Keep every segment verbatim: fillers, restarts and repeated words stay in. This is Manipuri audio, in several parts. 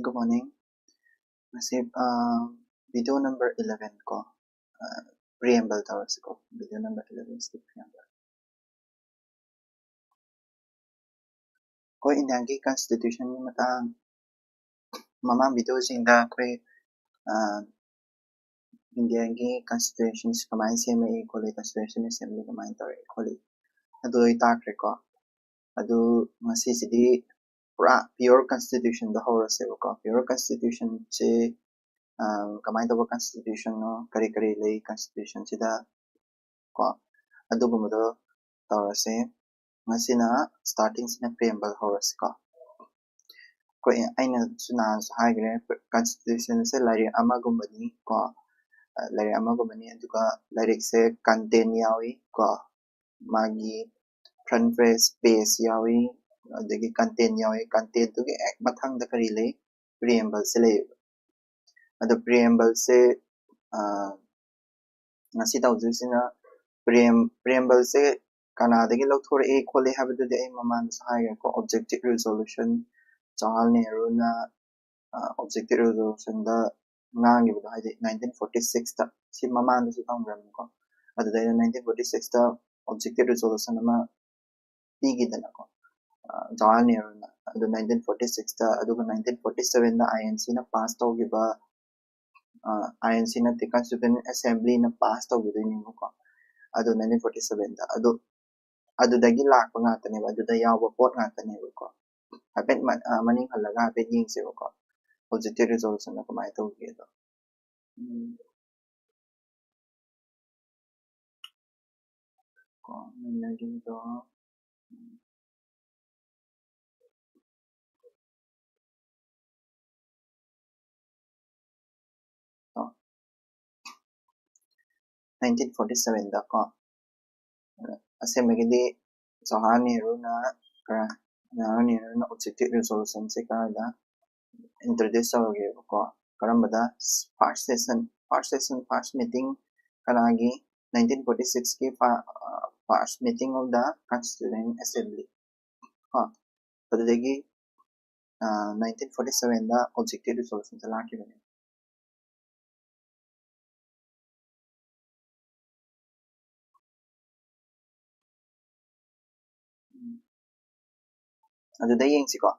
Good morning. ꯉꯁꯤ video number eleven ꯀꯣ, preamble ꯇꯧꯔꯁꯤꯀꯣ, video number eleven ꯁꯤꯗꯤ preamble. ꯑꯩꯈꯣꯏ ꯏꯟꯗꯤꯌꯥꯒꯤ ꯀꯟꯁꯇꯤꯇ꯭ꯌꯨꯁꯟꯒꯤ ꯃꯇꯥꯡ ꯃꯃꯥꯡ ꯚꯤꯗꯤꯑꯣꯁꯤꯡꯗ ꯑꯩꯈꯣꯏ ꯏꯟꯗꯤꯌꯥꯒꯤ ꯀꯟꯁꯇꯤꯇ꯭ꯌꯨꯁꯟꯁꯤ ꯀꯃꯥꯏꯅ ꯁꯦꯝꯃꯛꯏ ꯈꯣꯠꯂꯤ, ꯀꯟꯁꯇꯤꯇ꯭ꯌꯨꯁꯟ ꯑꯦꯁꯦꯝꯕ꯭ꯂꯤ ꯀꯃꯥꯏꯅ ꯇꯧꯔꯛꯏ ꯈꯣꯠꯂꯤ, ꯑꯗꯨ ꯂꯣꯏ ꯇꯥꯛꯈ꯭ꯔꯦꯀꯣ꯫ ꯑꯗꯨ ꯉꯁꯤꯁꯤꯗꯤ ꯄꯨꯔꯥ ꯄꯤꯌꯣꯔ ꯀꯟꯁꯇꯤꯇ꯭ꯌꯨꯁꯟꯗ ꯍꯧꯔꯁꯦꯕꯀꯣ꯫ ꯄꯤꯌꯣꯔ ꯀꯟꯁꯇꯤꯇ꯭ꯌꯨꯁꯟꯁꯦ ꯀꯃꯥꯏꯅ ꯇꯧꯕ ꯀꯟꯁꯇꯤꯇ꯭ꯌꯨꯁꯟꯅꯣ, ꯀꯔꯤ ꯀꯔꯤ ꯂꯩ ꯀꯟꯁꯇꯤꯇ꯭ꯌꯨꯁꯟꯁꯤꯗ ꯀꯣ, ꯑꯗꯨꯒꯨꯝꯕꯗꯣ ꯇꯧꯔꯁꯦ꯫ ꯉꯁꯤꯅ ꯁ꯭ꯇꯥꯔꯇꯤꯡꯁꯤꯅ ꯄ꯭ꯔꯤꯑꯦꯝꯕꯜ ꯍꯧꯔꯁꯤꯀꯣ꯫ ꯑꯩꯈꯣꯏ, ꯑꯩꯅꯁꯨ ꯅꯍꯥꯟꯁꯨ ꯍꯥꯏꯈ꯭ꯔꯦ, ꯀꯟꯁꯇꯤꯇ꯭ꯌꯨꯁꯟꯁꯦ ꯂꯥꯏꯔꯤꯛ ꯑꯃꯒꯨꯝꯕꯅꯤ ꯀꯣ, ꯂꯥꯏꯔꯤꯛ ꯑꯃꯒꯨꯝꯕꯅꯤ꯫ ꯑꯗꯨꯒ ꯂꯥꯏꯔꯤꯛꯁꯦ ꯀꯟꯇꯦꯟ ꯌꯥꯎꯏ ꯀꯣ, ꯃꯥꯒꯤ ꯐ꯭ꯔꯟ ꯄꯦꯖ, ꯄꯦꯖ ꯌꯥꯎꯏ, ꯑꯗꯒꯤ ꯀꯟꯇꯦꯟ ꯌꯥꯎꯏ꯫ ꯀꯟꯇꯦꯟꯗꯨꯒꯤ ꯍꯦꯛ ꯃꯊꯪꯗ ꯀꯔꯤ ꯂꯩ? ꯄ꯭ꯔꯤꯑꯦꯝꯕꯜꯁꯦ ꯂꯩꯌꯦꯕ꯫ ꯑꯗꯣ ꯄ꯭ꯔꯤꯑꯦꯝꯕꯜꯁꯦ ꯉꯁꯤ ꯇꯧꯗꯣꯏꯁꯤꯅ ꯄ꯭ꯔꯤꯑꯦꯝ ꯄ꯭ꯔꯤꯑꯦꯝꯕꯜꯁꯦ ꯀꯅꯥꯗꯒꯤ ꯂꯧꯊꯣꯔꯛꯏ ꯈꯣꯠꯂꯤ ꯍꯥꯏꯕꯗꯨꯗꯤ ꯑꯩ ꯃꯃꯥꯡꯗꯁꯨ ꯍꯥꯏꯈ꯭ꯔꯦꯀꯣ꯫ ꯑꯣꯕꯖꯦꯛꯇꯤꯚ ꯔꯤꯖꯣꯂꯨꯁꯟ, ꯖꯋꯥꯍꯔ ꯅꯦꯍꯔꯨꯅ ꯑꯣꯕꯖꯦꯛꯇꯤꯚ ꯔꯤꯖꯣꯂꯨꯁꯟꯗ ꯉꯥꯡꯈꯤꯕꯗꯣ, ꯍꯥꯏꯗꯤ ꯅꯥꯏꯟꯇꯤꯟ ꯐꯣꯔꯇꯤ ꯁꯤꯛꯁꯇ, ꯁꯤ ꯃꯃꯥꯡꯗꯁꯨ ꯇꯝꯈ꯭ꯔꯕꯅꯤꯀꯣ꯫ ꯑꯗꯨꯗꯩꯗ ꯅꯥꯏꯟꯇꯤꯟ ꯐꯣꯔꯇꯤ ꯁꯤꯛꯁꯇ ꯑꯣꯕꯖꯦꯛꯇꯤꯚ ꯔꯤꯖꯣꯂꯨꯁꯟ ꯑꯃ ꯄꯤꯈꯤꯗꯅꯀꯣ, ꯖꯋꯥꯍꯔ ꯅꯦꯍꯔꯨꯅ꯫ ꯑꯗꯨ ꯅꯥꯏꯟꯇꯤꯟ ꯐꯣꯔꯇꯤ ꯁꯤꯛꯁꯇ, ꯑꯗꯨꯒ ꯅꯥꯏꯟꯇꯤꯟ ꯐꯣꯔꯇꯤ ꯁꯚꯦꯟꯗ ꯑꯥꯏ ꯑꯦꯟ ꯁꯤꯅ ꯄꯥꯁ ꯇꯧꯈꯤꯕ, ꯑꯥꯏ ꯑꯦꯟ ꯁꯤ ꯅꯠꯇꯦ, ꯀꯟꯁꯇꯤꯇ꯭ꯌꯨꯁꯟ ꯑꯦꯁꯦꯝꯕ꯭ꯂꯤꯅ ꯄꯥꯁ ꯇꯧꯈꯤꯗꯣꯏꯅꯦꯕꯀꯣ꯫ ꯑꯗꯨ ꯅꯥꯏꯟꯇꯤꯟ ꯐꯣꯔꯇꯤ ꯁꯚꯦꯟꯗ ꯑꯗꯨ ꯑꯗꯨꯗꯒꯤ ꯂꯥꯛꯄ ꯉꯥꯛꯇꯅꯦꯕ, ꯑꯗꯨꯗ ꯌꯥꯎꯕ ꯄꯣꯠ ꯉꯥꯛꯇꯅꯦꯕꯀꯣ꯫ ꯍꯥꯏꯐꯦꯠ ꯃ- ꯑ, ꯃꯅꯤꯡ ꯍꯜꯂꯒ ꯍꯥꯏꯐꯦꯠ ꯌꯦꯡꯁꯦꯕꯀꯣ, ꯍꯧꯖꯤꯛꯀꯤ ꯔꯤꯖꯣꯂꯨꯁꯟꯗ ꯀꯃꯥꯏꯅ ꯇꯧꯒꯦꯗꯣ꯫ ꯎꯝ꯫ ꯀꯣ, ꯃꯤꯅꯔꯤꯗꯣ, ꯎꯝ꯫ ꯅꯥꯏꯟꯇꯤꯟ ꯐꯣꯔꯇꯤ ꯁꯚꯦꯟꯗ ꯀꯣ, ꯑꯁꯦꯡꯕꯒꯤꯗꯤ ꯖꯋꯥꯍꯔ ꯅꯦꯍꯔꯨꯅ ꯈꯔ, ꯖꯋꯥꯍꯔ ꯅꯦꯍꯔꯨꯅ ꯑꯣꯕꯖꯦꯛꯇꯤꯚ ꯔꯤꯖꯣꯂꯨꯁꯟꯁꯦ ꯀꯔꯥꯏꯗ ꯏꯟꯇ꯭ꯔꯣꯗ꯭ꯌꯨꯁ ꯇꯧꯔꯒꯦꯕꯀꯣ? ꯀꯔꯝꯕꯗ? First session, first session, first meeting ꯀꯅꯥꯒꯤ? ꯅꯥꯏꯟꯇꯤꯟ ꯐꯣꯔꯇꯤ ꯁꯤꯛꯁꯀꯤ first meeting of the constituent assembly ꯀꯣ꯫ ꯑꯗꯨꯗꯒꯤ ꯅꯥꯏꯟꯇꯤꯟ ꯐꯣꯔꯇꯤ ꯁꯕꯦꯟꯗ ꯑꯣꯕꯖꯦꯛꯇꯤꯚ ꯔꯤꯖꯣꯂꯨꯁꯟꯁꯦ ꯂꯥꯛꯈꯤꯕꯅꯦ꯫ ꯑꯗꯨꯗ ꯌꯦꯡꯁꯤꯀꯣ,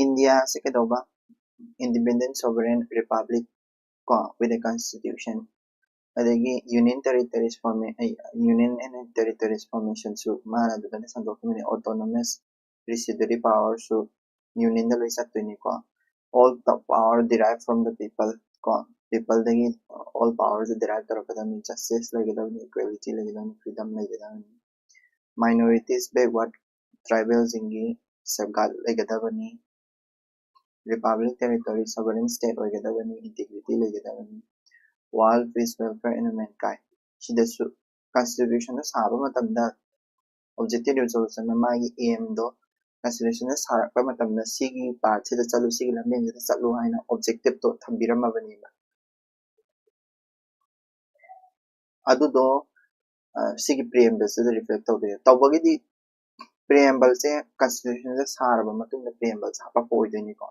ꯏꯟꯗꯤꯌꯥꯁꯦ ꯀꯩꯗꯧꯕ? Independent sovereign republic ꯀꯣ, with a constitution, ꯑꯗꯒꯤ union territories formation, union and territories formationꯁꯨ ꯃꯥꯅ ꯑꯗꯨꯗꯅ ꯁꯟꯗꯣꯛꯈꯤꯕꯅꯤ꯫ Autonomous residuary powerꯁꯨ unionꯗ ꯂꯣꯏ ꯆꯠꯇꯣꯏꯅꯤꯀꯣ꯫ All the power derived from the people ꯀꯣ, peopleꯗꯒꯤ all powerꯁꯦ derive ꯇꯧꯔꯛꯀꯗꯕꯅꯤ꯫ Justice ꯂꯩꯒꯗꯕꯅꯤ, equality ꯂꯩꯒꯗꯕꯅꯤ, freedom ꯂꯩꯒꯗꯕꯅꯤ꯫ Minorities, backward tribalꯁꯤꯡꯒꯤ safeguard ꯂꯩꯒꯗꯕꯅꯤ꯫ Republic territory sovereign state ꯑꯣꯏꯒꯗꯕꯅꯤ, integrity ꯂꯩꯒꯗꯕꯅꯤ꯫ World peace, welfare and mankind꯫ ꯁꯤꯗꯁꯨ constitutionꯗ ꯁꯥꯕ ꯃꯇꯝꯗ objective resolutionꯅ ꯃꯥꯒꯤ aimꯗꯣ constitutionꯗ ꯁꯥꯔꯛꯄ ꯃꯇꯝꯗ ꯁꯤꯒꯤ partꯁꯤꯗ ꯆꯠꯂꯨ, ꯁꯤꯒꯤ ꯂꯝꯕꯦꯟꯁꯤꯗ ꯆꯠꯂꯨ ꯍꯥꯏꯅ objectiveꯇꯣ ꯊꯝꯕꯤꯔꯝꯃꯕꯅꯦꯕ꯫ ꯑꯗꯨꯗꯣ ꯁꯤꯒꯤ preambleꯁꯤꯗ reflect ꯇꯧꯗꯣꯏꯅꯦ꯫ ꯇꯧꯕꯒꯤꯗꯤ preambleꯁꯦ constitutionꯁꯦ ꯁꯥꯔꯕ ꯃꯇꯨꯡꯗ preambleꯁꯦ ꯍꯥꯄꯛꯄ ꯑꯣꯏꯗꯣꯏꯅꯤꯀꯣ꯫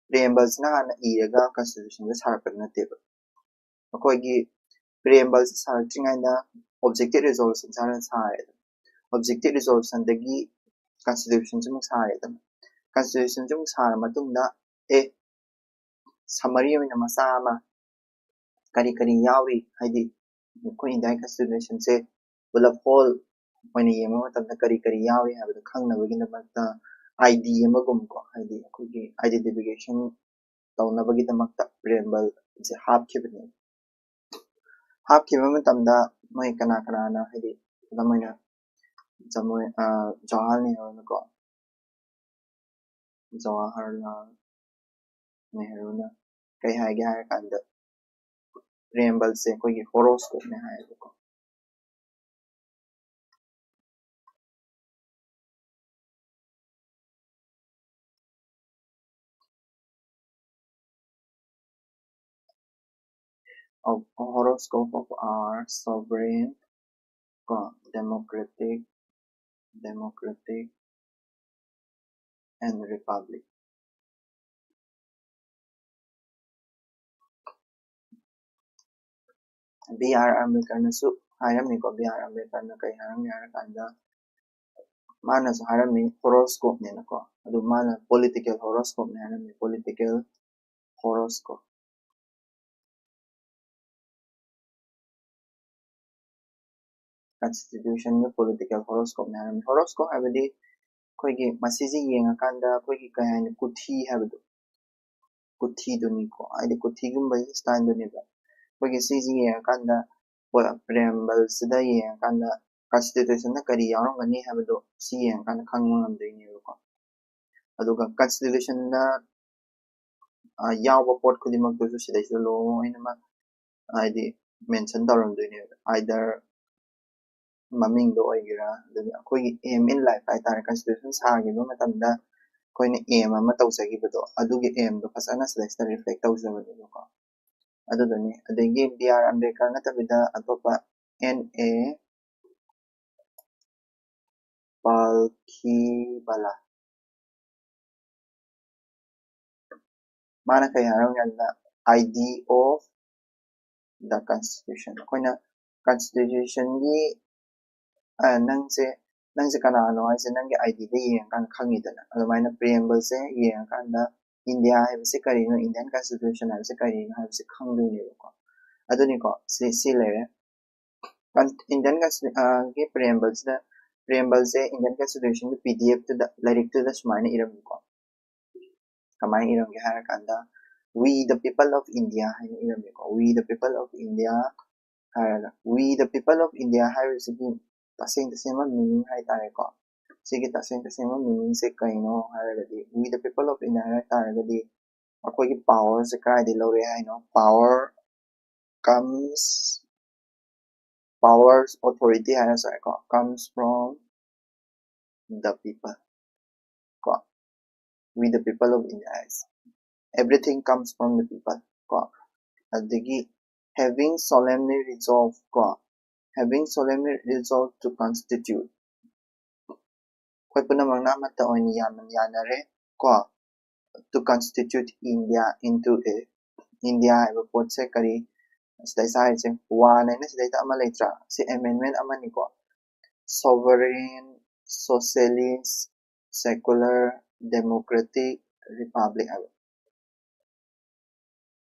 Preambleꯁꯤꯅ ꯍꯥꯟꯅ ꯏꯔꯒ constitutionꯁꯦ ꯁꯥꯔꯛꯄꯗꯤ ꯅꯠꯇꯦꯕ꯫ ꯑꯩꯈꯣꯏꯒꯤ preambleꯁꯦ ꯁꯥꯔꯛꯇ꯭ꯔꯤꯉꯩꯗ objective resolutionꯁꯦ ꯍꯥꯟꯅ ꯁꯥꯔꯦꯗꯅ꯫ Objective resolutionꯗꯒꯤ constitutionꯁꯦ ꯑꯃꯨꯛ ꯁꯥꯔꯦꯗꯅ꯫ Constitutionꯁꯦ ꯑꯃꯨꯛ ꯁꯥꯔ ꯃꯇꯨꯡꯗ ꯑꯦ summary ꯑꯣꯏꯅ ꯃꯆꯥ ꯑꯃ ꯀꯔꯤ ꯀꯔꯤ ꯌꯥꯎꯔꯤ, ꯍꯥꯏꯗꯤ ꯑꯩꯈꯣꯏ Indian constitutionꯁꯦ ꯄꯨꯂꯞ whole ꯑꯣꯏꯅ ꯌꯦꯡꯕ ꯃꯇꯝꯗ ꯀꯔꯤ ꯀꯔꯤ ꯌꯥꯎꯔꯤ ꯍꯥꯏꯕꯗꯨ ꯈꯪꯅꯕꯒꯤꯗꯃꯛꯇ ID ꯑꯃꯒꯨꯝꯀꯣ, ꯍꯥꯏꯗꯤ ꯑꯩꯈꯣꯏꯒꯤ identification ꯇꯧꯅꯕꯒꯤꯗꯃꯛꯇ preambleꯁꯦ ꯍꯥꯞꯈꯤꯕꯅꯦ꯫ ꯍꯥꯞꯈꯤꯕ ꯃꯇꯝꯗ ꯃꯣꯏ ꯀꯅꯥ ꯀꯅꯥꯅ, ꯍꯥꯏꯗꯤ ꯈꯨꯗꯝ ꯑꯣꯏꯅ ꯖꯃꯣꯏ-, ꯑ, ꯖꯋꯥꯍꯔꯂꯥꯜ ꯅꯦꯍꯔꯨꯅꯀꯣ, ꯖꯋꯥꯍꯔꯂꯥꯜ ꯅꯦꯍꯔꯨꯅ ꯀꯩ ꯍꯥꯏꯒꯦ ꯍꯥꯏꯔ ꯀꯥꯟꯗ preambleꯁꯦ ꯑꯩꯈꯣꯏꯒꯤ horoscopeꯅꯦ ꯍꯥꯏꯌꯦꯕꯀꯣ꯫ Of horoscope of our sovereign ꯀꯣ, democratic, democratic and republic꯫ B R ꯑꯝꯕꯦꯗꯀꯔꯅꯁꯨ ꯍꯥꯏꯔꯝꯃꯤꯀꯣ꯫ ꯕꯤ ꯑꯥꯔ ꯑꯝꯕꯦꯗꯀꯔꯅ ꯀꯩ ꯍꯥꯏꯔꯝꯃꯤ ꯍꯥꯏꯔꯀꯥꯟꯗ, ꯃꯥꯅꯁꯨ ꯍꯥꯏꯔꯝꯃꯤ horoscope ꯅꯦꯅꯀꯣ꯫ ꯑꯗꯨ ꯃꯥꯅ political horoscope ꯅꯦ ꯍꯥꯏꯔꯝꯃꯤ꯫ Political horoscope꯫ Constitution ꯒ political horoscope ꯅꯦ ꯍꯥꯏꯔꯝꯃꯤ꯫ Horoscope ꯍꯥꯏꯕꯗꯤ ꯑꯩꯈꯣꯏꯒꯤ ꯃꯁꯤꯁꯦ ꯌꯦꯡꯉꯀꯥꯟꯗ ꯑꯩꯈꯣꯏꯒꯤ ꯀꯩ ꯍꯥꯏꯅꯤ, ꯀꯨꯊꯤ ꯍꯥꯏꯕꯗꯣ, ꯀꯨꯊꯤꯗꯨꯅꯤꯀꯣ꯫ ꯍꯥꯏꯗꯤ ꯀꯨꯊꯤꯒꯨꯝꯕꯒꯤ style ꯗꯨꯅꯦꯕ꯫ ꯑꯩꯈꯣꯏꯒꯤ ꯁꯤꯁꯦ ꯌꯦꯡꯉꯀꯥꯟꯗ, ꯄꯣ-, preamble ꯁꯤꯗ ꯌꯦꯡꯉꯀꯥꯟꯗ constitution ꯗ ꯀꯔꯤ ꯌꯥꯎꯔꯝꯒꯅꯤ ꯍꯥꯏꯕꯗꯣ ꯁꯤ ꯌꯦꯡꯉꯀꯥꯟꯗ ꯈꯪꯕ ꯉꯝꯗꯣꯏꯅꯦꯕꯀꯣ꯫ ꯑꯗꯨꯒ constitution ꯗ, ꯑ, ꯌꯥꯎꯕ ꯄꯣꯠ ꯈꯨꯗꯤꯡꯃꯛꯇꯨꯁꯨ ꯁꯤꯗꯩꯁꯤꯗ ꯂꯣꯏꯅꯃꯛ ꯍꯥꯏꯗꯤ mention ꯇꯧꯔꯝꯗꯣꯏꯅꯦꯕ꯫ Either ꯃꯃꯤꯡꯗꯣ ꯑꯣꯏꯒꯦꯔꯥ, ꯑꯗꯒꯤ ꯑꯩꯈꯣꯏꯒꯤ aim in life ꯍꯥꯏꯇꯥꯔꯦ, constitution ꯁꯥꯈꯤꯕ ꯃꯇꯝꯗ ꯑꯩꯈꯣꯏꯅ aim ꯑꯃ ꯇꯧꯖꯈꯤꯕꯗꯣ, ꯑꯗꯨꯒꯤ aim ꯗꯣ ꯐꯖꯅ ꯁꯤꯗꯩꯁꯤꯗ reflect ꯇꯧꯖꯕꯅꯦꯕꯀꯣ꯫ ꯑꯗꯨꯗꯨꯅꯤ꯫ ꯑꯗꯒꯤ ꯕꯤ ꯑꯥꯔ ꯑꯝꯕꯦꯗꯀꯔ ꯅꯠꯇꯕꯤꯗ ꯑꯇꯣꯞꯄ ꯑꯦꯟ ꯑꯦ ꯄꯥꯜꯈꯤꯕꯂꯥ, ꯃꯥꯅ ꯀꯩ ꯍꯥꯏꯔꯝꯒꯦ ꯍꯥꯏꯕꯗ, idea of the constitution꯫ ꯑꯩꯈꯣꯏꯅ constitution ꯒꯤ, ꯑ, ꯅꯪꯁꯦ, ꯅꯪꯁꯦ ꯀꯅꯥꯅꯣ ꯍꯥꯏꯁꯦ ꯅꯪꯒꯤ ID ꯗ ꯌꯦꯡꯉꯀꯥꯟꯗ ꯈꯪꯉꯤꯗꯅ꯫ ꯑꯗꯨꯃꯥꯏꯅ preamble ꯁꯦ ꯌꯦꯡꯉꯀꯥꯟꯗ India ꯍꯥꯏꯕꯁꯦ ꯀꯔꯤꯅꯣ, Indian constitution ꯍꯥꯏꯕꯁꯦ ꯀꯔꯤꯅꯣ ꯍꯥꯏꯕꯁꯦ ꯈꯪꯗꯣꯏꯅꯦꯕꯀꯣ꯫ ꯑꯗꯨꯅꯤꯀꯣ, ꯁꯤ, ꯁꯤ ꯂꯩꯔꯦ꯫ Con-, Indian Consti-, ꯑ, ꯒꯤ preamble ꯁꯤꯗ, preamble ꯁꯦ Indian constitution ꯒꯤ P D F ꯇꯨꯗ, ꯂꯥꯏꯔꯤꯛꯇꯨꯗ ꯁꯨꯃꯥꯏꯅ ꯏꯔꯝꯃꯤꯀꯣ꯫ ꯀꯃꯥꯏꯅ ꯏꯔꯝꯒꯦ ꯍꯥꯏꯔꯀꯥꯟꯗ, "We the people of India" ꯍꯥꯏꯅ ꯏꯔꯝꯃꯤꯀꯣ꯫ "We the people of India" ꯍꯥꯏꯔꯒ, "We the people of India" ꯍꯥꯏꯔꯤꯁꯤꯒꯤ ꯇꯁꯦꯡ ꯇꯁꯦꯡꯕ meaning ꯍꯥꯏꯇꯥꯔꯦꯀꯣ꯫ ꯁꯤꯒꯤ ꯇꯁꯦꯡ ꯇꯁꯦꯡꯕ meaning ꯁꯦ ꯀꯩꯅꯣ ꯍꯥꯏꯔꯒꯗꯤ, "We the people of India" ꯍꯥꯏ ꯇꯥꯔꯒꯗꯤ, ꯑꯩꯈꯣꯏꯒꯤ power ꯁꯦ ꯀꯗꯥꯏꯗꯒꯤ ꯂꯧꯔꯦ ꯍꯥꯏꯅꯣ? Power comes, power, authority ꯍꯥꯏꯔꯁꯨ ꯌꯥꯏꯀꯣ, comes from the people ꯀꯣ꯫ "We the people of India" ꯍꯥꯏꯁꯦ, "Everything comes from the people" ꯀꯣ꯫ ꯑꯗꯒꯤ "having solemnly resolved" ꯀꯣ, "having solemnly resolved to constitute", ꯑꯩꯈꯣꯏ ꯄꯨꯝꯅꯃꯛꯅ ꯑꯃꯠꯇ ꯑꯣꯏꯅ ꯌꯥꯅ-, ꯌꯥꯅꯔꯦ ꯀꯣ, "to constitute India into a", India ꯍꯥꯏꯕ ꯄꯣꯠꯁꯦ ꯀꯔꯤ, ꯁꯤꯗꯩꯁꯤꯗ ꯍꯥꯏꯔꯤꯁꯦ ꯋꯥꯟ ꯍꯥꯏꯅ ꯁꯤꯗꯩꯗ ꯑꯃ ꯂꯩꯇ꯭ꯔꯥ? ꯁꯤ ꯑꯦꯃꯦꯟꯃꯦꯟ ꯑꯃꯅꯤꯀꯣ꯫ Sovereign, Socialist, Secular, Democratic, Republic ꯍꯥꯏꯕ꯫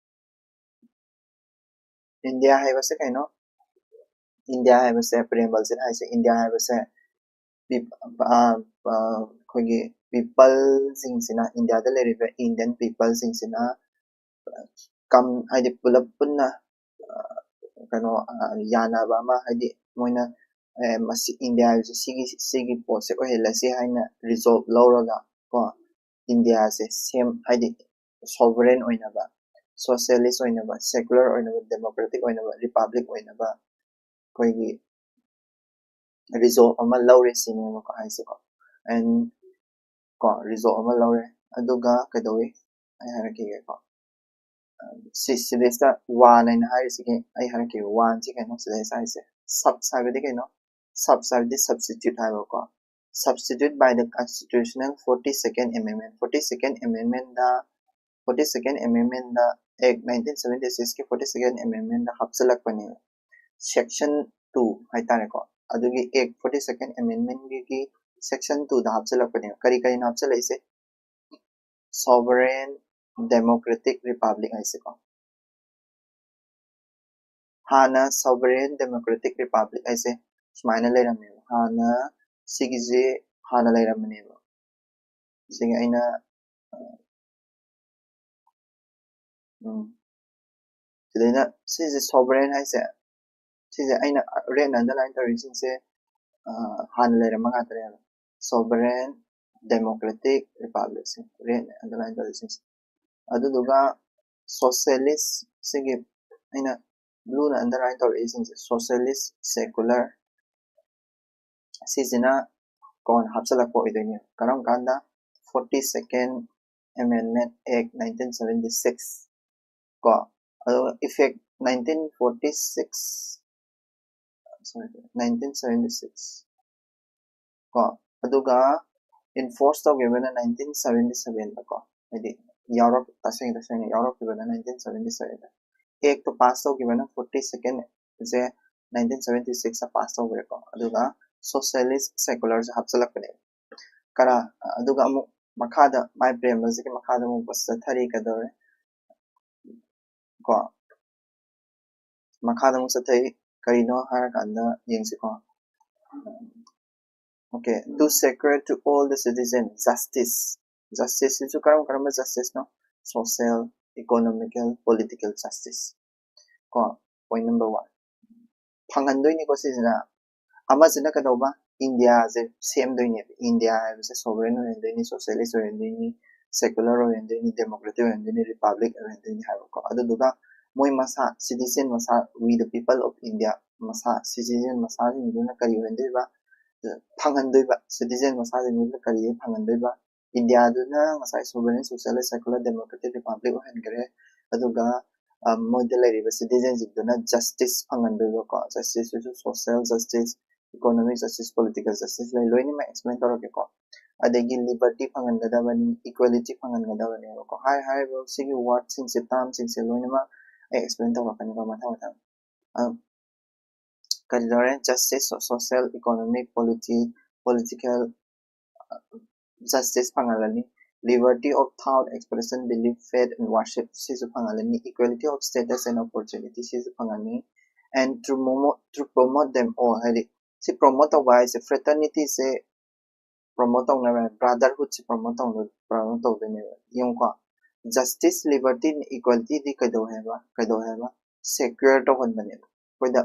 ꯏꯟꯗꯤꯌꯥ ꯍꯥꯏꯕꯁꯦ ꯀꯩꯅꯣ? ꯏꯟꯗꯤꯌꯥ ꯍꯥꯏꯕꯁꯦ, ꯄ꯭ꯔꯤꯌꯦꯝꯕꯜꯁꯤꯅ ꯍꯥꯏꯁꯦ, ꯏꯟꯗꯤꯌꯥ ꯍꯥꯏꯕꯁꯦ ꯄꯤꯞ-, ꯑ, ꯑ, ꯑꯩꯈꯣꯏꯒꯤ ꯄꯤꯄꯜꯁꯤꯡꯁꯤꯅ, ꯏꯟꯗꯤꯌꯥꯗ ꯂꯩꯔꯤꯕ ꯏꯟꯗꯤꯌꯟ ꯄꯤꯄꯜꯁꯤꯡꯁꯤꯅ ꯀꯝ-, ꯍꯥꯏꯗꯤ ꯄꯨꯂꯞ ꯄꯨꯟꯅ, ꯑ, ꯀꯩꯅꯣ, ꯑ, ꯌꯥꯅꯕ ꯑꯃ, ꯍꯥꯏꯗꯤ ꯃꯣꯏꯅ, ꯑꯦ, ꯃꯁꯤ ꯏꯟꯗꯤꯌꯥ ꯍꯥꯏꯕꯁꯤ ꯁꯤꯒꯤ, ꯁꯤꯒꯤ ꯄꯣꯠꯁꯦ ꯑꯣꯏꯍꯜꯂꯁꯤ ꯍꯥꯏꯅ ꯔꯤꯖꯣꯜꯕ ꯂꯧꯔꯒ ꯀꯣ, ꯏꯟꯗꯤꯌꯥꯁꯦ ꯁꯦꯝ-, ꯍꯥꯏꯗꯤ ꯁꯣꯚꯔꯦꯟ ꯑꯣꯏꯅꯕ, ꯁꯣꯁꯤꯌꯦꯂꯤꯁ ꯑꯣꯏꯅꯕ, ꯁꯦꯀꯨꯂꯔ ꯑꯣꯏꯅꯕ, ꯗꯦꯃꯣꯀ꯭ꯔꯦꯇꯤꯛ ꯑꯣꯏꯅꯕ, ꯔꯤꯄꯕ꯭ꯂꯤꯛ ꯑꯣꯏꯅꯕ ꯑꯩꯈꯣꯏꯒꯤ ꯔꯤꯖꯣꯜꯕ ꯑꯃ ꯂꯧꯔꯦ ꯁꯤꯅꯦꯕꯀꯣ ꯍꯥꯏꯁꯦꯀꯣ꯫ ꯑꯦꯟ ꯀꯣ, ꯔꯤꯖꯣꯜꯕ ꯑꯃ ꯂꯧꯔꯦ꯫ ꯑꯗꯨꯒ ꯀꯩꯗꯧꯏ? ꯑꯩ ꯍꯥꯏꯔꯛꯈꯤꯒꯦꯀꯣ꯫ ꯁꯤ, ꯁꯤꯗꯩꯁꯤꯗ ꯋꯥꯟ ꯍꯥꯏꯅ ꯍꯥꯏꯔꯤꯁꯤꯒꯤ ꯑꯩ ꯍꯥꯏꯔꯛꯈꯤꯒꯦ, ꯋꯥꯟꯁꯤ ꯀꯩꯅꯣ ꯁꯤꯗꯩꯁꯤꯗ ꯍꯥꯏꯁꯦ꯫ ꯁꯕꯁ ꯍꯥꯏꯕꯗꯤ ꯀꯩꯅꯣ? ꯁꯕꯁ ꯍꯥꯏꯕꯗꯤ ꯁꯕꯁꯇꯤꯇ꯭ꯌꯨꯠ ꯍꯥꯏꯕꯀꯣ꯫ Substitute by the constitutional forty second amendment, forty second amendment the, forty second amendment the, act nineteen seventy ꯁꯤꯛꯁꯀꯤ forty second amendment ꯗ ꯍꯥꯞꯆꯤꯜꯂꯛꯄꯅꯦꯕ꯫ ꯁꯦꯛꯁꯟ ꯇꯨ ꯍꯥꯏꯇꯥꯔꯦꯀꯣ꯫ ꯑꯗꯨꯒꯤ ꯑꯦꯛ forty second amendment ꯒꯤ ꯁꯦꯛꯁꯟ ꯇꯨꯗ ꯍꯥꯞꯆꯤꯜꯂꯛꯄꯅꯦꯕ꯫ ꯀꯔꯤ ꯀꯔꯤꯅꯣ ꯍꯥꯞꯆꯤꯜꯂꯛꯏꯁꯦ? Sovereign Democratic Republic ꯍꯥꯏꯁꯦꯀꯣ꯫ ꯍꯥꯟꯅ Sovereign Democratic Republic ꯍꯥꯏꯁꯦ ꯁꯨꯃꯥꯏꯅ ꯂꯩꯔꯝꯃꯦꯕ꯫ ꯍꯥꯟꯅ ꯁꯤꯒꯤꯁꯦ ꯍꯥꯟꯅ ꯂꯩꯔꯝꯕꯅꯦꯕ꯫ ꯁꯤꯒꯤ ꯑꯩꯅ, ꯎꯝ, ꯁꯤꯗꯩꯅ ꯁꯤꯁꯦ ꯁꯣꯚꯔꯦꯟ ꯍꯥꯏꯁꯦ, ꯁꯤꯁꯦ ꯑꯩꯅ ꯔꯦꯗꯅ ꯑꯟꯗꯔꯂꯥꯏꯟ ꯇꯧꯔꯤꯁꯤꯡꯁꯦ, ꯑ, ꯍꯥꯟꯅ ꯂꯩꯔꯝꯕ ꯉꯥꯛꯇꯅꯦꯕ꯫ Sovereign Democratic Republic ꯁꯦ ꯔꯦꯗꯅ ꯑꯟꯗꯔꯂꯥꯏꯟ ꯇꯧꯔꯤꯁꯤꯡꯁꯦ꯫ ꯑꯗꯨꯗꯨꯒ ꯁꯣꯁꯤꯌꯦꯂꯤꯁ, ꯁꯤꯒꯤ ꯑꯩꯅ ꯕ꯭ꯂꯨꯅ ꯑꯟꯗꯔꯂꯥꯏꯟ ꯇꯧꯔꯛꯏꯁꯤꯡꯁꯦ, ꯁꯣꯁꯤꯌꯦꯂꯤꯁ, ꯁꯦꯀꯨꯂꯔ, ꯁꯤꯁꯤꯅ ꯀꯣꯟꯅ ꯍꯥꯞꯆꯤꯜꯂꯛꯄ ꯑꯣꯏꯗꯣꯏꯅꯦ꯫ ꯀꯔꯝ ꯀꯥꯟꯗ? Forty second Amendment Act nineteen seventy six ꯀꯣ, ꯑꯗꯨꯒ effect nineteen forty six, sorry, nineteen seventy six ꯀꯣ, ꯑꯗꯨꯒ enforce ꯇꯧꯈꯤꯕꯅ nineteen seventy seven ꯗꯀꯣ, ꯍꯥꯏꯗꯤ ꯌꯥꯎꯔꯛ-, ꯇꯁꯦꯡ ꯇꯁꯦꯡꯅ ꯌꯥꯎꯔꯛꯈꯤꯕꯅ nineteen seventy seven ꯗ꯫ ꯑꯦꯛꯇꯣ ꯄꯥꯁ ꯇꯧꯈꯤꯕꯅ ꯐꯣꯔꯇꯤ ꯁꯦꯀꯦꯟꯁꯦ ꯅꯥꯏꯟꯇꯤꯟ ꯁꯕꯦꯟꯇꯤ ꯁꯤꯛꯁꯇ ꯄꯥꯁ ꯇꯧꯈ꯭ꯔꯦꯀꯣ꯫ ꯑꯗꯨꯒ ꯁꯣꯁꯤꯌꯦꯂꯤꯁ ꯁꯦꯀꯨꯂꯔꯁꯦ ꯍꯥꯞꯆꯤꯜꯂꯛꯄꯅꯦ꯫ ꯀꯔ ꯑꯗꯨꯒ ꯑꯃꯨꯛ ꯃꯈꯥꯗ ꯃꯥꯏ ꯄ꯭ꯔꯦꯝꯕꯁꯤꯒꯤ ꯃꯈꯥꯗ ꯑꯃꯨꯛ ꯆꯠꯊꯔꯤ ꯀꯩꯗꯧꯔꯦ ꯀꯣ꯫ ꯃꯈꯥꯗ ꯑꯃꯨꯛ ꯆꯠꯊꯩ꯫ ꯀꯔꯤꯅꯣ ꯍꯥꯏꯔꯀꯥꯟꯗ ꯌꯦꯡꯁꯤꯀꯣ꯫ Okay, to secure to all the citizen justice. Justice ꯁꯤꯁꯨ ꯀꯔꯝ ꯀꯔꯝꯕ justice ꯅꯣ? Social, economical, political justice ꯀꯣ꯫ Point number one, ꯐꯪꯍꯟꯗꯣꯏꯅꯤꯀꯣ ꯁꯤꯁꯤꯅ꯫ ꯑꯃꯁꯤꯅ ꯀꯩꯗꯧꯕ? ꯏꯟꯗꯤꯌꯥꯁꯦ ꯁꯦꯝꯗꯣꯏꯅꯦꯕ꯫ ꯏꯟꯗꯤꯌꯥ ꯍꯥꯏꯕꯁꯦ sovereign ꯑꯣꯏꯍꯟꯗꯣꯏꯅꯤ, socialist ꯑꯣꯏꯍꯟꯗꯣꯏꯅꯤ, secular ꯑꯣꯏꯍꯟꯗꯣꯏꯅꯤ, democratic ꯑꯣꯏꯍꯟꯗꯣꯏꯅꯤ, republic ꯑꯣꯏꯍꯟꯗꯣꯏꯅꯤ ꯍꯥꯏꯕꯀꯣ꯫ ꯑꯗꯨꯗꯨꯒ ꯃꯣꯏ ꯃꯁꯥ, citizen ꯃꯁꯥ, we the people of India ꯃꯁꯥ, citizen ꯃꯁꯥꯁꯤꯡꯗꯨꯅ ꯀꯔꯤ ꯑꯣꯏꯍꯟꯗꯣꯏꯕ? ꯐꯪꯍꯟꯗꯣꯏꯕ꯫ Citizen ꯃꯁꯥꯁꯤꯡꯗꯨꯅ ꯀꯔꯤ ꯐꯪꯍꯟꯗꯣꯏꯕ? ꯏꯟꯗꯤꯌꯥꯗꯨꯅ ꯉꯁꯥꯏ sovereign, socialist, secular, democratic, republic ꯑꯣꯏꯍꯟꯈ꯭ꯔꯦ꯫ ꯑꯗꯨꯒ ꯑ, ꯃꯣꯏꯗ ꯂꯩꯔꯤꯕ citizenꯁꯤꯡꯗꯨꯅ justice ꯐꯪꯍꯟꯗꯣꯏꯕꯀꯣ꯫ Justice ꯁꯤꯁꯨ social justice, economic justice, political justice ꯂꯩ, ꯂꯣꯏꯅꯃꯛ explain ꯇꯧꯔꯛꯀꯦꯀꯣ꯫ ꯑꯗꯒꯤ liberty ꯐꯪꯍꯟꯒꯗꯕꯅꯤ, equality ꯐꯪꯍꯟꯒꯗꯕꯅꯦꯕꯀꯣ꯫ ꯍꯥꯏ ꯍꯥꯏꯔꯤꯕ ꯁꯤꯒꯤ wordꯁꯤꯡꯁꯦ, termꯁꯤꯡꯁꯦ ꯂꯣꯏꯅꯃꯛ ꯑꯩ explain ꯇꯧꯔꯛꯀꯅꯤꯀꯣ ꯃꯊꯪ ꯃꯊꯪ꯫ ꯑ, ꯀꯔꯤꯗꯧꯔꯦ? Justice, social, economic, politi-, political, justice ꯐꯪꯍꯜꯂꯅꯤ꯫ Liberty of thought, expression, belief, faith and worship ꯁꯤꯁꯨ ꯐꯪꯍꯜꯂꯅꯤ꯫ Equality of status and opportunity ꯁꯤꯁꯨ ꯐꯪꯍꯜꯂꯅꯤ꯫ And to promote, to promote them all, ꯍꯥꯏꯗꯤ ꯁꯤ promote ꯇꯧꯕ ꯍꯥꯏꯁꯦ fraternityꯁꯦ promote ꯇꯧꯅꯕ, brotherhoodꯁꯦ promote ꯇꯧꯅ-, promote ꯇꯧꯗꯣꯏꯅꯦꯕ꯫ ꯌꯦꯡꯉꯨꯀꯣ, justice, liberty, equalityꯗꯤ ꯀꯩꯗꯧ ꯍꯥꯏꯕ? ꯀꯩꯗꯧ ꯍꯥꯏꯕ? Secure ꯇꯧꯍꯟꯕꯅꯦꯕ꯫ ꯑꯩꯈꯣꯏꯗ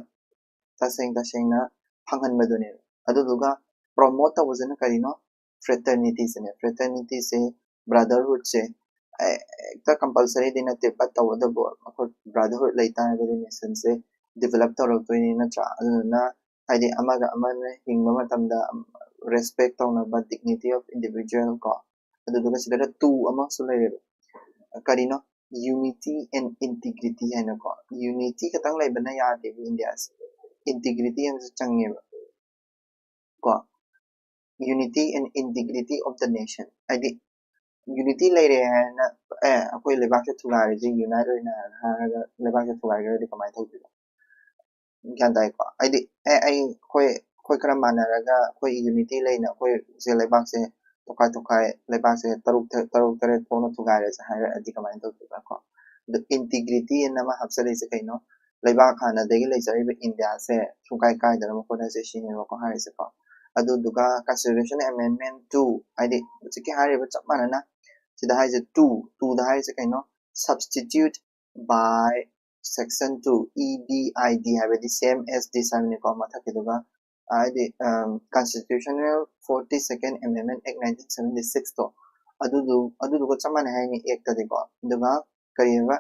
ꯇꯁꯦꯡ ꯇꯁꯦꯡꯅ ꯐꯪꯍꯟꯕꯗꯨꯅꯦꯕ꯫ ꯑꯗꯨꯗꯨꯒ promote ꯇꯧꯕꯁꯤꯅ ꯀꯔꯤꯅꯣ? Fraternityꯁꯤꯅꯦ꯫ Fraternityꯁꯦ, brotherhoodꯁꯦ, ꯑꯦ, ꯍꯦꯛꯇ compulsoryꯗꯤ ꯅꯠꯇꯦ, but ꯇꯧꯕꯇꯕꯨ ꯑꯩꯈꯣꯏ brotherhood ꯂꯩꯇꯥꯔꯒꯗꯤ nationꯁꯦ develop ꯇꯧꯔꯛꯇꯣꯏꯅꯤ, ꯅꯠꯇ꯭ꯔꯥ? ꯑꯗꯨꯗꯨꯅ ꯍꯥꯏꯗꯤ ꯑꯃꯒ ꯑꯃꯅ ꯍꯤꯡꯕ ꯃꯇꯝꯗ respect ꯇꯧꯅꯕ, dignity of individual ꯀꯣ꯫ ꯑꯗꯨꯗꯨꯒ ꯁꯤꯗ to ꯑꯃꯁꯨ ꯂꯩꯔꯦꯕ꯫ ꯀꯔꯤꯅꯣ? Unity and integrity ꯍꯥꯏꯅꯀꯣ꯫ Unity ꯈꯛꯇꯪ ꯂꯩꯕꯅ ꯌꯥꯗꯦꯕ ꯏꯟꯗꯤꯌꯥꯁꯦ, integrity ꯑꯃꯁꯨ ꯆꯪꯉꯦꯕ ꯀꯣ꯫ Unity and integrity of the nation, ꯍꯥꯏꯗꯤ ꯌꯨꯅꯤꯇꯤ ꯂꯩꯔꯦ ꯍꯥꯏꯅ ꯑꯦ ꯑꯩꯈꯣꯏ ꯂꯩꯕꯥꯛꯁꯦ ꯊꯨꯒꯥꯏꯔꯁꯦ, ꯌꯨꯅꯥꯏꯠ ꯑꯣꯏꯅ ꯍꯥꯏꯔꯒ ꯂꯩꯕꯥꯛꯁꯦ ꯊꯨꯒꯥꯏꯈ꯭ꯔꯗꯤ ꯀꯃꯥꯏꯅ ꯇꯧꯗꯣꯏꯕ? ꯒ꯭ꯌꯥꯟ ꯇꯥꯏꯀꯣ? ꯍꯥꯏꯗꯤ ꯑꯦ ꯑꯩ ꯑꯩꯈꯣꯏ ꯑꯩꯈꯣꯏ ꯈꯔ ꯃꯥꯟꯅꯔꯒ ꯑꯩꯈꯣꯏ ꯌꯨꯅꯤꯇꯤ ꯂꯩꯅ ꯑꯩꯈꯣꯏꯁꯦ ꯂꯩꯕꯥꯛꯁꯦ ꯇꯣꯈꯥꯏ ꯇꯣꯈꯥꯏ ꯂꯩꯕꯥꯛꯁꯦ ꯇꯔꯨꯛ ꯇꯔꯨꯛ ꯇꯔꯦꯠ ꯊꯣꯛꯅ ꯊꯨꯒꯥꯏꯔꯁꯦ ꯍꯥꯏꯔꯛꯑꯗꯤ ꯀꯃꯥꯏꯅ ꯇꯧꯗꯣꯏꯕ ꯀꯣ? ꯑꯗꯣ ꯏꯟꯇꯤꯒ꯭ꯔꯤꯇꯤ ꯑꯅ ꯑꯃ ꯍꯥꯞꯆꯜꯂꯛꯏꯁꯦ ꯀꯩꯅꯣ? ꯂꯩꯕꯥꯛ ꯍꯥꯟꯅꯗꯒꯤ ꯂꯩꯖꯔꯤꯕ ꯏꯟꯗꯤꯌꯥꯁꯦ ꯁꯨꯡꯀꯥꯏ ꯀꯥꯏꯗꯅꯕ ꯍꯣꯠꯅꯁꯦ ꯁꯤꯅꯦꯕꯀꯣ ꯍꯥꯏꯔꯤꯁꯦꯀꯣ꯫ ꯑꯗꯨꯗꯨꯒ Constitution Amendment two, ꯍꯥꯏꯗꯤ ꯍꯧꯖꯤꯛꯀꯤ ꯍꯥꯏꯔꯤꯕ ꯆꯞ ꯃꯥꯟꯅꯅ ꯁꯤꯗ ꯍꯥꯏꯔꯤꯁꯦ two, twoꯗ ꯍꯥꯏꯔꯤꯁꯦ ꯀꯩꯅꯣ? Substitute by section two, E B I D ꯍꯥꯏꯕꯗꯤ same as this ꯍꯥꯏꯕꯅꯤꯀꯣ ꯃꯊꯛꯀꯤꯗꯨꯒ꯫ ꯍꯥꯏꯗꯤ Constitutional forty second Amendment Act nineteen seventy sixꯇꯣ ꯑꯗꯨꯗꯨ ꯑꯗꯨꯗꯨꯒ ꯆꯞ ꯃꯥꯟꯅꯩ ꯍꯥꯏꯅꯤ ꯑꯦꯛꯇꯗꯤꯀꯣ꯫ ꯑꯗꯨꯒ ꯀꯔꯤꯕ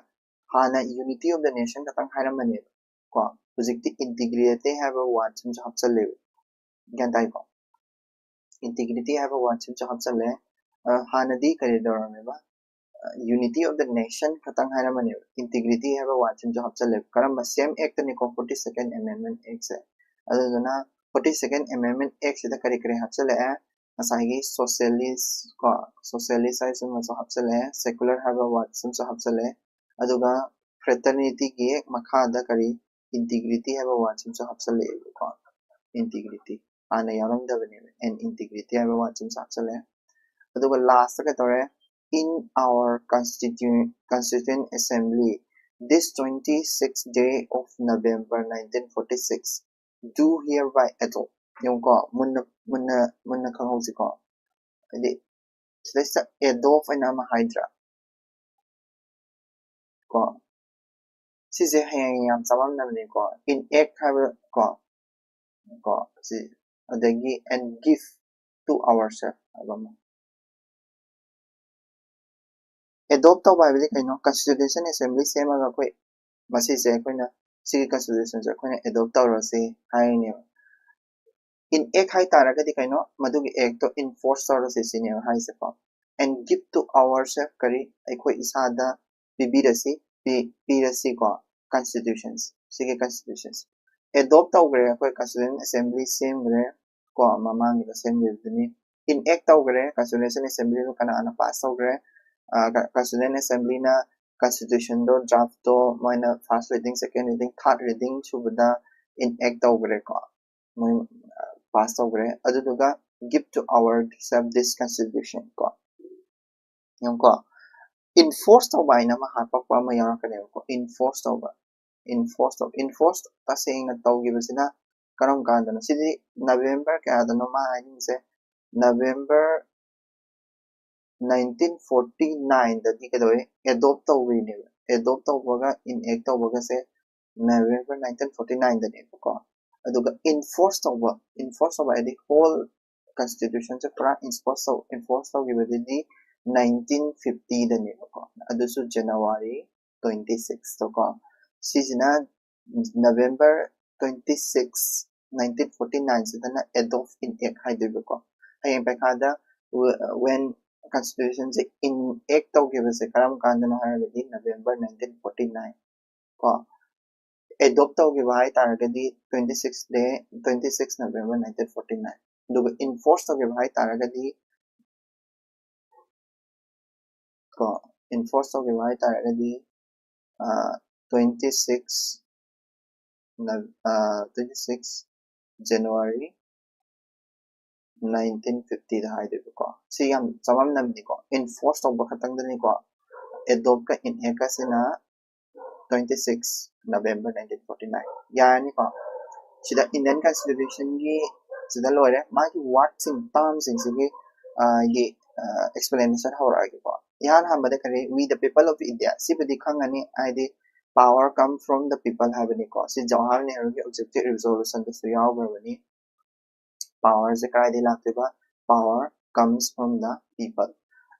ꯍꯥꯟꯅ Unity of the Nation ꯈꯛꯇꯪ ꯍꯥꯏꯔꯝꯕꯅꯦꯕ ꯀꯣ, ꯍꯧꯖꯤꯛꯇꯤ ꯏꯟꯇꯤꯒ꯭ꯔꯤꯇꯤ ꯍꯥꯏꯕ ꯋꯥꯔꯗꯁꯤꯃꯁꯨ ꯍꯥꯞꯆꯜꯂꯦꯕ꯫ ꯒ꯭ꯌꯥꯟ ꯇꯥꯏꯀꯣ? ꯏꯟꯇꯤꯒ꯭ꯔꯤꯇꯤ ꯍꯥꯏꯕ ꯋꯥꯔꯗꯁꯤꯃꯁꯨ ꯍꯥꯞꯆꯜꯂꯦ꯫ ꯑ, ꯍꯥꯟꯅꯗꯤ ꯀꯔꯤ ꯇꯧꯔꯝꯃꯦꯕ? Unity of the Nation ꯈꯛꯇꯪ ꯍꯥꯏꯔꯝꯕꯅꯦꯕ, ꯏꯟꯇꯤꯒ꯭ꯔꯤꯇꯤ ꯍꯥꯏꯕ ꯋꯥꯔꯗꯁꯤꯃꯁꯨ ꯍꯥꯞꯆꯜꯂꯦꯕ꯫ ꯀꯔꯝꯕ? Same Actꯅꯤꯀꯣ, forty second Amendment Actꯁꯦ꯫ ꯑꯗꯨꯗꯨꯅ forty second Amendment Actꯁꯤꯗ ꯀꯔꯤ ꯀꯔꯤ ꯍꯥꯞꯆꯜꯂꯛꯑꯦ? ꯉꯁꯥꯏꯒꯤ socialist ꯀꯣ, socialist ꯍꯥꯏꯁꯤꯃꯁꯨ ꯍꯥꯞꯆꯜꯂꯛꯑꯦ, secular ꯍꯥꯏꯕ ꯋꯥꯔꯗꯁꯤꯃꯁꯨ ꯍꯥꯞꯆꯜꯂꯛꯑꯦ, ꯑꯗꯨꯒ fraternityꯒꯤ ꯍꯦꯛ ꯃꯈꯥꯗ ꯀꯔꯤ? ꯏꯟꯇꯤꯒ꯭ꯔꯤꯇꯤ ꯍꯥꯏꯕ ꯋꯥꯔꯗꯁꯤꯃꯁꯨ ꯍꯥꯞꯆꯜꯂꯛꯑꯦꯕꯀꯣ꯫ ꯏꯟꯇꯤꯒ꯭ꯔꯤꯇꯤ ꯍꯥꯟꯅ ꯌꯥꯎꯔꯝꯗꯕꯅꯦꯕ, and ꯏꯟꯇꯤꯒ꯭ꯔꯤꯇꯤ ꯍꯥꯏꯕ ꯋꯥꯔꯗꯁꯤꯃꯁꯨ ꯍꯥꯞꯆꯜꯂꯛꯑꯦ꯫ ꯑꯗꯨꯒ ꯂꯥꯁꯇ ꯀꯩꯗꯧꯔꯦ? In our constitu constituent assembly, this twenty six day of November nineteen forty six, do hereby adopt. ꯌꯦꯡꯉꯨꯀꯣ, ꯃꯨꯟꯅ ꯃꯨꯟꯅ ꯃꯨꯟꯅ ꯈꯪꯍꯧꯁꯤꯀꯣ꯫ ꯍꯥꯏꯗꯤ ꯁꯤꯗꯩꯁꯤꯗ adopt ꯑꯅ ꯑꯃ ꯍꯥꯏꯗ꯭ꯔꯥ? ꯀꯣ, ꯁꯤꯁꯦ ꯍꯌꯦꯡ ꯌꯥꯝ ꯆꯃꯝꯅꯕꯅꯤꯀꯣ꯫ Enact ꯍꯥꯏꯕ ꯀꯣ, ꯀꯣ, ꯁꯤ, ꯑꯗꯒꯤ and give to ourselves ꯍꯥꯏꯕ ꯑꯃ꯫ Adopt ꯇꯧꯕ ꯍꯥꯏꯕꯗꯤ ꯀꯩꯅꯣ? Constitution Assembly ꯁꯦꯝꯃꯒ ꯑꯩꯈꯣꯏ ꯃꯁꯤꯁꯦ ꯑꯩꯈꯣꯏꯅ, ꯁꯤꯒꯤ Constitutionꯁꯦ ꯑꯩꯈꯣꯏꯅ adopt ꯇꯧꯔꯁꯤ ꯍꯥꯏꯔꯤꯅꯦꯕ꯫ Enact ꯍꯥꯏ ꯇꯥꯔꯒꯗꯤ ꯀꯩꯅꯣ? ꯃꯗꯨꯒꯤ actꯇꯣ enforce ꯇꯧꯔꯁꯤ ꯁꯤꯅꯦꯕ ꯍꯥꯏꯁꯦꯀꯣ꯫ And give to ourselves, ꯀꯔꯤ? ꯑꯩꯈꯣꯏ ꯏꯁꯥꯗ ꯄꯤꯕꯤꯔꯁꯤ, ꯄꯤ-, ꯄꯤꯔꯁꯤꯀꯣ, constitutions, ꯁꯤꯒꯤ constitutions꯫ Adopt ꯇꯧꯈ꯭ꯔꯦ, ꯑꯩꯈꯣꯏ Constituent Assembly ꯁꯦꯝꯈ꯭ꯔꯦ ꯀꯣ, ꯃꯃꯥꯡꯒꯤꯗ ꯁꯦꯝꯈꯤꯕꯗꯨꯅꯤ꯫ enact ꯇꯧꯈ꯭ꯔꯦ, Constituent Assembly ꯗꯣ ꯀꯅꯥꯅ pass ꯇꯧꯈ꯭ꯔꯦ? Constituent Assembly ꯅ Constitution ꯗꯣ, draft ꯇꯣ ꯃꯣꯏꯅ first reading, second reading, third reading ꯁꯨꯕꯗ enact ꯇꯧꯈ꯭ꯔꯦꯀꯣ, ꯃꯣꯏ pass ꯇꯧꯈ꯭ꯔꯦ꯫ ꯑꯗꯨꯗꯨꯒ give to ourselves this constitution ꯀꯣ, ꯌꯦꯡꯉꯨꯀꯣ, enforce ꯇꯧꯕ ꯍꯥꯏꯅ ꯑꯃ ꯍꯥꯞꯄꯛꯄ ꯑꯃ ꯌꯥꯎꯔꯛꯀꯅꯦꯕꯀꯣ꯫ Enforce ꯇꯧꯕ, enforce ꯇꯧ enforce ꯇꯁꯦꯡꯅ ꯇꯧꯈꯤꯕꯁꯤꯅ ꯀꯔꯝ ꯀꯥꯟꯗꯅꯣ? ꯁꯤꯗꯤ November ꯀꯌꯥꯗꯅꯣ ꯃꯥ ꯍꯥꯏꯅꯤꯡꯉꯤꯁꯦ? November nineteen forty nine ꯗꯗꯤ ꯀꯩꯗꯧꯋꯦ? Adopt ꯇꯧꯈ꯭ꯔꯤꯅꯦꯕ꯫ Adopt ꯇꯧꯕꯒ enact ꯇꯧꯕꯒꯁꯦ November nineteen forty nine ꯗꯅꯦꯕꯀꯣ꯫ ꯑꯗꯨꯒ enforce ꯇꯧꯕ, enforce ꯇꯧꯕ ꯍꯥꯏꯗꯤ whole Constitution ꯁꯦ ꯄꯨꯔꯥ enforce ꯇꯧ enforce ꯇꯧꯈꯤꯕꯗꯨꯗꯤ nineteen fifty ꯗꯅꯦꯕꯀꯣ, ꯑꯗꯨꯁꯨ January twenty six ꯇꯀꯣ꯫ ꯁꯤꯁꯤꯅ November twenty six, nineteen forty nine ꯁꯤꯗꯅ adopt, enact ꯍꯥꯏꯗꯣꯏꯕꯀꯣ꯫ ꯍꯌꯦꯡ ꯄꯩꯈꯥꯗ when Constitution ꯁꯦ enact ꯇꯧꯈꯤꯕꯁꯦ ꯀꯔꯝ ꯀꯥꯟꯗꯅꯣ ꯍꯥꯏꯔꯒꯗꯤ November nineteen forty nine ꯀꯣ꯫ Adopt ꯇꯧꯈꯤꯕ ꯍꯥꯏꯇꯥꯔꯒꯗꯤ twenty six day, twenty six November nineteen forty nine꯫ ꯑꯗꯨꯒ enforce ꯇꯧꯈꯤꯕ ꯍꯥꯏꯇꯥꯔꯒꯗꯤ ꯀꯣ, enforce ꯇꯧꯈꯤꯕ ꯍꯥꯏꯇꯥꯔꯒꯗꯤ twenty six twenty six January nineteen fifty ꯗ ꯍꯥꯏꯗꯣꯏꯕꯀꯣ꯫ ꯁꯤ ꯌꯥꯝ ꯆꯃꯝꯅꯕꯅꯤꯀꯣ, enforce ꯇꯧꯕ ꯈꯛꯇꯪꯗꯅꯤꯀꯣ꯫ Adopt ꯀ enact ꯀꯁꯤꯅ twenty six November nineteen forty nine꯫ ꯌꯥꯔꯅꯤꯀꯣ? ꯁꯤꯗ Indian Constitution ꯒꯤ ꯁꯤꯗ ꯂꯣꯏꯔꯦ꯫ ꯃꯥꯒꯤ word ꯁꯤꯡ, term ꯁꯤꯡꯁꯤꯒꯤ ꯒꯤ explanation ꯍꯧꯔꯛꯑꯒꯦꯀꯣ꯫ ꯏꯍꯥꯟ ꯑꯍꯥꯟꯕꯗ ꯀꯔꯤ? We the people of India꯫ ꯁꯤꯕꯨꯗꯤ ꯈꯪꯉꯅꯤ, ꯍꯥꯏꯗꯤ power come from the people ꯍꯥꯏꯕꯅꯤꯀꯣ꯫ ꯁꯤ ꯖꯋꯥꯍꯔ ꯅꯦꯍꯔꯨꯒꯤ objective resolution ꯗꯁꯨ ꯌꯥꯎꯈ꯭ꯔꯕꯅꯤ꯫ Power ꯁꯦ ꯀꯗꯥꯏꯗꯒꯤ ꯂꯥꯛꯇꯣꯏꯕ? Power comes from the people꯫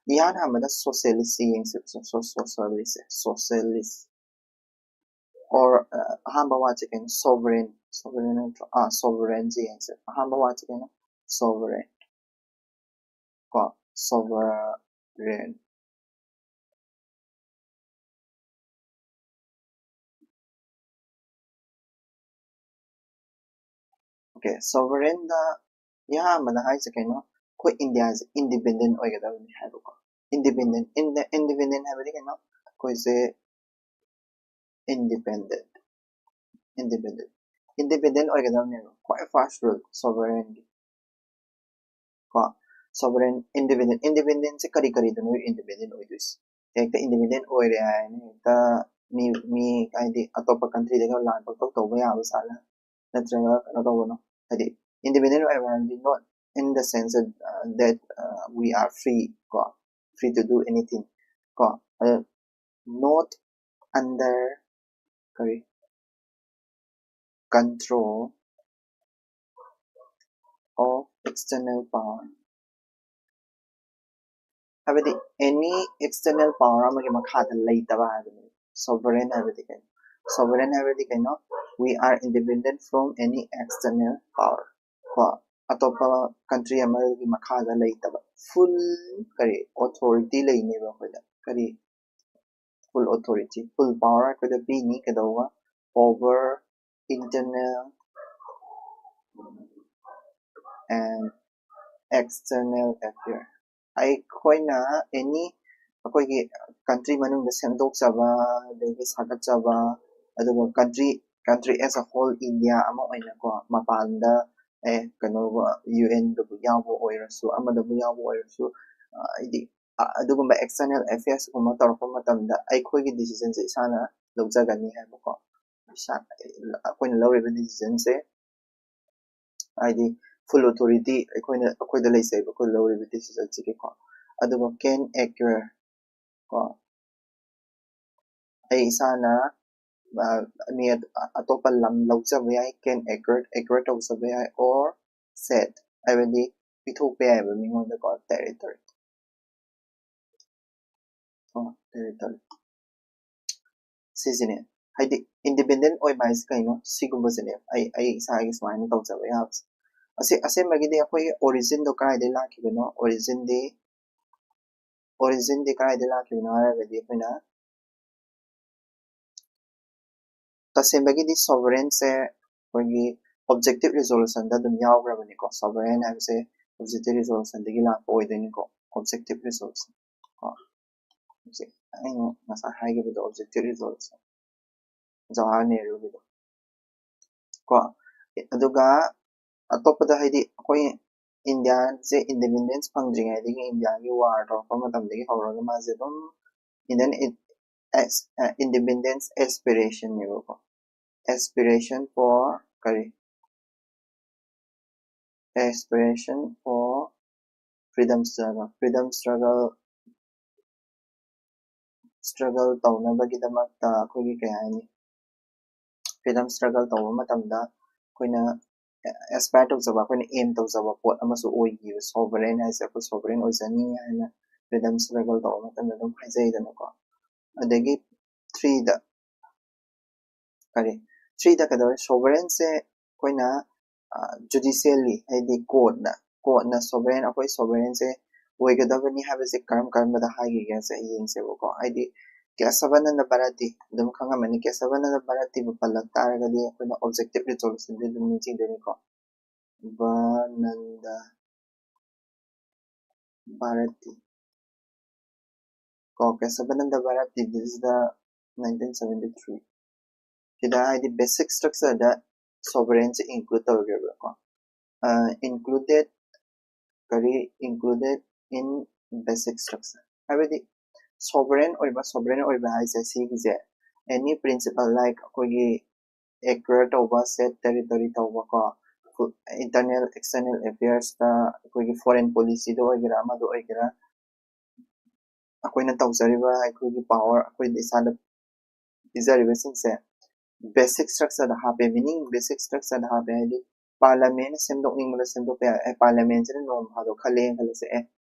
ꯏꯍꯥꯟ ꯑꯍꯥꯟꯕꯗ socialist ꯁꯤ ꯌꯦꯡꯁꯦ꯫ Socialist say, socialist꯫ Or ꯑꯍꯥꯟꯕ word ꯁꯦ ꯀꯩꯅꯣ? Sovereign꯫ Sovereign ꯅꯠꯇ꯭ꯔꯣ? ꯑꯥ, sovereign ꯁꯦ ꯌꯦꯡꯁꯦ꯫ ꯑꯍꯥꯟꯕ word ꯁꯦ ꯀꯩꯅꯣ? Sovereign ꯀꯣ, sovereign꯫ Okay, sovereign ꯗ ꯏꯍꯥꯟ ꯑꯍꯥꯟꯕꯗ ꯍꯥꯏꯁꯦ ꯀꯩꯅꯣ? ꯑꯩꯈꯣꯏ ꯏꯟꯗꯤꯌꯥꯁꯦ ꯏꯟꯗꯤꯄꯦꯟꯗꯦꯟ ꯑꯣꯏꯒꯗꯕꯅꯤ ꯍꯥꯏꯕꯀꯣ꯫ ꯏꯟꯗꯤꯄꯦꯟꯗꯦꯟ, ꯏꯟꯗꯤꯄꯦꯟꯗꯦꯟ ꯍꯥꯏꯕꯗꯤ ꯀꯩꯅꯣ? ꯑꯩꯈꯣꯏꯁꯦ ꯏꯟꯗꯤꯄꯦꯟꯗꯦꯟ, ꯏꯟꯗꯤꯄꯦꯟꯗꯦꯟ, ꯏꯟꯗꯤꯄꯦꯟꯗꯦꯟ ꯑꯣꯏꯒꯗꯕꯅꯦꯕ꯫ ꯈ꯭ꯋꯥꯏ ꯐꯥꯔꯁ ꯔꯨꯜ ꯁꯣꯚꯔꯦꯟꯒꯤ ꯀꯣ꯫ ꯁꯣꯚꯔꯦꯟ, ꯏꯟꯗꯤꯄꯦꯟꯗꯦꯟ, ꯏꯟꯗꯤꯄꯦꯟꯗꯦꯟꯁꯦ ꯀꯔꯤ ꯀꯔꯤꯗꯅꯣ ꯏꯟꯗꯤꯄꯦꯟꯗꯦꯟ ꯑꯣꯏꯗꯣꯏꯁꯦ? ꯍꯦꯛꯇ ꯏꯟꯗꯤꯄꯦꯟꯗꯦꯟ ꯑꯣꯏꯔꯦ ꯍꯥꯏꯅ ꯍꯦꯛꯇ ꯃꯤ, ꯃꯤ ꯍꯥꯏꯗꯤ ꯑꯇꯣꯞꯄ ꯀꯟꯇ꯭ꯔꯤꯗꯒ ꯂꯥꯟ ꯄꯪꯇꯧ ꯇꯧꯕ ꯌꯥꯕ ꯖꯥꯠꯂ? ꯅꯠꯇ꯭ꯔꯒ ꯀꯩꯅꯣ ꯇꯧꯕꯅꯣ? ꯍꯥꯏꯗꯤ ꯏꯟꯗꯤꯄꯦꯟꯗꯦꯟ ꯑꯣꯏꯕ ꯍꯥꯏꯕꯗꯤ not in the sense that, uh, that, uh, we are free ꯀꯣ, free to do anything ꯀꯣ, ꯑꯗ not under ꯀꯔꯤ control of external power, ꯍꯥꯏꯕꯗꯤ any external power ꯑꯃꯒꯤ ꯃꯈꯥꯗ ꯂꯩꯇꯕ ꯍꯥꯏꯕꯅꯤ꯫ ꯁꯣꯚꯔꯦꯟ ꯍꯥꯏꯕꯗꯤ ꯀꯩꯅꯣ? ꯁꯣꯚꯔꯦꯟ ꯍꯥꯏꯕꯗꯤ ꯀꯩꯅꯣ? We are independent from any external power ꯀꯣ꯫ ꯑꯇꯣꯞꯄ ꯀꯟꯇ꯭ꯔꯤ ꯑꯃꯒꯤ ꯃꯈꯥꯗ ꯂꯩꯇꯕ, ꯐꯨꯜ ꯀꯔꯤ ꯑꯣꯊꯣꯔꯤꯇꯤ ꯂꯩꯅꯦꯕ ꯑꯩꯈꯣꯏꯗ꯫ ꯀꯔꯤ? ꯐꯨꯜ ꯑꯣꯊꯣꯔꯤꯇꯤ, ꯐꯨꯜ ꯄꯥꯋꯔ ꯑꯩꯈꯣꯏꯗ ꯄꯤꯅꯤ꯫ ꯀꯩꯗꯧꯕ? Over internal and external affair꯫ ꯑꯩꯈꯣꯏꯅ ꯑꯦꯅꯤ ꯑꯩꯈꯣꯏꯒꯤ ꯀꯟꯇ꯭ꯔꯤ ꯃꯅꯨꯡꯗ ꯁꯦꯝꯗꯣꯛꯆꯕ, ꯑꯗꯒꯤ ꯁꯥꯒꯠꯆꯕ, ꯑꯗꯨꯒ country, country as a whole, India ꯑꯃ ꯑꯣꯏꯅꯀꯣ, ꯃꯄꯥꯟꯗ ꯑꯦ ꯀꯩꯅꯣ ꯌꯨ ꯑꯦꯟꯗꯕꯨ ꯌꯥꯎꯕ ꯑꯣꯏꯔꯁꯨ, ꯑꯃꯗꯕꯨ ꯌꯥꯎꯕ ꯑꯣꯏꯔꯁꯨ, ꯍꯥꯏꯗꯤ ꯑꯗꯨꯒꯨꯝꯕ external affairs ꯀꯨꯝꯕ ꯇꯧꯔꯛꯄ ꯃꯇꯝꯗ ꯑꯩꯈꯣꯏꯒꯤ ꯗꯤꯁꯤꯖꯟꯁꯦ ꯏꯁꯥꯅ ꯂꯧꯖꯒꯅꯤ ꯍꯥꯏꯕꯀꯣ꯫ ꯏꯁꯥ, ꯑꯩꯈꯣꯏꯅ ꯂꯧꯔꯤꯕ ꯗꯤꯁꯤꯖꯟꯁꯦ ꯍꯥꯏꯗꯤ ꯐꯨꯜ ꯑꯣꯊꯣꯔꯤꯇꯤ ꯑꯩꯈꯣꯏꯅ, ꯑꯩꯈꯣꯏꯗ ꯂꯩꯖꯩꯕ, ꯑꯩꯈꯣꯏ ꯂꯧꯔꯤꯕ ꯗꯤꯁꯤꯖꯟꯁꯤꯒꯤꯀꯣ꯫ ꯑꯗꯨꯒ can acquire ꯀꯣ, ꯑꯩ ꯏꯁꯥꯅ ꯃꯤ ꯑꯇꯣꯞꯄ ꯂꯝ ꯂꯧꯖꯕ ꯌꯥꯏ, can acquire, acquire ꯇꯧꯖꯕ ꯌꯥꯏ, or cede ꯍꯥꯏꯕꯗꯤ ꯄꯤꯊꯣꯛꯄ ꯌꯥꯏꯕ ꯃꯤꯉꯣꯟꯗꯀꯣ, ꯇꯦꯔꯤꯇꯣꯔꯤ꯫ ꯀꯣ, ꯇꯦꯔꯤꯇꯣꯔꯤ꯫ ꯁꯤꯁꯤꯅꯦ ꯍꯥꯏꯗꯤ ꯏꯟꯗꯤꯄꯦꯟꯗꯦꯟ ꯑꯣꯏꯕ ꯍꯥꯏꯁꯤ ꯀꯩꯅꯣ? ꯁꯤꯒꯨꯝꯕꯁꯤꯅꯦ ꯑꯩ, ꯑꯩ ꯏꯁꯥꯒꯤ ꯁꯨꯃꯥꯏꯅ ꯇꯧꯖꯕ ꯌꯥꯕꯁꯦ꯫ ꯑꯁꯤ ꯑꯁꯦꯡꯕꯒꯤꯗꯤ ꯑꯩꯈꯣꯏꯒꯤ ꯑꯣꯔꯤꯖꯤꯟꯗꯣ ꯀꯗꯥꯏꯗꯒꯤ ꯂꯥꯛꯈꯤꯕꯅꯣ? ꯑꯣꯔꯤꯖꯤꯟꯗꯤ, ꯑꯣꯔꯤꯖꯤꯟꯗꯤ ꯀꯗꯥꯏꯗꯒꯤ ꯂꯥꯛꯈꯤꯕꯅꯣ ꯍꯥꯏꯔꯒꯗꯤ ꯑꯩꯈꯣꯏꯅ ꯇꯁꯦꯡꯕꯒꯤꯗꯤ ꯁꯣꯚꯔꯦꯟꯁꯦ ꯑꯩꯈꯣꯏꯒꯤ ꯑꯣꯕꯖꯦꯛꯇꯤꯚ ꯔꯤꯖꯣꯂꯨꯁꯟꯗ ꯑꯗꯨꯝ ꯌꯥꯎꯈ꯭ꯔꯕꯅꯤꯀꯣ꯫ ꯁꯣꯚꯔꯦꯟ ꯍꯥꯏꯕꯁꯦ ꯍꯧꯖꯤꯛꯇꯤ ꯔꯤꯖꯣꯂꯨꯁꯟꯗꯒꯤ ꯂꯥꯛꯄ ꯑꯣꯏꯗꯣꯏꯅꯤꯀꯣ, ꯑꯣꯕꯖꯦꯛꯇꯤꯚ ꯔꯤꯖꯣꯂꯨꯁꯟ ꯀꯣ꯫ ꯍꯧꯖꯤꯛ ꯑꯩꯅ ꯉꯁꯥꯏ ꯍꯥꯏꯈꯤꯕꯗꯣ ꯑꯣꯕꯖꯦꯛꯇꯤꯚ ꯔꯤꯖꯣꯂꯨꯁꯟ, ꯖꯋꯥꯍꯔ ꯅꯦꯍꯔꯨꯒꯤꯗꯣ ꯀꯣ꯫ ꯑꯗꯨꯒ ꯑꯇꯣꯞꯄꯗ ꯍꯥꯏꯗꯤ ꯑꯩꯈꯣꯏ ꯏꯟꯗꯤꯌꯥꯁꯦ ꯏꯟꯗꯤꯄꯦꯟꯗꯦꯟꯁ ꯐꯪꯗ꯭ꯔꯤꯉꯩꯗꯒꯤ, ꯏꯟꯗꯤꯌꯥꯒꯤ ꯋꯥꯔ ꯇꯧꯔꯛꯄ ꯃꯇꯝꯗꯒꯤ ꯍꯧꯔꯒ ꯃꯥꯁꯦ ꯑꯗꯨꯝ ꯏꯟꯗꯤꯌꯟ ꯏꯟꯗꯤꯄꯦꯟꯗꯦꯟꯁ ꯑꯦꯁꯄꯤꯔꯦꯁꯟꯅꯦꯕꯀꯣ꯫ Aspiration for ꯀꯔꯤ aspiration for freedom struggle, freedom struggle struggle ꯇꯧꯅꯕꯒꯤꯗꯃꯛꯇ ꯑꯩꯈꯣꯏꯒꯤ ꯀꯩ ꯍꯥꯏꯅꯤ, freedom struggle ꯇꯧꯕ ꯃꯇꯝꯗ ꯑꯩꯈꯣꯏꯅ ꯑꯦꯁꯄꯥꯌꯔ ꯇꯧꯖꯕ, ꯑꯩꯈꯣꯏꯅ ꯑꯦꯝ ꯇꯧꯖꯕ ꯄꯣꯠ ꯑꯃꯁꯨ ꯑꯣꯏꯈꯤꯕ꯫ ꯁꯣꯚꯔꯦꯟ ꯍꯥꯏꯁꯦ ꯑꯩꯈꯣꯏ ꯁꯣꯚꯔꯦꯟ ꯑꯣꯏꯖꯅꯤ ꯍꯥꯏꯅ freedom struggle ꯇꯧꯕ ꯃꯇꯝꯗ ꯑꯗꯨꯝ ꯍꯥꯏꯖꯩꯗꯅꯀꯣ꯫ ꯑꯗꯒꯤ ꯊ꯭ꯔꯤꯗ ꯀꯔꯤ ꯊ꯭ꯔꯤꯗ ꯀꯩꯗꯧꯔꯦ? ꯁꯣꯚꯔꯦꯟꯁꯦ ꯑꯩꯈꯣꯏꯅ ꯖꯨꯗꯤꯁꯤꯌꯦꯜꯂꯤ, ꯍꯥꯏꯗꯤ ꯀꯣꯔꯠꯅ ꯀꯣꯔꯠꯅ ꯁꯣꯚꯔꯦꯟ, ꯑꯩꯈꯣꯏ ꯁꯣꯚꯔꯦꯟꯁꯦ ꯑꯣꯏꯒꯗꯕꯅꯤ ꯍꯥꯏꯕꯁꯦ ꯀꯔꯝ ꯀꯔꯝꯕꯗ ꯍꯥꯏꯈꯤꯒꯦꯁꯦ ꯌꯦꯡꯁꯦꯕꯀꯣ꯫ ꯍꯥꯏꯗꯤ ꯀꯦꯁꯕꯅꯟꯗ ꯚꯥꯔꯇꯤ ꯑꯗꯨꯝ ꯈꯪꯉꯝꯃꯅꯤ꯫ ꯀꯦꯁꯕꯅꯟꯗ ꯚꯥꯔꯇꯤꯕꯨ ꯄꯜꯂꯛ ꯇꯥꯔꯒꯗꯤ ꯑꯩꯈꯣꯏꯅ ꯑꯣꯕꯖꯦꯛꯇꯤꯚ ꯔꯤꯖꯣꯂꯨꯁꯟꯗꯤ ꯑꯗꯨꯝ ꯅꯤꯡꯁꯤꯡꯗꯣꯏꯅꯤꯀꯣ꯫ ꯕꯅꯟꯗ ꯚꯥꯔꯇꯤ ꯀꯣ, ꯀꯦꯁꯕꯅꯟꯗ Bharti, this is the nineteen seventy three꯫ ꯁꯤꯗ ꯍꯥꯏꯗꯤ ꯕꯦꯁꯤꯛ ꯁ꯭ꯇ꯭ꯔꯛꯆꯔꯗ ꯁꯣꯚꯔꯦꯟꯁꯦ ꯏꯟꯀ꯭ꯂꯨꯗ ꯇꯧꯔꯒꯦꯕꯀꯣ꯫ ꯏꯟꯀ꯭ꯂꯨꯗꯦꯠ ꯀꯔꯤ included in basic structure ꯍꯥꯏꯕꯗꯤ ꯁꯣꯚꯔꯦꯟ ꯑꯣꯏꯕ, ꯁꯣꯚꯔꯦꯟ ꯑꯣꯏꯕ ꯍꯥꯏꯁꯦ ꯁꯤꯒꯤꯁꯦ ꯑꯦꯅꯤ ꯄ꯭ꯔꯤꯟꯁꯤꯄꯜ ꯂꯥꯏꯛ ꯑꯩꯈꯣꯏꯒꯤ ꯑꯦꯀ꯭ꯋꯦꯌꯔ ꯇꯧꯕ, ꯁꯦꯠ ꯇꯦꯔꯤꯇꯣꯔꯤ ꯇꯧꯕ ꯀꯣ, ꯏꯟꯇꯔꯅꯦꯜ ꯑꯦꯛꯁꯇꯔꯅꯦꯜ ꯑꯦꯐꯤꯌꯔꯁꯇ ꯑꯩꯈꯣꯏꯒꯤ ꯐꯣꯔꯦꯟ ꯄꯣꯂꯤꯁꯤꯗ ꯑꯣꯏꯒꯦꯔꯥ ꯑꯃꯗ ꯑꯣꯏꯒꯦꯔꯥ, ꯑꯩꯈꯣꯏꯅ ꯇꯧꯖꯔꯤꯕ ꯑꯩꯈꯣꯏꯒꯤ ꯄꯥꯋꯔ ꯑꯩꯈꯣꯏꯗ ꯏꯁꯥꯗ ꯄꯤꯖꯔꯤꯕꯁꯤꯡꯁꯦ ꯕꯦꯁꯤꯛ ꯁ꯭ꯇ꯭ꯔꯛꯆꯔꯗ ꯍꯥꯞꯄꯦ꯫ ꯃꯤꯅꯤꯡ ꯕꯦꯁꯤꯛ ꯁ꯭ꯇ꯭ꯔꯛꯆꯔꯗ ꯍꯥꯞꯄꯦ ꯍꯥꯏꯗꯤ ꯄꯥꯔꯂꯥꯃꯦꯟꯅ ꯁꯦꯝꯗꯣꯛꯅꯤꯡꯕꯗ ꯁꯦꯝꯗꯣꯛꯄ ꯌꯥꯏ꯫ ꯑꯦ, ꯄꯥꯔꯂꯥꯃꯦꯟꯁꯤꯅ ꯅꯣꯡ ꯐꯥꯗꯣꯛ ꯈꯜꯂꯦꯅ ꯈꯜꯂꯁꯦ, ꯑꯦ,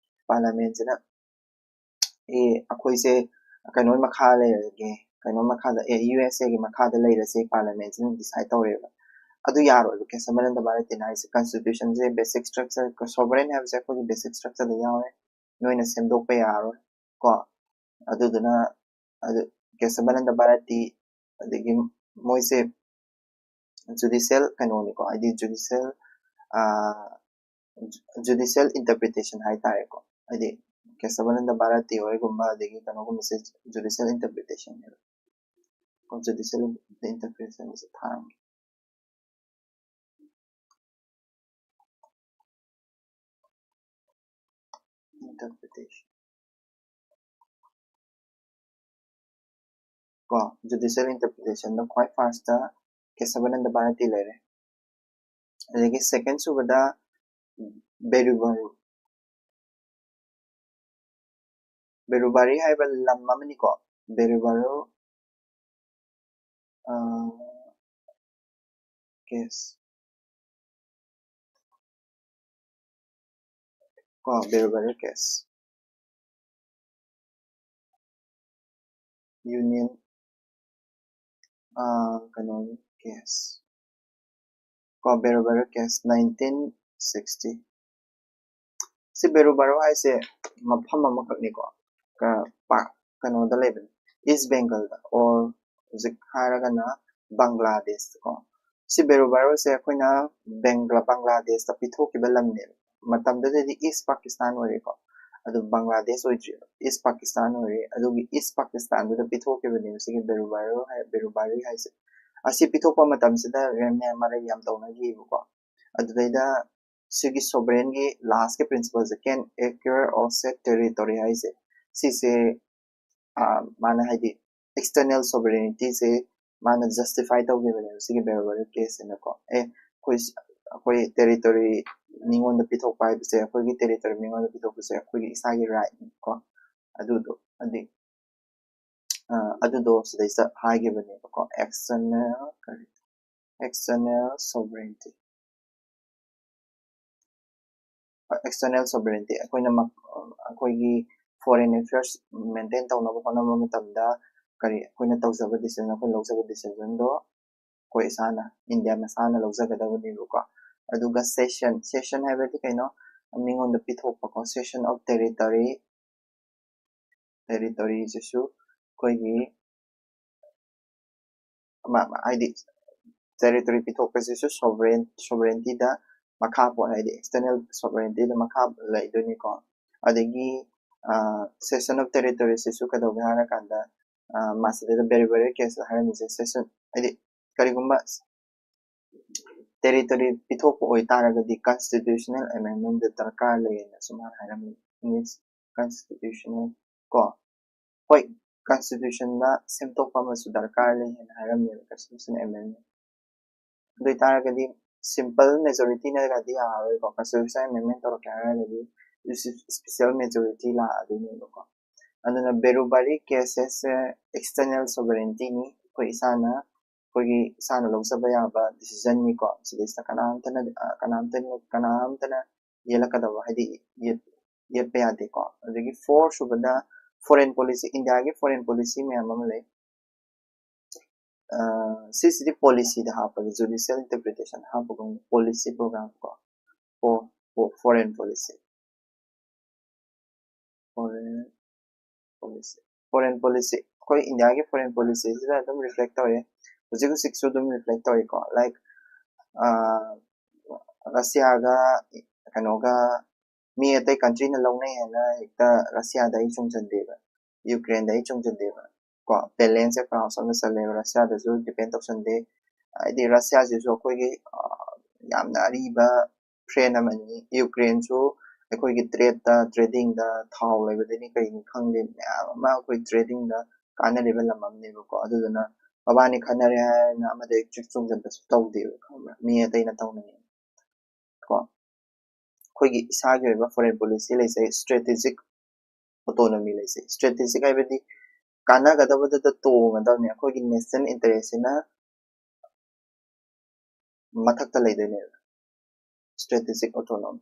ꯄꯥꯔꯂꯥꯃꯦꯟꯁꯤꯅ ꯑꯦ, ꯑꯩꯈꯣꯏꯁꯦ ꯀꯩꯅꯣ ꯃꯈꯥ ꯂꯩꯔꯒꯦ, ꯀꯩꯅꯣ ꯃꯈꯥꯗ, ꯑꯦ, ꯌꯨ ꯑꯦꯁ ꯑꯦꯒꯤ ꯃꯈꯥꯗ ꯂꯩꯔꯁꯦ ꯄꯥꯔꯂꯥꯃꯦꯟꯁꯤꯅ ꯗꯤꯁꯥꯏꯗ ꯇꯧꯔꯦꯕ꯫ ꯑꯗꯨ ꯌꯥꯔꯣꯏꯕ꯫ ꯀꯦꯁꯕꯅꯟꯗ ꯚꯥꯔꯇꯤꯅ ꯍꯥꯏꯁꯦ ꯀꯟꯁꯇꯤꯇ꯭ꯌꯨꯁꯟꯁꯦ ꯕꯦꯁꯤꯛ ꯁ꯭ꯇ꯭ꯔꯛꯆꯔ, ꯁꯣꯚꯔꯦꯟ ꯍꯥꯏꯕꯁꯦ ꯑꯩꯈꯣꯏꯒꯤ ꯕꯦꯁꯤꯛ ꯁ꯭ꯇ꯭ꯔꯛꯆꯔꯗ ꯌꯥꯎꯔꯦ, ꯅꯣꯏꯅ ꯁꯦꯝꯗꯣꯛꯄ ꯌꯥꯔꯣꯏ ꯀꯣ꯫ ꯑꯗꯨꯗꯨꯅ ꯑꯗꯨ ꯀꯦꯁꯕꯅꯟꯗ ꯚꯥꯔꯇꯤ ꯑꯗꯒꯤ ꯃꯣꯏꯁꯦ ꯖꯨꯗꯤꯁꯤꯌꯦꯜ ꯀꯩꯅꯣꯅꯤꯀꯣ, ꯍꯥꯏꯗꯤ ꯖꯨꯗꯤꯁꯤꯌꯦꯜ ꯖꯨꯗꯤꯁꯤꯌꯦꯜ ꯏꯟꯇꯔꯄ꯭ꯔꯤꯇꯦꯁꯟ ꯍꯥꯏꯇꯥꯔꯦꯀꯣ꯫ ꯍꯥꯏꯗꯤ ꯀꯦꯁꯕꯥꯅꯟꯗ ꯚꯥꯔꯇꯤ ꯍꯣꯏꯒꯨꯝꯕ ꯑꯗꯒꯤ ꯀꯩꯅꯣꯒꯨꯝꯕꯁꯦ ꯖꯨꯗꯤꯁꯤꯌꯦꯜ ꯏꯟꯇꯔꯄ꯭ꯔꯤꯇꯦꯁꯟꯅꯦꯕ꯫ ꯖꯨꯗꯤꯁꯤꯌꯦꯜ ꯏꯟꯇꯔꯄ꯭ꯔꯤꯇꯦꯁꯟꯁꯦ ꯊꯥꯔꯝꯒꯦ꯫ ꯏꯟꯇꯔꯄ꯭ꯔꯤꯇꯦꯁꯟ ꯀꯣ, ꯖꯨꯗꯤꯁꯤꯌꯦꯜ ꯏꯟꯇꯔꯄ꯭ꯔꯤꯇꯦꯁꯟꯗ ꯈ꯭ꯋꯥꯏ ꯐꯥꯔꯁꯇ ꯀꯦꯁꯕꯥꯅꯟꯗ ꯚꯥꯔꯇꯤ ꯂꯩꯔꯦ꯫ ꯑꯗꯒꯤ ꯁꯦꯀꯦꯟ ꯁꯨꯕꯗ ꯕꯦꯔꯨꯕꯥꯔꯨ꯫ ꯕꯦꯔꯨꯕꯥꯔꯤ ꯍꯥꯏꯕ ꯂꯝ ꯑꯃꯅꯤꯀꯣ꯫ ꯕꯦꯔꯨꯕꯥꯔꯨ ꯀꯦꯁ ꯀꯣ, ꯕꯦꯔꯨꯕꯥꯔꯨ ꯀꯦꯁ꯫ ꯌꯨꯅꯤꯌꯟ ꯀꯩꯅꯣꯒꯤ ꯀꯦꯁ ꯀꯣ, ꯕꯦꯔꯨꯕꯥꯔꯨ ꯀꯦꯁ ꯅꯥꯏꯟꯇꯤꯟ ꯁꯤꯛꯁꯇꯤ꯫ ꯁꯤ ꯕꯦꯔꯨꯕꯥꯔꯨ ꯍꯥꯏꯁꯦ ꯃꯐꯝ ꯑꯃꯈꯛꯅꯤꯀꯣ꯫ ꯀ-, ꯄꯥ-, ꯀꯩꯅꯣꯗ ꯂꯩꯕꯅꯤ, ꯏꯁ ꯕꯦꯡꯒꯜꯗ, ꯑꯣꯔ ꯍꯧꯖꯤꯛ ꯍꯥꯏꯔꯒꯅ ꯕꯪꯒ꯭ꯂꯥꯗꯦꯁꯀꯣ꯫ ꯁꯤ ꯕꯦꯔꯨꯕꯥꯔꯨꯁꯦ ꯑꯩꯈꯣꯏꯅ ꯕꯦꯡꯒ꯭ꯂꯥ-, ꯕꯪꯒ꯭ꯂꯥꯗꯦꯁꯇ ꯄꯤꯊꯣꯛꯈꯤꯕ ꯂꯝꯅꯦꯕ꯫ ꯃꯇꯝꯗꯨꯗꯗꯤ ꯏꯁ ꯄꯥꯀꯤꯁꯇꯥꯟ ꯑꯣꯏꯔꯦꯀꯣ, ꯑꯗꯨ ꯕꯪꯒ꯭ꯂꯥꯗꯦꯁ ꯑꯣꯏꯗ꯭ꯔꯤꯕ, ꯏꯁ ꯄꯥꯀꯤꯁꯇꯥꯟ ꯑꯣꯏꯔꯦ꯫ ꯑꯗꯨꯒꯤ ꯏꯁ ꯄꯥꯀꯤꯁꯇꯥꯟꯗꯨꯗ ꯄꯤꯊꯣꯛꯈꯤꯕꯅꯦꯕ ꯁꯤꯒꯤ ꯕꯦꯔꯨꯕꯥꯔꯨ ꯍꯥꯏ-, ꯕꯦꯔꯨꯕꯥꯔꯤ ꯍꯥꯏꯁꯦ꯫ ꯑꯁꯤ ꯄꯤꯊꯣꯛꯄ ꯃꯇꯝꯁꯤꯗ ꯃꯔꯩ ꯌꯥꯝ ꯇꯧꯅꯈꯤꯕꯀꯣ꯫ ꯑꯗꯨꯗꯩꯗ ꯁꯤꯒꯤ ꯁꯣꯕꯔꯦꯟꯒꯤ ꯂꯥꯁꯀꯤ ꯄ꯭ꯔꯤꯟꯁꯤꯄꯜꯁꯦ, "Can acquire or cede territory" ꯍꯥꯏꯁꯦ, ꯁꯤꯁꯦ, ꯑ, ꯃꯥꯅ ꯍꯥꯏꯗꯤ ꯑꯦꯛꯁꯇꯔꯅꯦꯜ ꯁꯣꯕꯔꯦꯅꯤꯇꯤꯁꯦ ꯃꯥꯅ ꯖꯁꯇꯤꯐꯥꯏ ꯇꯧꯈꯤꯕꯅꯦꯕ ꯁꯤꯒꯤ ꯕꯦꯔꯨꯕꯥꯔꯨ ꯀꯦꯁꯁꯤꯅꯀꯣ꯫ ꯑꯦ, ꯑꯩꯈꯣꯏ, ꯑꯩꯈꯣꯏ ꯇꯦꯔꯤꯇꯣꯔꯤ ꯃꯤꯉꯣꯟꯗ ꯄꯤꯊꯣꯛꯄ ꯍꯥꯏꯕꯁꯦ, ꯑꯩꯈꯣꯏꯒꯤ ꯇꯦꯔꯤꯇꯣꯔꯤ ꯃꯤꯉꯣꯟꯗ ꯄꯤꯊꯣꯛꯄꯁꯦ ꯑꯩꯈꯣꯏꯒꯤ ꯏꯁꯥꯒꯤ ꯔꯥꯏꯠꯅꯤꯀꯣ꯫ ꯑꯗꯨꯗꯣ ꯍꯥꯏꯗꯤ, ꯑ, ꯑꯗꯨꯗꯣ ꯁꯤꯗꯩꯁꯤꯗ ꯍꯥꯏꯈꯤꯕꯅꯦꯕꯀꯣ, ꯑꯦꯛꯁꯇꯔꯅꯦꯜ, ꯀꯔꯤ, ꯑꯦꯛꯁꯇꯔꯅꯦꯜ ꯁꯣꯕꯔꯦꯅꯤꯇꯤ꯫ ꯑꯦꯛꯁꯇꯔꯅꯦꯜ ꯁꯣꯕꯔꯦꯅꯤꯇꯤ ꯑꯩꯈꯣꯏꯅ ꯃ-, ꯑꯩꯈꯣꯏꯒꯤ ꯐꯣꯔꯦꯟ ꯑꯦꯐꯤꯌꯔꯁ ꯃꯦꯟꯇꯦꯟ ꯇꯧꯅꯕ ꯍꯣꯠꯅꯕ ꯃꯇꯝꯗ ꯀꯔꯤ, ꯑꯩꯈꯣꯏꯅ ꯇꯧꯖꯕ ꯗꯤꯁꯤꯖꯟ, ꯑꯩꯈꯣꯏꯅ ꯂꯧꯖꯕ ꯗꯤꯁꯤꯖꯟꯗꯣ ꯑꯩꯈꯣꯏ ꯏꯁꯥꯅ, ꯏꯟꯗꯤꯌꯥ ꯃꯁꯥꯅ ꯂꯧꯖꯒꯗꯕꯅꯦꯕꯀꯣ꯫ ꯑꯗꯨꯒ ꯁꯦꯁꯟ, ꯁꯦꯁꯟ ꯍꯥꯏꯕꯗꯤ ꯀꯩꯅꯣ? ꯃꯤꯉꯣꯟꯗ ꯄꯤꯊꯣꯛꯄꯀꯣ, cession of territory, ꯇꯦꯔꯤꯇꯣꯔꯤꯁꯤꯁꯨ ꯑꯩꯈꯣꯏꯒꯤ ꯃꯥ-, ꯃꯥ-, ꯍꯥꯏꯗꯤ ꯇꯦꯔꯤꯇꯣꯔꯤ ꯄꯤꯊꯣꯛꯄꯁꯤꯁꯨ ꯁꯣꯕꯔꯦꯟ, ꯁꯣꯕꯔꯦꯟꯇꯤꯗ ꯃꯈꯥ ꯄꯣꯟꯅ, ꯍꯥꯏꯗꯤ external sovereignty ꯗ ꯃꯈꯥ ꯂꯩꯗꯣꯏꯅꯤꯀꯣ꯫ ꯑꯗꯒꯤ cession of territory ꯁꯤꯁꯨ ꯀꯩꯗꯧꯒꯦ ꯍꯥꯏꯔꯀꯥꯟꯗ, ꯃꯁꯤꯗꯩꯗ very very case ꯍꯥꯏꯔꯝꯃꯤꯁꯦ, cession ꯍꯥꯏꯗꯤ ꯀꯔꯤꯒꯨꯝꯕ territory ꯄꯤꯊꯣꯛꯄ ꯑꯣꯏꯇꯥꯔꯒꯗꯤ constitutional amendment ꯗ ꯗꯔꯀꯥꯔ ꯂꯩꯌꯦꯅ ꯁꯨꯃꯥꯏꯅ ꯍꯥꯏꯔꯝꯃꯤ꯫ Means constitutional ꯀꯣ, ꯍꯣꯏ, constitution ꯗ ꯁꯦꯝꯗꯣꯛꯄ ꯑꯃꯁꯨ ꯗꯔꯀꯥꯔ ꯂꯩ ꯍꯥꯏꯅ ꯍꯥꯏꯔꯝꯃꯦꯕ, constitution amendment꯫ ꯑꯗꯨ ꯑꯣꯏꯇꯥꯔꯒꯗꯤ simple majority ꯅꯒꯗꯤ ꯌꯥꯔꯔꯣꯏꯀꯣ, constitution amendment ꯇꯧꯔꯛꯀꯦ ꯍꯥꯏꯔꯒꯗꯤ special majority ꯂꯥꯛꯑꯗꯣꯏꯅꯦꯕꯀꯣ꯫ ꯑꯗꯨꯅ very very case ꯁꯦ external sovereignty ꯅꯤ, ꯑꯩꯈꯣꯏ ꯏꯁꯥꯅ ꯑꯩꯈꯣꯏꯒꯤ ꯏꯁꯥꯅ ꯂꯧꯖꯕ ꯌꯥꯕ decision ꯅꯤꯀꯣ꯫ ꯁꯤꯗꯩꯁꯤꯗ ꯀꯅꯥꯝꯇꯅ, ꯑ, ꯀꯅꯥꯝꯇꯅ, ꯀꯅꯥꯝꯇꯅ ꯌꯦꯠꯂꯛꯀꯗꯕ, ꯍꯥꯏꯗꯤ ꯌꯦꯠ-, ꯌꯦꯠꯄ ꯌꯥꯗꯦꯀꯣ꯫ ꯑꯗꯒꯤ four ꯁꯨꯕꯗ foreign policy, ꯏꯟꯗꯤꯌꯥꯒꯤ foreign policy ꯃꯌꯥꯝ ꯑꯃ ꯂꯩ꯫ ꯑ, ꯁꯤꯁꯤꯗꯤ policy ꯗ ꯍꯥꯞꯄꯒꯤ, judicial interpretation ꯍꯥꯞꯄꯒꯨꯝ, policy program ꯀꯣ꯫ For, for, foreign policy꯫ Foreign policy꯫ Foreign policy꯫ ꯑꯩꯈꯣꯏ ꯏꯟꯗꯤꯌꯥꯒꯤ foreign policy ꯁꯤꯗ ꯑꯗꯨꯝ reflect ꯇꯧꯋꯦ꯫ ꯍꯧꯖꯤꯛ ꯍꯧꯖꯤꯛꯁꯨ ꯑꯗꯨꯝ reflect ꯇꯧꯋꯤꯀꯣ꯫ Like, ꯑ, ꯔꯁꯤꯌꯥꯒ ꯀꯩꯅꯣꯒ ꯃꯤ ꯑꯇꯩ country ꯅ ꯂꯧꯅꯩ ꯍꯥꯏꯅ ꯍꯦꯛꯇ ꯔꯁꯤꯌꯥꯗ ꯑꯩ ꯆꯣꯡꯁꯤꯟꯗꯦꯕ, ꯌꯨꯀ꯭ꯔꯦꯟꯗ ꯑꯩ ꯆꯣꯡꯁꯤꯟꯗꯦꯕ ꯀꯣ꯫ Balance ꯑꯃ ꯆꯠꯂꯦꯕ, ꯔꯁꯤꯌꯥꯗꯁꯨ depend ꯇꯧꯁꯟꯗꯦ꯫ ꯍꯥꯏꯗꯤ ꯔꯁꯤꯌꯥꯁꯤꯁꯨ ꯑꯩꯈꯣꯏꯒꯤ, ꯑ, ꯌꯥꯝꯅ ꯑꯔꯤꯕ friend ꯑꯃꯅꯤ꯫ ꯌꯨꯀ꯭ꯔꯦꯟꯁꯨ ꯑꯩꯈꯣꯏꯒꯤ trade ꯇ, trading ꯗ, ꯊꯥꯎ ꯂꯩꯕꯗꯅꯤ ꯀꯩꯅꯤ ꯈꯪꯗꯦ, ꯃꯌꯥꯝ ꯑꯃ ꯑꯩꯈꯣꯏ trading ꯗ ꯀꯥꯟꯅꯔꯤꯕ ꯂꯝ ꯑꯃꯅꯦꯕꯀꯣ꯫ ꯑꯗꯨꯗꯨꯅ ꯃꯕꯥꯅꯤ ꯈꯠꯅꯔꯦ ꯍꯥꯏꯅ ꯑꯃꯗ ꯍꯦꯛ ꯆꯨꯛ ꯆꯣꯡꯁꯤꯟꯕꯁꯨ ꯇꯧꯗꯦꯕ, ꯈꯪꯕ꯭ꯔꯥ? ꯃꯤ ꯑꯇꯩꯅ ꯇꯧꯅꯩ ꯀꯣ꯫ ꯑꯩꯈꯣꯏꯒꯤ ꯏꯁꯥꯒꯤ ꯑꯣꯏꯕ foreign policy ꯂꯩꯖꯩ, strategic autonomy ꯂꯩꯖꯩ꯫ Strategic ꯍꯥꯏꯕꯗꯤ ꯀꯥꯟꯅꯒꯗꯕꯗꯨꯗ ꯇꯣꯡꯒꯗꯕꯅꯤ, ꯑꯩꯈꯣꯏꯒꯤ national interest ꯁꯤꯅ ꯃꯊꯛꯇ ꯂꯩꯗꯣꯏꯅꯦꯕ, strategic autonomy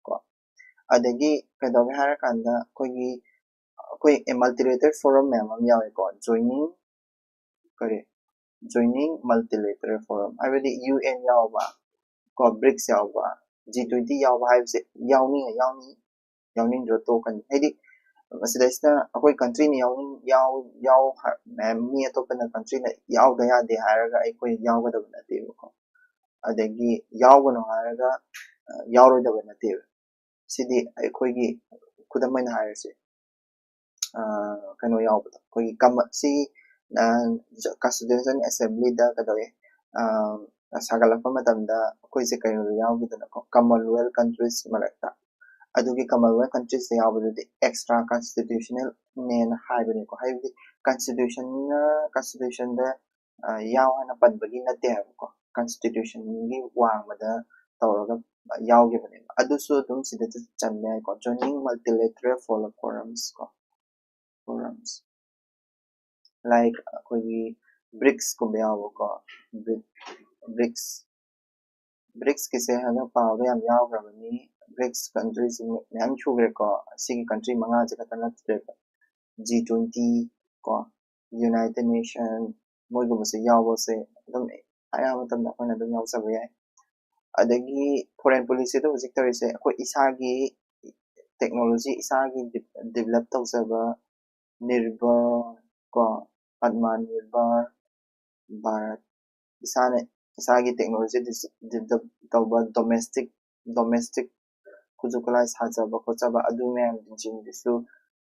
ꯀꯣ꯫ ꯑꯗꯒꯤ ꯀꯩꯗꯧꯒꯦ ꯍꯥꯏꯔꯀꯥꯟꯗ ꯑꯩꯈꯣꯏꯒꯤ, ꯑꯩꯈꯣꯏ multilateral forum ꯃꯌꯥꯝ ꯑꯃ ꯌꯥꯎꯋꯦꯀꯣ, joining, ꯀꯔꯤ, joining multilateral forum ꯍꯥꯏꯕꯗꯤ U N ꯌꯥꯎꯕ ꯀꯣ, BRICS ꯌꯥꯎꯕ, G twenty ꯌꯥꯎꯕ ꯍꯥꯏꯕꯁꯦ ꯌꯥꯎꯅꯤꯡꯉ ꯌꯥꯎꯅꯤ, ꯌꯥꯎꯅꯤꯡꯗ꯭ꯔ ꯇꯣꯛꯀꯅꯤ꯫ ꯍꯥꯏꯗꯤ ꯃꯁꯤꯗꯩꯁꯤꯗ ꯑꯩꯈꯣꯏ country ꯅ ꯌꯥꯎꯅꯤꯡ-, ꯌꯥꯎ-, ꯌꯥꯎ ꯍꯥ-, ꯃꯌꯥꯝ ꯃꯤ ꯑꯇꯣꯞꯄꯅ country ꯅ ꯌꯥꯎꯗ ꯌꯥꯗꯦ ꯍꯥꯏꯔꯒ ꯑꯩꯈꯣꯏ ꯌꯥꯎꯒꯗꯕ ꯅꯠꯇꯦꯕꯀꯣ꯫ ꯑꯗꯒꯤ ꯌꯥꯎꯒꯅꯨ ꯍꯥꯏꯔꯒ ꯌꯥꯎꯔꯣꯏꯗꯕ ꯅꯠꯇꯦꯕ꯫ ꯁꯤꯗꯤ ꯑꯩꯈꯣꯏꯒꯤ ꯈꯨꯗꯝ ꯑꯣꯏꯅ ꯍꯥꯏꯔꯁꯦ, ꯀꯩꯅꯣ ꯌꯥꯎꯕꯗꯣ, ꯑꯩꯈꯣꯏꯒꯤ ꯁꯤ ꯀꯟꯁꯇꯤꯇ꯭ꯌꯨꯁꯟ ꯑꯦꯁꯦꯝꯕ꯭ꯂꯤꯗ ꯀꯩꯗꯧꯋꯦ, ꯁꯥꯒꯠꯂꯛꯄ ꯃꯇꯝꯗ ꯑꯩꯈꯣꯏꯁꯦ ꯀꯩꯅꯣꯗ ꯌꯥꯎꯈꯤꯗꯅꯀꯣ, ꯀꯃꯟꯋꯦꯜ ꯀꯟꯇ꯭ꯔꯤꯁ ꯃꯔꯛꯇ꯫ ꯑꯗꯨꯒꯤ ꯀꯃꯟꯋꯦꯜ ꯀꯟꯇ꯭ꯔꯤꯁꯇ ꯌꯥꯎꯕꯗꯨꯗꯤ ꯑꯦꯛꯁꯇ꯭ꯔꯥ ꯀꯟꯁꯇꯤꯇ꯭ꯌꯨꯁꯅꯦꯜꯅꯦꯅ ꯍꯥꯏꯕꯅꯦꯀꯣ꯫ ꯍꯥꯏꯕꯗꯤ ꯀꯟꯁꯇꯤꯇ꯭ꯌꯨꯁꯟꯅ ꯀꯟꯁꯇꯤꯇ꯭ꯌꯨꯁꯟꯗ ꯌꯥꯎ ꯍꯥꯏꯅ ꯄꯟꯕꯒꯤ ꯅꯠꯇꯦ ꯍꯥꯏꯕꯀꯣ, ꯀꯟꯁꯇꯤꯇ꯭ꯌꯨꯁꯟꯒꯤ ꯋꯥꯡꯃꯗ ꯇꯧꯔꯒ ꯌꯥꯎꯈꯤꯕꯅꯦꯕ꯫ ꯑꯗꯨꯁꯨ ꯑꯗꯨꯝ ꯁꯤꯗ ꯆꯟꯕ ꯌꯥꯏꯀꯣ, joining multilateral forum forums ꯀꯣ, forums like ꯑꯩꯈꯣꯏꯒꯤ ꯕ꯭ꯔꯤꯛꯁꯀꯨꯝꯕ ꯌꯥꯎꯕꯀꯣ, ꯕ꯭ꯔꯤꯛꯁ ꯕ꯭ꯔꯤꯛꯁꯀꯤꯁꯦ ꯍꯟꯗꯛ ꯄꯥꯎꯗ ꯌꯥꯝ ꯌꯥꯎꯈ꯭ꯔꯕꯅꯤ꯫ ꯕ꯭ꯔꯤꯛꯁ ꯀꯟꯇ꯭ꯔꯤꯁꯤ ꯃꯌꯥꯝ ꯁꯨꯈ꯭ꯔꯦꯀꯣ꯫ ꯑꯁꯤꯒꯤ ꯀꯟꯇ꯭ꯔꯤ ꯃꯉꯥꯁꯦ ꯈꯛꯇ ꯅꯠꯇ꯭ꯔꯦꯕ, ꯖꯤ ꯇ꯭ꯋꯦꯟꯇꯤ ꯀꯣ, ꯌꯨꯅꯥꯏꯇꯦꯠ ꯅꯦꯁꯟ, ꯃꯣꯏꯒꯨꯝꯕꯁꯦ ꯌꯥꯎꯕꯁꯦ ꯑꯗꯨꯝ ꯑꯌꯥꯝꯕ ꯃꯇꯝꯗ ꯑꯩꯈꯣꯏꯅ ꯑꯗꯨꯝ ꯌꯥꯎꯖꯕ ꯌꯥꯏ꯫ ꯑꯗꯒꯤ ꯐꯣꯔꯦꯟ ꯄꯣꯂꯤꯁꯤꯗ ꯍꯧꯖꯤꯛ ꯇꯧꯔꯤꯁꯦ, ꯑꯩꯈꯣꯏ ꯏꯁꯥꯒꯤ ꯇꯦꯛꯅꯣꯂꯣꯖꯤ ꯏꯁꯥꯒꯤ ꯗꯤꯕꯂꯞ ꯇꯧꯖꯕ, ꯅꯤꯔꯚꯔ ꯀꯣ, ꯑꯠꯃꯥ ꯅꯤꯔꯚꯔ ꯚꯥꯔꯠ, ꯏꯁꯥꯅ ꯏꯁꯥꯒꯤ ꯇꯦꯛꯅꯣꯂꯣꯖꯤ ꯇꯧꯕ, ꯗꯣꯃꯦꯁꯇꯤꯛ ꯗꯣꯃꯦꯁꯇꯤꯛ ꯈꯨꯠꯁꯨ ꯈꯨꯠꯂꯥꯏ ꯁꯥꯖꯕ ꯈꯣꯠꯆꯕ, ꯑꯗꯨ ꯃꯌꯥꯝꯁꯤꯡꯁꯤꯁꯨ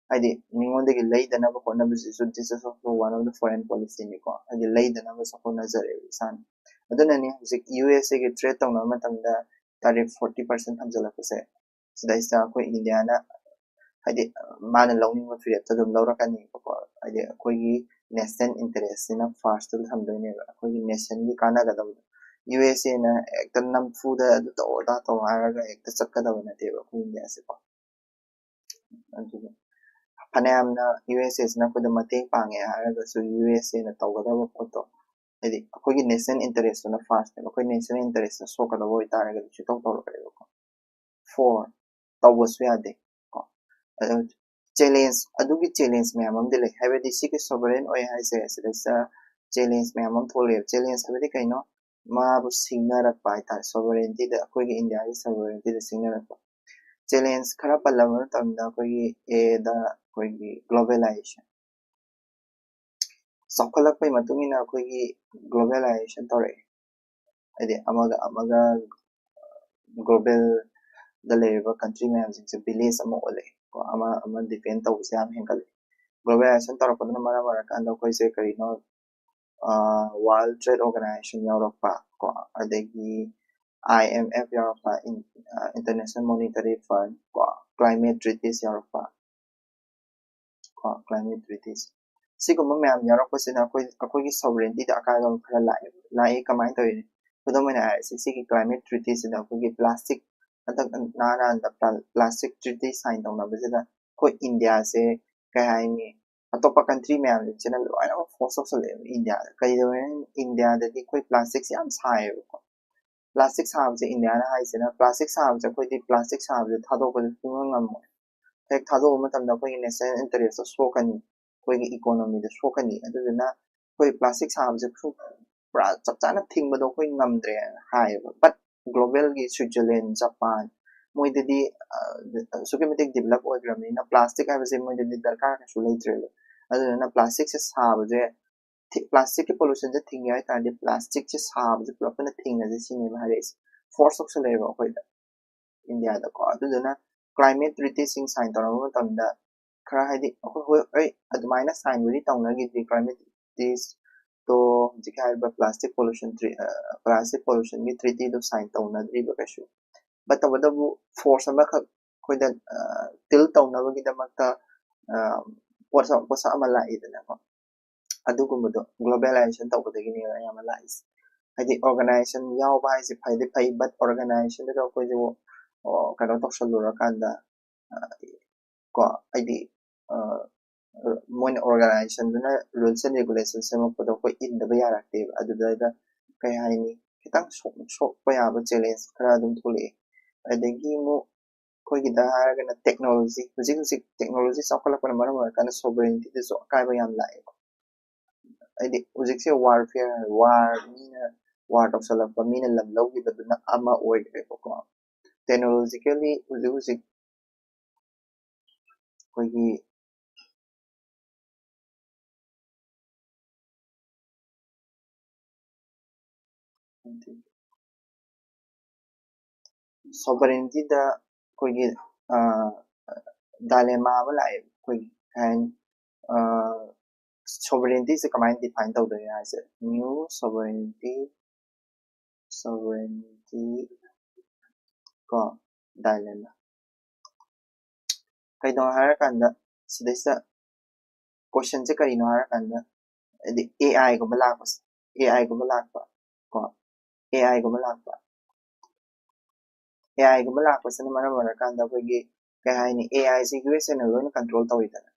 ꯍꯥꯏꯗꯤ ꯃꯤꯉꯣꯟꯗꯒꯤ ꯂꯩꯗꯅꯕ ꯍꯣꯠꯅꯕꯁꯤꯁꯨ this is also one of the foreign policyꯅꯤꯀꯣ꯫ ꯍꯥꯏꯗꯤ ꯂꯩꯗꯅꯕꯁꯨ ꯍꯣꯠꯅꯖꯔꯦꯕ ꯏꯁꯥꯅ꯫ ꯑꯗꯨꯅꯅꯤ ꯍꯧꯖꯤꯛ ꯌꯨ ꯑꯦꯁ ꯑꯦꯒꯤ ꯇ꯭ꯔꯦꯠ ꯇꯧꯅꯕ ꯃꯇꯝꯗ ꯇꯥꯔꯤꯐ ꯐꯣꯔꯇꯤ ꯄꯥꯔꯁꯦꯟ ꯊꯝꯖꯤꯜꯂꯛꯄꯁꯦ, ꯁꯤꯗꯩꯁꯤꯗ ꯑꯩꯈꯣꯏ ꯏꯟꯗꯤꯌꯥꯅ ꯍꯥꯏꯗꯤ ꯃꯥꯅ ꯂꯧꯅꯤꯡꯕ ꯐꯤꯔꯦꯞꯇ ꯑꯗꯨꯝ ꯂꯧꯔꯛꯀꯅꯤꯕꯀꯣ꯫ ꯍꯥꯏꯗꯤ ꯑꯩꯈꯣꯏꯒꯤ ꯅꯦꯁꯅꯦꯜ ꯏꯟꯇꯔꯦꯁꯁꯤꯅ ꯐꯥꯔꯁꯇ ꯊꯝꯗꯣꯏꯅꯦꯕ, ꯑꯩꯈꯣꯏꯒꯤ ꯅꯦꯁꯟꯒꯤ ꯀꯥꯟꯅꯒꯗꯕꯗꯣ꯫ ꯌꯨ ꯑꯦꯁ ꯑꯦꯅ ꯍꯦꯛꯇ ꯅꯝꯐꯨꯗ ꯑꯗꯨ ꯇꯧ ꯑꯗꯥ ꯇꯧ ꯍꯥꯏꯔꯒ ꯍꯦꯛꯇ ꯆꯠꯀꯗꯕ ꯅꯠꯇꯦꯕ ꯑꯩꯈꯣꯏ ꯏꯟꯗꯤꯌꯥꯁꯦꯀꯣ꯫ ꯑꯗꯨꯅ ꯐꯅꯌꯥꯝꯅ ꯌꯨ ꯑꯦꯁ ꯑꯦꯁꯤꯅ ꯑꯩꯈꯣꯏꯗ ꯃꯇꯦꯡ ꯄꯥꯡꯉꯦ ꯍꯥꯏꯔꯒꯁꯨ ꯌꯨ ꯑꯦꯁ ꯑꯦꯅ ꯇꯧꯒꯗꯕ ꯄꯣꯠꯇꯣ, ꯍꯥꯏꯗꯤ ꯑꯩꯈꯣꯏꯒꯤ ꯅꯦꯁꯅꯦꯜ ꯏꯟꯇꯔꯦꯁꯇꯨꯅ ꯐꯥꯔꯁꯅꯦꯕ꯫ ꯑꯩꯈꯣꯏ ꯅꯦꯁꯅꯦꯜ ꯏꯟꯇꯔꯦꯁꯇ ꯁꯣꯛꯀꯗꯕ ꯑꯣꯏꯇꯥꯔꯒꯗꯤ ꯁꯨꯡꯇꯧ ꯇꯧꯔꯛꯑꯣꯏꯕꯀꯣ꯫ ꯐꯣꯔ, ꯇꯧꯕꯁꯨ ꯌꯥꯗꯦ ꯀꯣ꯫ ꯑꯗꯣ ꯆꯦꯂꯦꯟꯖ, ꯑꯗꯨꯒꯤ ꯆꯦꯂꯦꯟꯖ ꯃꯌꯥꯝ ꯑꯃꯗꯤ ꯂꯩ꯫ ꯍꯥꯏꯕꯗꯤ ꯁꯤꯒꯤ ꯁꯣꯚꯔꯦꯟ ꯑꯣꯏ ꯍꯥꯏꯁꯦ, ꯁꯤꯗꯩꯁꯤꯗ ꯆꯦꯂꯦꯟꯖ ꯃꯌꯥꯝ ꯑꯃ ꯊꯣꯛꯂꯛꯑꯦꯕ꯫ ꯆꯦꯂꯦꯟꯖ ꯍꯥꯏꯕꯗꯤ ꯀꯩꯅꯣ? ꯃꯥꯕꯨ ꯁꯤꯡꯅꯔꯛꯄ ꯍꯥꯏꯇꯥꯔꯦ, ꯁꯣꯚꯔꯦꯟꯇꯤꯗ, ꯑꯩꯈꯣꯏꯒꯤ ꯏꯟꯗꯤꯌꯥꯒꯤ ꯁꯣꯚꯔꯦꯟꯇꯤꯗ ꯁꯤꯡꯅꯔꯛꯄ꯫ ꯆꯦꯂꯦꯟꯖ ꯈꯔ ꯄꯜꯂꯕ ꯃꯇꯝꯗ ꯑꯩꯈꯣꯏꯒꯤ ꯑꯦꯗ ꯑꯩꯈꯣꯏꯒꯤ ꯒ꯭ꯂꯣꯕꯦꯂꯥꯏꯖꯦꯁꯟ, ꯆꯥꯎꯈꯠꯂꯛꯄꯒꯤ ꯃꯇꯨꯡ ꯏꯟꯅ ꯑꯩꯈꯣꯏꯒꯤ ꯒ꯭ꯂꯣꯕꯦꯂꯥꯏꯖꯦꯁꯟ ꯇꯧꯔꯛꯑꯦ꯫ ꯍꯥꯏꯗꯤ ꯑꯃꯒ ꯑꯃꯒ global ꯗ ꯂꯩꯔꯤꯕ country ꯃꯌꯥꯝꯁꯤꯡꯁꯦ village ꯑꯃ ꯑꯣꯜꯂꯛꯑꯦ ꯀꯣ꯫ ꯑꯃ ꯑꯃ depend ꯇꯧꯕꯁꯦ ꯌꯥꯝ ꯍꯦꯟꯒꯠꯂꯛꯑꯦ꯫ Globalization ꯇꯧꯔꯛꯄꯗꯨꯅ ꯃꯔꯝ ꯑꯣꯏꯔꯀꯥꯟꯗ ꯑꯩꯈꯣꯏꯁꯦ ꯀꯔꯤꯅꯣ, World Trade Organization ꯌꯥꯎꯔꯛꯄ ꯀꯣ, ꯑꯗꯒꯤ I M F ꯌꯥꯎꯔꯛꯄ, International Monetary Fund ꯀꯣ, climate treaties ꯌꯥꯎꯔꯛꯄ ꯀꯣ, climate treaties꯫ ꯁꯤꯒꯨꯝꯕ ꯃꯌꯥꯝ ꯌꯥꯎꯔꯛꯄꯁꯤꯅ ꯑꯩꯈꯣꯏ ꯑꯩꯈꯣꯏꯒꯤ sovereignty ꯗ ꯑꯀꯥꯏꯕ ꯑꯃ ꯈꯔ ꯂꯥꯛꯑꯦ꯫ ꯂꯥꯛꯏ ꯀꯃꯥꯏꯅ ꯇꯧꯔꯤꯅꯤ? ꯈꯨꯗꯝ ꯑꯣꯏꯅ ꯍꯥꯏꯔꯁꯤ, ꯁꯤꯒꯤ climate treaty ꯁꯤꯗ ꯑꯩꯈꯣꯏꯒꯤ plastic, ꯍꯟꯗꯛ ꯅꯍꯥꯟ ꯅꯍꯥꯟꯗ plastic treaty sign ꯇꯧꯅꯕꯁꯤꯗ ꯑꯩꯈꯣꯏ ꯏꯟꯗꯤꯌꯥꯁꯦ ꯀꯩ ꯍꯥꯏꯅꯤ, ꯑꯇꯣꯞꯄ country ꯃꯌꯥꯝꯁꯤꯅ ꯂꯣꯏꯅꯃꯛ force ꯇꯧꯁꯜꯂꯛꯑꯦꯕ ꯏꯟꯗꯤꯌꯥꯗ꯫ ꯀꯩꯗꯧꯔꯦ? ꯏꯟꯗꯤꯌꯥꯗꯗꯤ ꯑꯩꯈꯣꯏ plastic ꯁꯦ ꯌꯥꯝ ꯁꯥꯏꯌꯦꯕꯀꯣ꯫ Plastic ꯁꯥꯕꯁꯦ ꯏꯟꯗꯤꯌꯥꯅ ꯍꯥꯏꯁꯤꯅ, plastic ꯁꯥꯕꯁꯦ ꯑꯩꯈꯣꯏꯗꯤ plastic ꯁꯥꯕꯁꯦ ꯊꯥꯗꯣꯛꯄꯁꯦ ꯁꯨꯡꯉꯝ ꯉꯝꯃꯣꯏ꯫ ꯍꯦꯛ ꯊꯥꯗꯣꯛꯄ ꯃꯇꯝꯗ ꯑꯩꯈꯣꯏꯒꯤ national interest ꯁꯣꯛꯀꯅꯤ, ꯑꯩꯈꯣꯏꯒꯤ economy ꯗ ꯁꯣꯛꯀꯅꯤ꯫ ꯑꯗꯨꯗꯨꯅ ꯑꯩꯈꯣꯏ plastic ꯁꯥꯕꯁꯦ ꯁꯨ-, ꯄꯨꯔꯥ ꯆꯞ ꯆꯥꯅ ꯊꯤꯡꯕꯗꯣ ꯑꯩꯈꯣꯏ ꯉꯝꯗ꯭ꯔꯦ ꯍꯥꯏꯌꯦꯕ꯫ But global ꯒꯤ Switzerland, Japan, ꯃꯣꯏꯗꯗꯤ, ꯑ, ꯑꯁꯨꯛꯀꯤ ꯃꯇꯤꯛ develop ꯑꯣꯏꯈ꯭ꯔꯕꯅꯤꯅ plastic ꯍꯥꯏꯕꯁꯦ ꯃꯣꯏꯗꯗꯤ ꯗꯔꯀꯥꯔ ꯀꯩꯁꯨ ꯂꯩꯇ꯭ꯔꯦꯕ꯫ ꯑꯗꯨꯗꯨꯅ plastic ꯁꯦ ꯁꯥꯕꯁꯦ, ꯊꯤ-, plastic ꯀꯤ pollution ꯁꯦ ꯊꯤꯡꯒꯦ ꯍꯥꯏ ꯇꯥꯔꯗꯤ plastic ꯁꯦ ꯁꯥꯕꯁꯦ ꯄꯨꯂꯞ ꯄꯨꯟꯅ ꯊꯤꯡꯉꯁꯦ ꯁꯤꯅꯦꯕ ꯍꯥꯏꯔꯛꯏꯁꯦ꯫ Force ꯇꯧꯁꯜꯂꯛꯑꯦꯕ ꯑꯩꯈꯣꯏꯗ, ꯏꯟꯗꯤꯌꯥꯗꯀꯣ꯫ ꯑꯗꯨꯗꯨꯅ climate treaty ꯁꯤꯡ sign ꯇꯧꯅꯕ ꯃꯇꯝꯗ ꯈꯔ ꯍꯥꯏꯗꯤ ꯑꯩꯈꯣꯏ ꯍꯣꯏ, ꯍꯣꯏ, ꯑꯗꯨꯃꯥꯏꯅ sign ꯕꯨꯗꯤ ꯇꯧꯅꯈꯤꯗ꯭ꯔꯤ꯫ Climate treaties ꯇꯣ ꯍꯧꯖꯤꯛꯀꯤ ꯍꯥꯏꯔꯤꯕ plastic pollution treat-, ꯑ, plastic pollution ꯒꯤ treaty ꯗꯣ sign ꯇꯧꯅꯗ꯭ꯔꯤꯕ ꯀꯩꯁꯨ꯫ But ꯇꯧꯕꯇꯕꯨ force ꯑꯃꯈꯛ ꯑꯩꯈꯣꯏꯗ, ꯑ, deal ꯇꯧꯅꯕꯒꯤꯗꯃꯛꯇ, ꯑ, ꯄꯣꯠꯁꯛ, ꯄꯣꯠꯁꯛ ꯑꯃ ꯂꯥꯛꯏꯗꯅꯀꯣ꯫ ꯑꯗꯨꯒꯨꯝꯕꯗꯣ globalization ꯇꯧꯕꯗꯒꯤꯅꯦꯕ ꯑꯌꯥꯝꯕ ꯂꯥꯛꯏꯁꯦ꯫ ꯍꯥꯏꯗꯤ organization ꯌꯥꯎꯕ ꯍꯥꯏꯁꯦ ꯐꯩꯗꯤ ꯐꯩ, but organization ꯗꯨꯗ ꯑꯩꯈꯣꯏꯁꯨ, ꯑꯣ, ꯀꯩꯅꯣ ꯇꯧꯁꯜꯂꯨꯔꯀꯥꯟꯗ, ꯑ, ꯀꯣ, ꯍꯥꯏꯗꯤ, ꯑ, ꯃꯣꯏꯅ organization ꯗꯨꯅ rules and regulation ꯁꯦꯝꯃꯛꯄꯗꯣ ꯑꯩꯈꯣꯏ ꯏꯟꯗꯕ ꯌꯥꯔꯛꯇꯦꯕ꯫ ꯑꯗꯨꯗꯩꯗ ꯀꯩ ꯍꯥꯏꯅꯤ, ꯈꯤꯇꯪ ꯁꯣꯛ-, ꯁꯣꯛꯄ ꯌꯥꯕ challenge ꯈꯔ ꯑꯗꯨꯝ ꯊꯣꯛꯂꯛꯑꯦ꯫ ꯑꯗꯒꯤ ꯑꯃꯨꯛ ꯑꯩꯈꯣꯏꯒꯤꯗ ꯍꯥꯏꯔꯒꯅ technology, ꯍꯧꯖꯤꯛ ꯍꯧꯖꯤꯛ technology ꯆꯥꯎꯈꯠꯂꯛꯄꯅ ꯃꯔꯝ ꯑꯣꯏꯔꯀꯥꯟꯗ sovereignty ꯗꯁꯨ ꯑꯀꯥꯏꯕ ꯌꯥꯝ ꯂꯥꯛꯑꯦꯕ꯫ ꯍꯥꯏꯗꯤ ꯍꯧꯖꯤꯛꯁꯦ warfare, war, ꯃꯤꯅ war ꯇꯧꯁꯜꯂꯛꯄ, ꯃꯤꯅ ꯂꯝ ꯂꯧꯈꯤꯕꯗꯨꯅ ꯑꯃ ꯑꯣꯏꯈ꯭ꯔꯦꯕꯀꯣ꯫ Technologically ꯍꯧꯖꯤꯛ ꯍꯧꯖꯤꯛ ꯑꯩꯈꯣꯏꯒꯤ ꯁꯣꯕꯔꯦꯟꯇꯤꯗ ꯑꯩꯈꯣꯏꯒꯤ ꯗꯥꯏꯂꯦꯃꯥ ꯑꯃ ꯂꯥꯛꯑꯦ꯫ ꯑꯩꯈꯣꯏꯒꯤ ꯀꯩ ꯍꯥꯏꯅꯤ, ꯁꯣꯕꯔꯦꯟꯇꯤꯁꯦ ꯀꯃꯥꯏꯅ ꯗꯤꯐꯥꯏꯟ ꯇꯧꯗꯣꯏꯅꯣ ꯍꯥꯏꯁꯦ, ꯅ꯭ꯌꯨ ꯁꯣꯕꯔꯦꯟꯇꯤ ꯁꯣꯕꯔꯦꯟꯇꯤ ꯀꯣ ꯗꯥꯏꯂꯦꯃꯥ꯫ ꯀꯩꯅꯣ ꯍꯥꯏꯔꯀꯥꯟꯗ, ꯁꯤꯗꯩꯁꯤꯗ ꯀꯣꯏꯁꯟꯁꯦ ꯀꯔꯤꯅꯣ ꯍꯥꯏꯔꯀꯥꯟꯗ, ꯍꯥꯏꯗꯤ ꯑꯦ ꯑꯥꯏꯒꯨꯝꯕ ꯂꯥꯛꯄꯁꯦ, ꯑꯦ ꯑꯥꯏꯒꯨꯝꯕ ꯂꯥꯛꯄ ꯀꯣ, ꯑꯦ ꯑꯥꯏꯒꯨꯝꯕ ꯂꯥꯛꯄ ꯑꯦ ꯑꯥꯏꯒꯨꯝꯕ ꯂꯥꯛꯄꯁꯤꯅ ꯃꯔꯝ ꯑꯣꯏꯔꯀꯥꯟꯗ ꯑꯩꯈꯣꯏꯒꯤ ꯀꯩ ꯍꯥꯏꯅꯤ, ꯑꯦ ꯑꯥꯏꯁꯦ ꯌꯨ ꯑꯦꯁ ꯑꯦꯅ ꯂꯣꯏꯅ ꯀꯟꯇ꯭ꯔꯣꯜ ꯇꯧꯋꯤꯗꯅ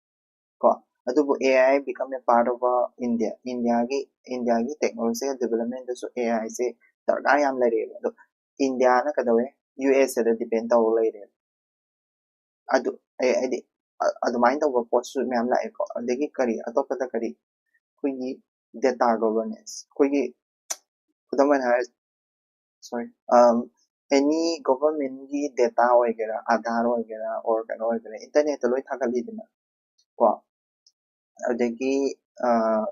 ꯀꯣ꯫ ꯑꯗꯨꯕꯨ A I become a part of India, ꯏꯟꯗꯤꯌꯥꯒꯤ ꯏꯟꯗꯤꯌꯥꯒꯤ ꯇꯦꯛꯅꯣꯂꯣꯖꯤꯀꯦꯜ ꯗꯤꯕꯂꯞꯃꯦꯟꯗꯁꯨ ꯑꯦ ꯑꯥꯏꯁꯦ ꯗꯔꯀꯥꯔ ꯌꯥꯝ ꯂꯩꯔꯦꯕ꯫ ꯑꯗꯣ ꯏꯟꯗꯤꯌꯥꯅ ꯀꯩꯗꯧꯋꯦ, ꯌꯨ ꯑꯦꯁ ꯑꯦꯗ ꯗꯤꯄꯦꯟ ꯇꯧꯔ ꯂꯩꯔꯦꯕ꯫ ꯑꯗꯨ ꯑꯩ ꯍꯥꯏꯗꯤ ꯑꯗꯨꯃꯥꯏꯅ ꯇꯧꯕ ꯄꯣꯠꯁꯨ ꯃꯌꯥꯝ ꯂꯥꯛꯑꯦꯀꯣ꯫ ꯑꯗꯒꯤ ꯀꯔꯤ ꯑꯇꯣꯞꯄꯗ ꯀꯔꯤ, ꯑꯩꯈꯣꯏꯒꯤ ꯗꯦꯇꯥ ꯒꯣꯕꯔꯅꯦꯟꯁ, ꯑꯩꯈꯣꯏꯒꯤ ꯈꯨꯗꯝ ꯑꯣꯏꯅ ꯍꯥꯏꯔ sorry, any governmentꯀꯤ ꯗꯦꯇꯥ ꯑꯣꯏꯒꯦꯔꯥ, ꯑꯥꯙꯥꯔ ꯑꯣꯏꯒꯦꯔꯥ, or ꯀꯩꯅꯣ ꯑꯣꯏꯒꯦꯔꯥ, ꯏꯟꯇꯔꯅꯦꯠꯇ ꯂꯣꯏ ꯊꯥꯒꯠꯂꯤꯗꯅ ꯀꯣ꯫ ꯑꯗꯒꯤ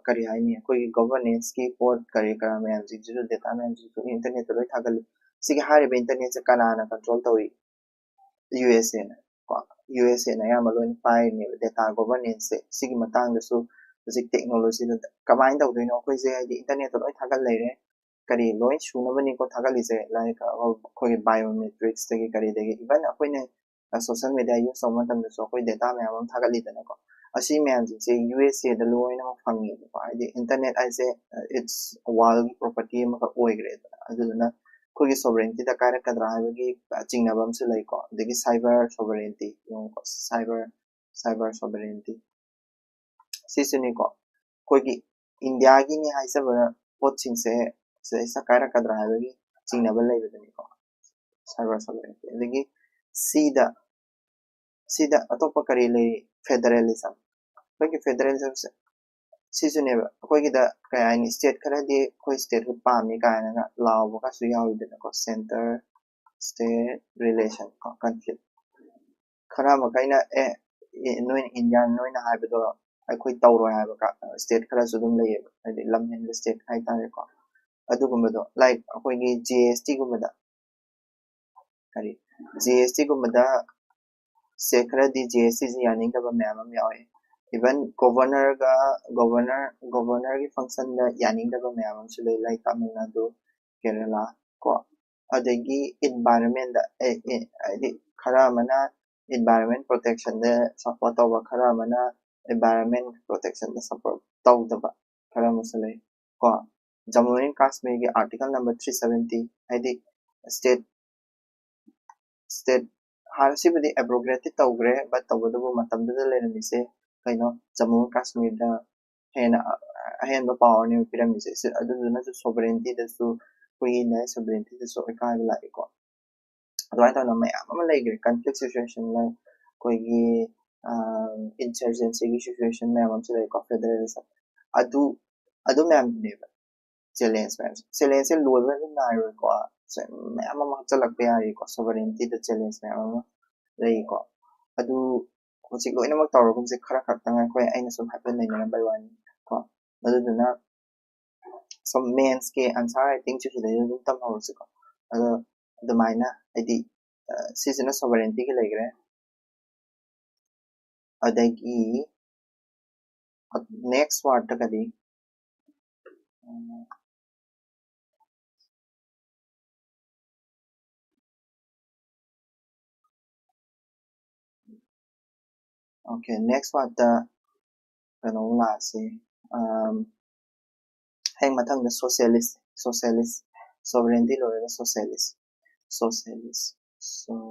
ꯀꯔꯤ ꯍꯥꯏꯅꯤ, ꯑꯩꯈꯣꯏꯒꯤ ꯒꯣꯕꯔꯅꯦꯟꯁꯀꯤ ꯄꯣꯠ ꯀꯔꯤ ꯀꯔꯥ ꯃꯌꯥꯝꯁꯤꯡꯁꯤꯁꯨ, ꯗꯦꯇꯥ ꯃꯌꯥꯝꯁꯤꯁꯨ ꯏꯟꯇꯔꯅꯦꯠꯇ ꯂꯣꯏ ꯊꯥꯒꯠꯂꯤ꯫ ꯁꯤꯒꯤ ꯍꯥꯏꯔꯤꯕ ꯏꯟꯇꯔꯅꯦꯠꯁꯦ ꯀꯅꯥꯅ ꯀꯟꯇ꯭ꯔꯣꯜ ꯇꯧꯏ? ꯌꯨ ꯑꯦꯁ ꯑꯦꯅ ꯀꯣ, ꯌꯨ ꯑꯦꯁ ꯑꯦꯅ ꯑꯌꯥꯝꯕ ꯂꯣꯏꯅ ꯄꯥꯏꯔꯤꯅꯦꯕ꯫ ꯗꯦꯇꯥ ꯒꯣꯕꯔꯅꯦꯟꯁꯁꯦ ꯁꯤꯒꯤ ꯃꯇꯥꯡꯗꯁꯨ ꯍꯧꯖꯤꯛ ꯇꯦꯛꯅꯣꯂꯣꯖꯤꯗ ꯀꯃꯥꯏꯅ ꯇꯧꯗꯣꯏꯅꯣ? ꯑꯩꯈꯣꯏꯁꯦ ꯍꯥꯏꯗꯤ ꯏꯟꯇꯔꯅꯦꯠꯇ ꯂꯣꯏ ꯊꯥꯒꯠ ꯂꯩꯔꯦ, ꯀꯔꯤ ꯂꯣꯏ ꯁꯨꯅꯕꯅꯤꯀꯣ ꯊꯥꯒꯠꯂꯤꯁꯦ, ꯂꯥꯏꯛ ꯑꯩꯈꯣꯏꯒꯤ ꯕꯥꯏꯑꯣꯃꯦꯇ꯭ꯔꯤꯛꯁꯇꯒꯤ ꯀꯔꯤꯗꯒꯤ, ꯏꯚꯟ ꯑꯩꯈꯣꯏꯅ ꯁꯣꯁꯦꯜ ꯃꯦꯗꯤꯌꯥ ꯌꯨꯁ ꯇꯧꯕ ꯃꯇꯝꯗꯁꯨ ꯑꯩꯈꯣꯏ ꯗꯦꯇꯥ ꯃꯌꯥꯝ ꯑꯃ ꯊꯥꯒꯠꯂꯤꯗꯅꯀꯣ꯫ ꯑꯁꯤ ꯃꯌꯥꯝꯁꯤꯡꯁꯦ ꯌꯨ ꯑꯦꯁ ꯑꯦꯗ ꯂꯣꯏꯅꯃꯛ ꯐꯪꯉꯦꯕꯀꯣ꯫ ꯍꯥꯏꯗꯤ ꯏꯟꯇꯔꯅꯦꯠ ꯍꯥꯏꯁꯦ ꯏꯠꯁ ꯋꯥꯔꯜꯒꯤ ꯄ꯭ꯔꯣꯄꯔꯇꯤ ꯑꯃꯈꯛ ꯑꯣꯏꯈ꯭ꯔꯦꯗꯅ꯫ ꯑꯗꯨꯗꯨꯅ ꯑꯩꯈꯣꯏꯒꯤ ꯁꯣꯕꯔꯦꯟꯇꯤꯗ ꯀꯥꯏꯔꯛꯀꯗ꯭ꯔꯥ ꯍꯥꯏꯕꯒꯤ ꯆꯤꯡꯅꯕ ꯑꯃꯁꯨ ꯂꯩꯀꯣ꯫ ꯑꯗꯒꯤ ꯁꯥꯏꯕꯔ ꯁꯣꯕꯔꯦꯟꯇꯤ, ꯌꯦꯡꯉꯨꯀꯣ, ꯁꯥꯏꯕꯔ ꯁꯥꯏꯕꯔ ꯁꯣꯕꯔꯦꯟꯇꯤ ꯁꯤꯁꯨꯅꯤꯀꯣ꯫ ꯑꯩꯈꯣꯏꯒꯤ ꯏꯟꯗꯤꯌꯥꯒꯤꯅꯤ ꯍꯥꯏꯖꯕ ꯄꯣꯠꯁꯤꯡꯁꯦ ꯁꯤꯗꯩꯁꯤꯗ ꯀꯥꯏꯔꯛꯀꯗ꯭ꯔꯥ ꯍꯥꯏꯕꯒꯤ ꯆꯤꯡꯅꯕ ꯂꯩꯕꯗꯨꯅꯤꯀꯣ, ꯁꯥꯏꯕꯔ ꯁꯣꯕꯔꯦꯟꯇꯤ꯫ ꯑꯗꯒꯤ ꯁꯤꯗ ꯁꯤꯗ ꯑꯇꯣꯞꯄ ꯀꯔꯤ ꯂꯩꯔꯤ? ꯐꯦꯗꯔꯦꯂꯤꯖꯝ꯫ ꯑꯩꯈꯣꯏꯒꯤ ꯐꯦꯗꯔꯦꯂꯤꯖꯝꯁꯦ ꯁꯤꯁꯨꯅꯦꯕ꯫ ꯑꯩꯈꯣꯏꯒꯤꯗ ꯀꯩ ꯍꯥꯏꯅꯤ, ꯁ꯭ꯇꯦꯠ ꯈꯔꯗꯤ ꯑꯩꯈꯣꯏ ꯁ꯭ꯇꯦꯠꯀ ꯄꯥꯝꯃꯤ ꯀꯥꯏꯅꯒ ꯂꯥꯎꯕꯒꯁꯨ ꯌꯥꯎꯋꯤꯗꯅꯀꯣ, ꯁꯦꯟꯇꯔ ꯁ꯭ꯇꯦꯠ ꯔꯤꯂꯦꯁꯟ ꯀꯣ, ꯀꯟꯐ꯭ꯂꯤꯛ꯫ ꯈꯔ ꯃꯈꯩꯅ ꯑꯦ, ꯑꯦ, ꯅꯣꯏꯅ ꯏꯟꯗꯤꯌꯥ, ꯅꯣꯏꯅ ꯍꯥꯏꯕꯗꯣ ꯑꯩꯈꯣꯏ ꯇꯧꯔꯣꯏ ꯍꯥꯏꯕ ꯁ꯭ꯇꯦꯠ ꯈꯔꯁꯨ ꯑꯗꯨꯝ ꯂꯩꯌꯦꯕ, ꯍꯥꯏꯗꯤ ꯂꯝ ꯍꯦꯟꯕ ꯁ꯭ꯇꯦꯠ ꯍꯥꯏꯇꯥꯔꯦꯀꯣ꯫ ꯑꯗꯨꯒꯨꯝꯕꯗꯣ, ꯂꯥꯏꯛ ꯑꯩꯈꯣꯏꯒꯤ ꯖꯤ ꯑꯦꯁ ꯇꯤꯒꯨꯝꯕꯗ ꯀꯔꯤ, ꯖꯤ ꯑꯦꯁ ꯇꯤꯒꯨꯝꯕꯗ ꯁ꯭ꯇꯦꯠ ꯈꯔꯗꯤ ꯖꯤ ꯑꯦꯁ ꯇꯤꯁꯦ ꯌꯥꯅꯤꯡꯗꯕ ꯃꯌꯥꯝ ꯑꯃ ꯌꯥꯎꯋꯦ꯫ Even ꯒꯣꯕꯔꯅꯔꯒ ꯒꯣꯕꯔꯅꯔ ꯒꯣꯕꯔꯅꯔꯒꯤ ꯐꯪꯁꯟꯗ ꯌꯥꯅꯤꯡꯗꯕ ꯃꯌꯥꯝ ꯑꯃꯁꯨ ꯂꯩ, ꯂꯥꯏꯛ ꯇꯥꯃꯤꯜ ꯅꯥꯗꯨ, ꯀꯦꯔꯦꯂꯥ ꯀꯣ꯫ ꯑꯗꯒꯤ ꯏꯟꯚꯥꯏꯔꯟꯃꯦꯟꯗ ꯍꯥꯏꯗꯤ ꯈꯔ ꯑꯃꯅ ꯏꯟꯚꯥꯏꯔꯟꯃꯦꯟ ꯄ꯭ꯔꯣꯇꯦꯛꯁꯟꯗ ꯁꯞꯄꯣꯔꯠ ꯇꯧꯕ, ꯈꯔ ꯑꯃꯅ ꯏꯟꯚꯥꯏꯔꯟꯃꯦꯟ ꯄ꯭ꯔꯣꯇꯦꯛꯁꯟꯗ ꯁꯞꯄꯣꯔꯠ ꯇꯧꯗꯕ ꯈꯔ ꯑꯃꯁꯨ ꯂꯩ ꯀꯣ꯫ ꯖꯃꯨ ꯑꯦꯟ ꯀꯥꯁꯃꯤꯔꯒꯤ ꯑꯥꯔꯇꯤꯀꯜ ꯅꯝꯕꯔ ꯊ꯭ꯔꯤ ꯁꯕꯦꯟꯇꯤ ꯍꯥꯏꯗꯤ ꯁ꯭ꯇꯦꯠ ꯁ꯭ꯇꯦꯠ ꯍꯥꯟꯅ ꯁꯤꯕꯨꯗꯤ ꯑꯦꯕ꯭ꯔꯣꯒꯦꯠꯇꯤ ꯇꯧꯈ꯭ꯔꯦ, ꯕꯠ ꯇꯧꯕꯇꯕꯨ ꯃꯇꯝꯗꯨꯗ ꯂꯩꯔꯝꯃꯤꯁꯦ ꯀꯩꯅꯣ, ꯖꯃꯨ ꯑꯦꯟ ꯀꯥꯁꯃꯤꯔꯗ ꯍꯦꯟꯅ ꯑꯍꯦꯟꯕ ꯄꯥꯋꯔꯅꯦꯕ ꯄꯤꯔꯝꯃꯤꯁꯦ꯫ ꯁꯤ-, ꯑꯗꯨꯗꯨꯅꯁꯨ ꯁꯣꯕꯔꯦꯟꯇꯤꯗꯁꯨ, ꯑꯩꯈꯣꯏꯒꯤ ꯏꯟꯗꯤꯌꯥꯒꯤ ꯁꯣꯕꯔꯦꯟꯇꯤꯗꯁꯨ ꯑꯀꯥꯏꯕ ꯂꯥꯛꯏꯀꯣ꯫ ꯑꯗꯨꯃꯥꯏꯅ ꯇꯧꯗꯅ ꯃꯌꯥꯝ ꯑꯃ ꯂꯩꯈ꯭ꯔꯦ, ꯀꯟꯐ꯭ꯂꯤꯛ ꯁꯤꯆꯨꯋꯦꯁꯟ, ꯑꯩꯈꯣꯏꯒꯤ ꯏꯟꯁꯔꯖꯦꯟꯁꯤꯒꯤ ꯁꯤꯆꯨꯋꯦꯁꯟ ꯃꯌꯥꯝ ꯑꯃꯁꯨ ꯂꯩꯀꯣ, ꯐꯦꯗꯔꯦꯂꯤꯖꯝ, ꯑꯗꯨ ꯑꯗꯨ ꯃꯌꯥꯝꯗꯨꯅꯦꯕ ꯆꯦꯂꯦꯟꯖ ꯃꯌꯥꯝꯁꯦ꯫ ꯆꯦꯂꯦꯟꯖꯁꯦ ꯂꯣꯏꯕ ꯑꯗꯨꯝ ꯅꯥꯏꯔꯣꯏꯀꯣ, ꯁꯦ-, ꯃꯌꯥꯝ ꯑꯃ ꯍꯥꯞꯆꯤꯜꯂꯛꯄ ꯌꯥꯔꯤꯀꯣ, ꯁꯣꯕꯔꯦꯟꯇꯤꯗ ꯆꯦꯂꯦꯟꯖ ꯃꯌꯥꯝ ꯑꯃ ꯂꯩꯀꯣ꯫ ꯑꯗꯨ ꯍꯧꯖꯤꯛ ꯂꯣꯏꯅꯃꯛ ꯇꯧꯔꯒꯨꯝꯁꯦ, ꯈꯔ ꯈꯛꯇꯪ ꯑꯩꯈꯣꯏ, ꯑꯩꯅ ꯁꯨꯝ ꯍꯥꯏꯐꯦꯠ ꯅꯩꯅꯔꯝꯕꯩ ꯋꯥꯅꯤ ꯀꯣ꯫ ꯑꯗꯨꯗꯨꯅ ꯁꯨꯝ ꯃꯦꯟꯁꯀꯤ ꯑꯟꯁꯥꯔ ꯔꯥꯏꯇꯤꯡꯁꯨ ꯁꯤꯗꯩꯗ ꯑꯗꯨꯝ ꯇꯝꯍꯧꯔꯁꯤꯀꯣ꯫ ꯑꯗꯣ ꯑꯗꯨꯃꯥꯏꯅ ꯍꯥꯏꯗꯤ, ꯑ, ꯁꯤꯁꯤꯅ ꯁꯣꯕꯔꯦꯟꯇꯤꯒꯤ ꯂꯩꯈ꯭ꯔꯦ꯫ ꯑꯗꯒꯤ ꯅꯦꯛꯁ ꯋꯥꯔꯗꯇꯒꯗꯤ, ꯎꯝ, ꯑꯣꯀꯦ, ꯅꯦꯛꯁ ꯋꯥꯔꯗꯇ ꯀꯩꯅꯣ ꯑꯃꯨꯛ ꯂꯥꯛꯑꯁꯤ꯫ ꯑꯝ, ꯍꯦꯛ ꯃꯊꯪꯗ ꯁꯣꯁꯤꯌꯦꯂꯤꯁ, ꯁꯣꯁꯤꯌꯦꯂꯤꯁ, ꯁꯣꯕꯔꯦꯟꯇꯤ ꯂꯣꯏꯔꯒ ꯁꯣꯁꯤꯌꯦꯂꯤꯁ, ꯁꯣꯁꯤꯌꯦꯂꯤꯁ,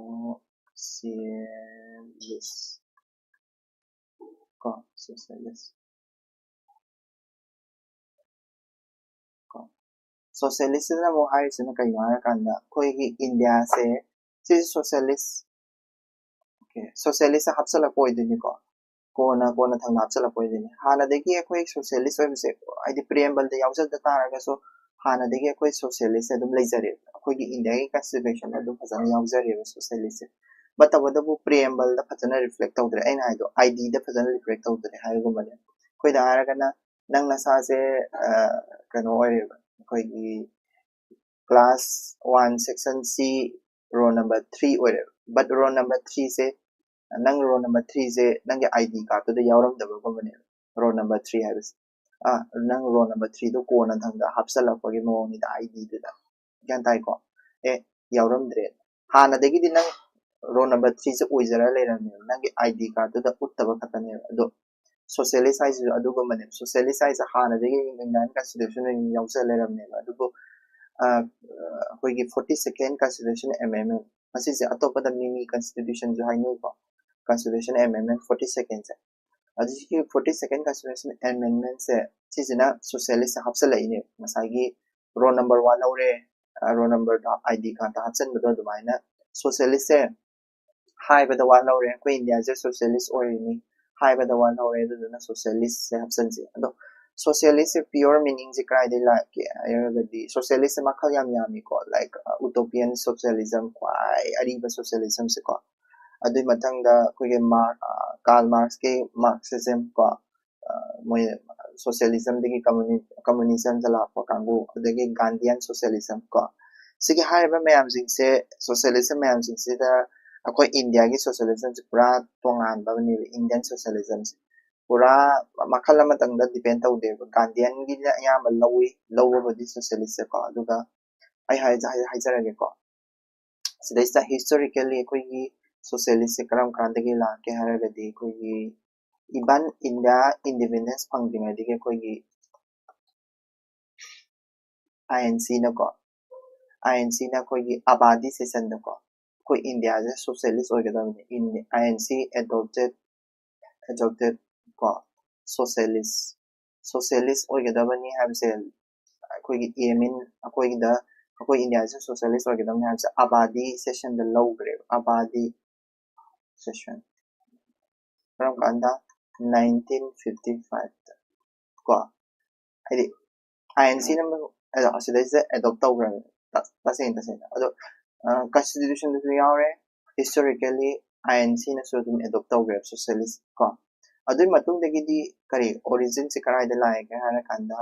ꯁꯣꯁꯤꯌꯦꯂꯤꯁ ꯀꯣ, ꯁꯣꯁꯤꯌꯦꯂꯤꯁ ꯀꯣ꯫ ꯁꯣꯁꯤꯌꯦꯂꯤꯁꯁꯤꯅ ꯑꯃꯨꯛ ꯍꯥꯏꯔꯤꯁꯤꯅ ꯀꯩꯅꯣ ꯍꯥꯏꯔꯀꯥꯟꯗ, ꯑꯩꯈꯣꯏꯒꯤ ꯏꯟꯗꯤꯌꯥꯁꯦ, ꯁꯤꯁꯦ ꯁꯣꯁꯤꯌꯦꯂꯤꯁ, ꯑꯣꯀꯦ, ꯁꯣꯁꯤꯌꯦꯂꯤꯁꯇ ꯍꯥꯞꯆꯤꯜꯂꯛꯄ ꯑꯣꯏꯗꯣꯏꯅꯤꯀꯣ꯫ ꯀꯣꯟꯅ, ꯀꯣꯟꯅ ꯊꯪꯅ ꯍꯥꯞꯆꯤꯜꯂꯛꯄ ꯑꯣꯏꯗꯣꯏꯅꯤ꯫ ꯍꯥꯟꯅꯗꯒꯤ ꯑꯩꯈꯣꯏ ꯁꯣꯁꯤꯌꯦꯂꯤꯁ ꯑꯣꯏꯕꯁꯦ, ꯍꯥꯏꯗꯤ ꯄ꯭ꯔꯤꯑꯦꯝꯕꯜꯗ ꯌꯥꯎꯖꯗ ꯇꯥꯔꯒꯁꯨ, ꯍꯥꯟꯅꯗꯒꯤ ꯑꯩꯈꯣꯏ ꯁꯣꯁꯤꯌꯦꯂꯤꯁ ꯑꯗꯨꯝ ꯂꯩꯖꯔꯦꯕ꯫ ꯑꯩꯈꯣꯏꯒꯤ ꯏꯟꯗꯤꯌꯥꯒꯤ ꯀꯟꯁꯇꯤꯇ꯭ꯌꯨꯁꯟꯗ ꯑꯗꯨꯝ ꯐꯖꯅ ꯌꯥꯎꯖꯔꯦꯕ ꯁꯣꯁꯤꯌꯦꯂꯤꯁꯁꯦ꯫ ꯕꯠ ꯇꯧꯕꯇꯕꯨ ꯄ꯭ꯔꯤꯑꯦꯝꯕꯜꯗ ꯐꯖꯅ ꯔꯤꯐ꯭ꯂꯦꯛ ꯇꯧꯗ꯭ꯔꯦ꯫ ꯑꯩꯅ ꯍꯥꯏꯗꯣ, ꯑꯥꯏꯗꯤꯗ ꯐꯖꯅ ꯔꯤꯐ꯭ꯂꯦꯛ ꯇꯧꯗ꯭ꯔꯦ ꯍꯥꯏꯕꯒꯨꯝꯕꯅꯦ꯫ ꯑꯩꯈꯣꯏꯗ ꯍꯥꯏꯔꯒꯅ, ꯅꯪ ꯅꯁꯥꯁꯦ, ꯑ, ꯀꯩꯅꯣ ꯑꯣꯏꯔꯦꯕ, ꯑꯩꯈꯣꯏꯒꯤ class one section C roll number three ꯑꯣꯏꯔꯦꯕ꯫ But roll number three ꯁꯦ, ꯅꯪ roll number three ꯁꯦ ꯅꯪꯒꯤ I D card ꯇꯨꯗ ꯌꯥꯎꯔꯝꯗꯕꯒꯨꯝꯕꯅꯦꯕ roll number three ꯍꯥꯏꯕꯁꯦ꯫ ꯑꯥ, ꯅꯪ roll number three ꯗꯣ ꯀꯣꯟꯅꯊꯪꯗ ꯍꯥꯞꯆꯜꯂꯛꯄꯒꯤ ꯃꯑꯣꯡꯅꯤꯗ I D ꯗꯨꯗ꯫ ꯒ꯭ꯌꯥꯟ ꯇꯥꯏꯀꯣ? ꯑꯦ, ꯌꯥꯎꯔꯝꯗ꯭ꯔꯦ꯫ ꯍꯥꯟꯅꯗꯒꯤꯗꯤ ꯅꯪ roll number three ꯁꯦ ꯑꯣꯏꯖꯔ ꯂꯩꯔꯝꯃꯦꯕ, ꯅꯪꯒꯤ I D card ꯇꯨꯗ ꯎꯠꯇꯕ ꯈꯛꯇꯅꯦꯕ꯫ ꯑꯗꯣ socialist ꯍꯥꯏꯁꯤꯁꯨ ꯑꯗꯨꯒꯨꯝꯕꯅꯦꯕ꯫ Socialist ꯍꯥꯏꯁꯦ ꯍꯥꯟꯅꯗꯒꯤ Indian constitution ꯑꯣꯏꯅ ꯌꯥꯎꯖ ꯂꯩꯔꯝꯃꯦꯕ꯫ ꯑꯗꯨꯕꯨ, ꯑ, ꯑ, ꯑꯩꯈꯣꯏꯒꯤ forty second constitution amendment, ꯃꯁꯤꯁꯦ ꯑꯇꯣꯞꯄꯗ mini constitution ꯁꯨ ꯍꯥꯏꯅꯩꯀꯣ, constitution amendment forty second ꯁꯦ꯫ ꯑꯗꯨꯒꯤ forty second constitution amendment ꯁꯦ, ꯁꯤꯁꯤꯅ socialist ꯁꯦ ꯍꯥꯞꯆꯤꯜꯂꯛꯏꯅꯦꯕ꯫ ꯉꯁꯥꯏꯒꯤ roll number ꯋꯥꯠꯍꯧꯔꯦ, ꯑ, roll number ꯗꯣ I D card ꯇ ꯍꯥꯞꯆꯤꯟꯕꯗꯣ ꯑꯗꯨꯃꯥꯏꯅ socialist ꯁꯦ ꯍꯥꯏꯕꯗ ꯋꯥꯠꯍꯧꯔꯦ꯫ ꯑꯩꯈꯣꯏ ꯏꯟꯗꯤꯌꯥꯁꯦ socialist ꯑꯣꯏꯔꯤꯅꯤ ꯍꯥꯏꯕꯗ ꯋꯥꯠꯍꯧꯔꯦ, ꯑꯗꯨꯗꯨꯅ socialist ꯁꯦ ꯍꯥꯞꯆꯤꯟꯁꯦ꯫ ꯑꯗꯣ socialist ꯁꯦ pure meaning ꯁꯦ ꯀꯗꯥꯏꯗꯒꯤ ꯂꯥꯛꯀꯦ ꯍꯥꯏꯔꯒꯗꯤ, socialist ꯁꯦ ꯃꯈꯜ ꯌꯥꯝ ꯌꯥꯝꯃꯤꯀꯣ, like, uh, utopian socialism, ꯈ꯭ꯋꯥꯏ ꯑꯔꯤꯕ socialism ꯁꯦꯀꯣ꯫ ꯑꯗꯨꯒꯤ ꯃꯊꯪꯗ ꯑꯩꯈꯣꯏꯒꯤ Mar-, uh, Karl Marx ꯀꯤ Marxism ꯀꯣ, ꯑ, ꯃꯣꯏ socialism ꯗꯒꯤ communi-, communism ꯗ ꯂꯥꯛꯄ ꯀꯥꯡꯕꯨ, ꯑꯗꯒꯤ Gandhian socialism ꯀꯣ꯫ ꯁꯤꯒꯤ ꯍꯥꯏꯔꯤꯕ ꯃꯌꯥꯝꯁꯤꯡꯁꯦ, socialism ꯃꯌꯥꯝꯁꯤꯡꯁꯤꯗ ꯑꯩꯈꯣꯏ ꯏꯟꯗꯤꯌꯥꯒꯤ socialism ꯁꯦ ꯄꯨꯔꯥ ꯇꯣꯉꯥꯟꯕ ꯑꯃꯅꯦꯕ, Indian socialism ꯁꯦ꯫ ꯄꯨꯔꯥ ꯃꯈꯜ ꯑꯃꯇꯪꯗ depend ꯇꯧꯗꯦꯕ꯫ Gandhian ꯒꯤꯅ ꯑꯌꯥꯝꯕ ꯂꯧꯏ, ꯂꯧꯕꯕꯨꯗꯤ socialist ꯁꯦꯀꯣ꯫ ꯑꯗꯨꯒ ꯑꯩ ꯍꯥꯏꯖ-, ꯍꯥꯏ-, ꯍꯥꯏꯖꯔꯒꯦꯀꯣ꯫ ꯁꯤꯗꯩꯁꯤꯗ historically ꯑꯩꯈꯣꯏꯒꯤ socialist ꯁꯦ ꯀꯔꯝ ꯀꯥꯟꯗꯒꯤ ꯂꯥꯛꯀꯦ ꯍꯥꯏꯔꯒꯗꯤ, ꯑꯩꯈꯣꯏꯒꯤ even India independence ꯐꯪꯗ꯭ꯔꯤꯉꯩꯗꯒꯤ ꯑꯩꯈꯣꯏꯒꯤ I N C ꯅꯀꯣ, I N C ꯅ ꯑꯩꯈꯣꯏꯒꯤ ꯑꯕꯥꯗꯤ session ꯗꯀꯣ, ꯑꯩꯈꯣꯏ ꯏꯟꯗꯤꯌꯥꯁꯦ socialist ꯑꯣꯏꯒꯗꯕꯅꯤ꯫ ꯏꯟ-, I N C adopted, adopted ꯀꯣ, socialist, socialist ꯑꯣꯏꯒꯗꯕꯅꯤ ꯍꯥꯏꯕꯁꯦ ꯑꯩꯈꯣꯏꯒꯤ aim in, ꯑꯩꯈꯣꯏꯒꯤꯗ, ꯑꯩꯈꯣꯏ ꯏꯟꯗꯤꯌꯥꯁꯦ socialist ꯑꯣꯏꯒꯗꯕꯅꯤ ꯍꯥꯏꯕꯁꯦ ꯑꯕꯥꯗꯤ session ꯗ ꯂꯧꯈ꯭ꯔꯦꯕ꯫ ꯑꯕꯥꯗꯤ session ꯀꯔꯝ ꯀꯥꯟꯗ? Nineteen fifty five ꯗ ꯀꯣ꯫ ꯍꯥꯏꯗꯤ I N C ꯅ ꯑꯗꯣ ꯑꯁꯤꯗꯩꯁꯤꯗ adopt ꯇꯧꯈ꯭ꯔꯕꯅꯦ, ꯇ-, ꯇꯁꯦꯡ ꯇꯁꯦꯡꯅ꯫ ꯑꯗꯣ, ꯑ, constitution ꯗꯁꯨ ꯌꯥꯎꯔꯦ, historically I N C ꯅꯁꯨ ꯑꯗꯨꯝ adopt ꯇꯧꯈ꯭ꯔꯦꯕ, socialist ꯀꯣ꯫ ꯑꯗꯨꯒꯤ ꯃꯇꯨꯡꯗꯒꯤꯗꯤ ꯀꯔꯤ, origin ꯁꯦ ꯀꯗꯥꯏꯗ ꯂꯥꯛꯑꯦꯒꯦ ꯍꯥꯏꯔ ꯀꯥꯟꯗ,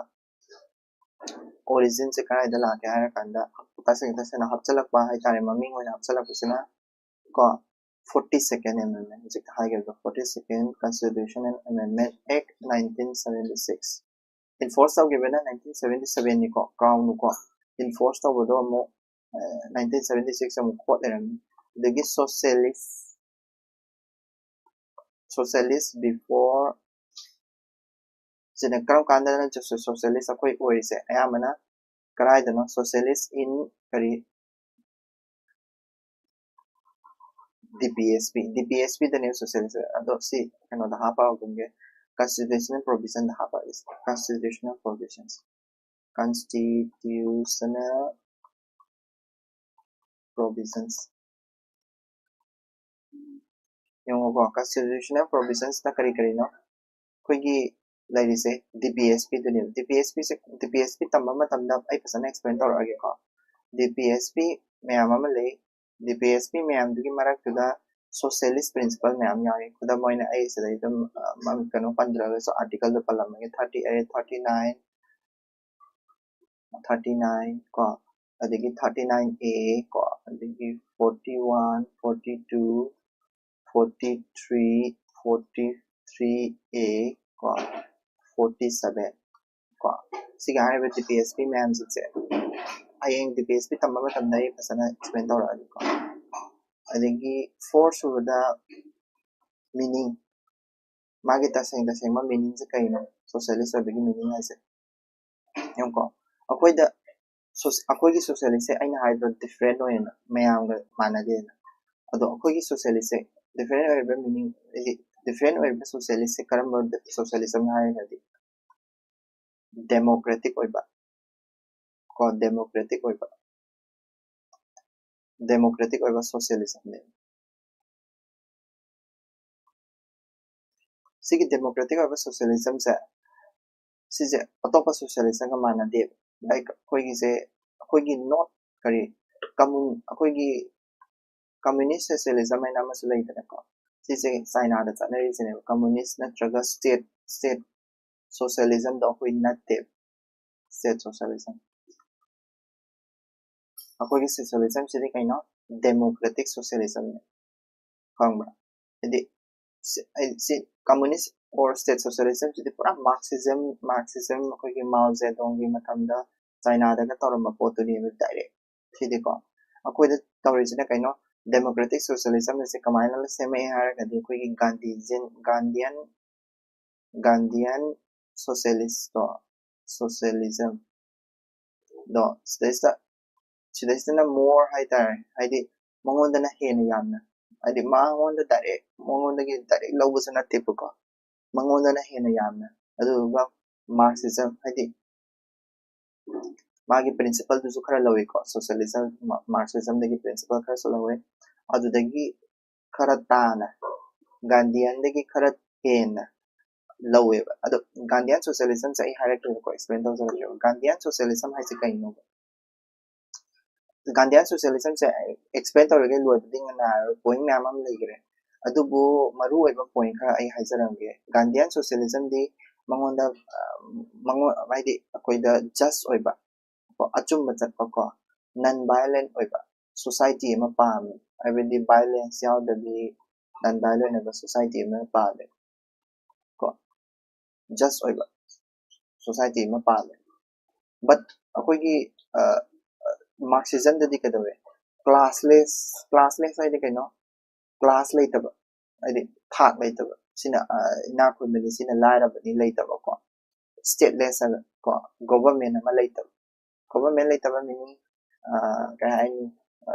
ꯑꯣꯔꯤꯖꯤꯟꯁꯦ ꯀꯗꯥꯏꯗ ꯂꯥꯛꯀꯦ ꯍꯥꯏꯔꯀꯥꯟꯗ, ꯇꯁꯦꯡ ꯇꯁꯦꯡꯅ ꯍꯥꯞꯆꯤꯜꯂꯛꯄ ꯍꯥꯏꯇꯥꯔꯦ, ꯃꯃꯤꯡ ꯑꯣꯏꯅ ꯍꯥꯞꯆꯤꯜꯂꯛꯄꯁꯤꯅ ꯀꯣ, forty second amendment, ꯍꯧꯖꯤꯛꯇ ꯍꯥꯏꯈꯤꯕꯗꯣ, forty second Constitutional Amendment Act nineteen seventy six, enforce ꯇꯧꯈꯤꯕꯅ nineteen seventy seven ꯅꯤꯀꯣ, ꯀ꯭ꯔꯥꯎꯟꯅꯤꯀꯣ, enforce ꯇꯧꯕꯗꯣ ꯑꯃꯨꯛ nineteen seventy six ꯑꯃꯨꯛ ꯀꯣꯠ ꯂꯩꯔꯝꯃꯤ꯫ ꯑꯗꯒꯤ socialist, socialist before ꯁꯤꯅ ꯀꯔꯝ ꯀꯥꯟꯗꯅ ꯁꯣꯁꯤꯌꯦꯂꯤꯁ ꯑꯩꯈꯣꯏ ꯑꯣꯏꯔꯤꯁꯦ? ꯑꯌꯥꯝꯕꯅ ꯀꯗꯥꯏꯗꯅꯣ? Socialist in ꯀꯔꯤ? D P S P, D P S P ꯗꯅꯦ socialist. ꯑꯗꯣ ꯁꯤ ꯀꯩꯅꯣꯗ ꯍꯥꯞꯄ ꯑꯗꯨꯝꯒꯦ, constitutional provision ꯗ ꯍꯥꯞꯄ, constitutional provisions, constitutional provisions꯫ ꯌꯦꯡꯉꯣꯀꯣ, constitutional provisions ꯅ ꯀꯔꯤ ꯀꯔꯤꯅꯣ? ꯑꯩꯈꯣꯏꯒꯤ ꯂꯩꯔꯤꯁꯦ D P S P ꯗꯨꯅꯦꯕ꯫ D P S P ꯁꯦ, D P S P ꯇꯝꯕ ꯃꯇꯝꯗ ꯑꯩ ꯐꯖꯅ explain ꯇꯧꯔꯛꯑꯒꯦꯀꯣ꯫ D P S P ꯃꯌꯥꯝ ꯑꯃ ꯂꯩ꯫ D P S P ꯃꯌꯥꯝꯗꯨꯒꯤ ꯃꯔꯛꯇꯨꯗ socialist principle ꯃꯌꯥꯝ ꯌꯥꯎꯏ꯫ ꯈꯨꯗꯝ ꯑꯣꯏꯅ ꯑꯩ ꯁꯤꯗꯩ ꯑꯗꯨꯝ, ꯑ, ꯃ-, ꯀꯩꯅꯣ ꯄꯟꯗ꯭ꯔꯒꯁꯨ article ꯗꯣ ꯄꯜꯂꯝꯃꯒꯦ, thirty eight, thirty nine, thirty nine ꯀꯣ, ꯑꯗꯒꯤ thirty nine A ꯀꯣ, ꯑꯗꯒꯤ forty one, forty two, forty three, forty three A ꯀꯣ, forty seven ꯀꯣ꯫ ꯁꯤꯒꯤ ꯍꯥꯏꯔꯤꯕ D P S P ꯃꯌꯥꯝꯁꯤꯡꯁꯦ ꯍꯌꯦꯡ D P S P ꯇꯝꯕ ꯃꯇꯝꯗ ꯑꯩ ꯐꯖꯅ explain ꯇꯧꯔꯛꯑꯒꯦꯀꯣ꯫ ꯑꯗꯒꯤ four ꯁꯨꯕꯗ meaning, ꯃꯥꯒꯤ ꯇꯁꯦꯡ ꯇꯁꯦꯡꯕ meaning ꯁꯦ ꯀꯩꯅꯣ, socialist ꯑꯣꯏꯕꯒꯤ meaning ꯍꯥꯏꯁꯦ? ꯌꯦꯡꯉꯨꯀꯣ, ꯑꯩꯈꯣꯏꯗ ꯁꯣꯁ-, ꯑꯩꯈꯣꯏꯒꯤ socialist ꯁꯦ ꯑꯩꯅ ꯍꯥꯏꯗ꯭ꯔꯣ, different ꯑꯣꯏꯌꯦꯅ, ꯃꯌꯥꯝꯒ ꯃꯥꯟꯅꯗꯦꯅ꯫ ꯑꯗꯣ ꯑꯩꯈꯣꯏꯒꯤ socialist ꯁꯦ different ꯑꯣꯏꯔꯤꯕ meaning, ꯍꯥꯏꯗꯤ different ꯑꯣꯏꯔꯤꯕ socialist ꯁꯦ ꯀꯔꯝꯕ socialism ꯍꯥꯏꯔꯒꯗꯤ democratic ꯑꯣꯏꯕ ꯀꯣ, democratic ꯑꯣꯏꯕ, democratic ꯑꯣꯏꯕ socialism ꯅꯦ꯫ ꯁꯤꯒꯤ democratic ꯑꯣꯏꯕ socialism ꯁꯦ, ꯁꯤꯁꯦ ꯑꯇꯣꯞꯄ socialism ꯒ ꯃꯥꯟꯅꯗꯦꯕ꯫ Like ꯑꯩꯈꯣꯏꯒꯤꯁꯦ, ꯑꯩꯈꯣꯏꯒꯤ not ꯀꯔꯤ, commun-, ꯑꯩꯈꯣꯏꯒꯤ communist socialism ꯍꯥꯏꯅ ꯑꯃꯁꯨ ꯂꯩꯗꯅꯀꯣ꯫ ꯁꯤꯁꯦ ꯆꯥꯏꯅꯥꯗ ꯆꯠꯅꯔꯤꯁꯤꯅꯦꯕ꯫ Communist ꯅꯠꯇ꯭ꯔꯒ state, state socialism ꯗꯣ ꯑꯩꯈꯣꯏ ꯅꯠꯇꯦꯕ꯫ state socialism꯫ ꯑꯩꯈꯣꯏꯒꯤ socialism ꯁꯤꯗꯤ ꯀꯩꯅꯣ? Democratic socialism ꯅꯦ, ꯈꯪꯕ꯭ꯔꯥ? ꯍꯥꯏꯗꯤ ꯁꯤ- ꯑꯩ- ꯁꯤ communist or state socialism ꯁꯤꯗꯤ ꯄꯨꯔꯥ Marxism, Marxism ꯑꯩꯈꯣꯏꯒꯤ ꯃꯥꯎ ꯖꯦꯗꯣꯡꯒꯤ ꯃꯇꯝꯗ ꯆꯥꯏꯅꯥꯗꯒ ꯇꯧꯔꯝꯕ ꯄꯣꯠꯇꯨꯅꯦꯕ, direct꯫ ꯁꯤꯗꯤꯀꯣ ꯑꯩꯈꯣꯏꯗ ꯇꯧꯔꯤꯁꯤꯅ ꯀꯩꯅꯣ? Democratic socialism ꯑꯁꯤ ꯀꯃꯥꯏꯅ ꯁꯦꯝꯃꯛꯑꯦ ꯍꯥꯏꯔꯒꯗꯤ ꯑꯩꯈꯣꯏꯒꯤ ꯒꯥꯟꯙꯤꯖꯤꯟ- Gandhian Gandhian socialist ꯇꯣ, socialism ꯗꯣ ꯁꯤꯗꯩꯁꯤꯗ ꯁꯤꯗꯩꯁꯤꯗꯅ more ꯍꯥꯏꯇꯥꯔꯦ, ꯍꯥꯏꯗꯤ ꯃꯉꯣꯟꯗꯅ ꯍꯦꯟꯅ ꯌꯥꯝꯅ, ꯍꯥꯏꯗꯤ ꯃꯉꯣꯟꯗ direct ꯃꯉꯣꯟꯗꯒꯤ direct ꯂꯧꯕꯁꯨ ꯅꯠꯇꯦꯕꯀꯣ, ꯃꯉꯣꯟꯗꯅ ꯍꯦꯟꯅ ꯌꯥꯝꯅ꯫ ꯑꯗꯨꯗꯨꯒ Marxism ꯍꯥꯏꯗꯤ ꯃꯥꯒꯤ principle ꯗꯨꯁꯨ ꯈꯔ ꯂꯧꯋꯤꯀꯣ, socialism Marxism ꯗꯒꯤ principle ꯈꯔꯁꯨ ꯂꯧꯋꯦ꯫ ꯑꯗꯨꯗꯒꯤ ꯈꯔ ꯇꯥꯅ, Gandhian ꯗꯒꯤ ꯈꯔ ꯍꯦꯟꯅ ꯂꯧꯋꯦꯕ꯫ ꯑꯗꯣ Gandhian socialism ꯁꯦ ꯑꯩ ꯍꯥꯏꯔꯛꯀꯦꯕꯀꯣ, explain ꯇꯧꯖꯔꯛꯀꯦꯕ꯫ Gandhian socialism ꯍꯥꯏꯁꯦ ꯀꯩꯅꯣꯕ? Gandhian socialism ꯁꯦ ꯑꯩ explain ꯇꯧꯔꯤꯈꯩ ꯂꯣꯏꯕꯗꯤ ꯉꯝꯃꯔꯣꯏ, point ꯃꯌꯥꯝ ꯑꯃ ꯂꯩꯈ꯭ꯔꯦ꯫ ꯑꯗꯨꯕꯨ ꯃꯔꯨ ꯑꯣꯏꯕ point ꯈꯔ ꯑꯩ ꯍꯥꯏꯖꯔꯝꯒꯦ꯫ Gandhian socialism ꯗꯤ ꯃꯉꯣꯟꯗ, ꯑ, ꯃꯉꯣꯟ- ꯍꯥꯏꯗꯤ ꯑꯩꯈꯣꯏꯗ just ꯑꯣꯏꯕ, ꯀꯣ, ꯑꯆꯨꯝꯕ ꯆꯠꯄ ꯀꯣ, non violent ꯑꯣꯏꯕ society ꯑꯃ ꯄꯥꯝꯃꯦ꯫ ꯍꯥꯏꯕꯗꯤ violence ꯌꯥꯎꯗꯕꯤ non violent ꯑꯣꯏꯕ society ꯑꯃ ꯄꯥꯝꯃꯦ ꯀꯣ, just ꯑꯣꯏꯕ society ꯑꯃ ꯄꯥꯝꯃꯦ꯫ But ꯑꯩꯈꯣꯏꯒꯤ, ꯑ, Marxism ꯗꯗꯤ ꯀꯩꯗꯧꯋꯦ? Classless, classless ꯍꯥꯏꯗꯤ ꯀꯩꯅꯣ? Class ꯂꯩꯇꯕ, ꯍꯥꯏꯗꯤ ꯊꯥꯛ ꯂꯩꯇꯕ꯫ ꯁꯤꯅ, ꯑ, ꯏꯅꯥꯛ ꯈꯨꯟꯕꯅꯤ, ꯁꯤꯅ ꯂꯥꯏꯔꯕꯅꯤ ꯂꯩꯇꯕ ꯀꯣ꯫ Stateless ꯍꯥꯏꯕ ꯀꯣ, government ꯑꯃ ꯂꯩꯇꯕ꯫ Government ꯂꯩꯇꯕ meaning, ꯑ, ꯀꯩ ꯍꯥꯏꯅꯤ? ꯑ,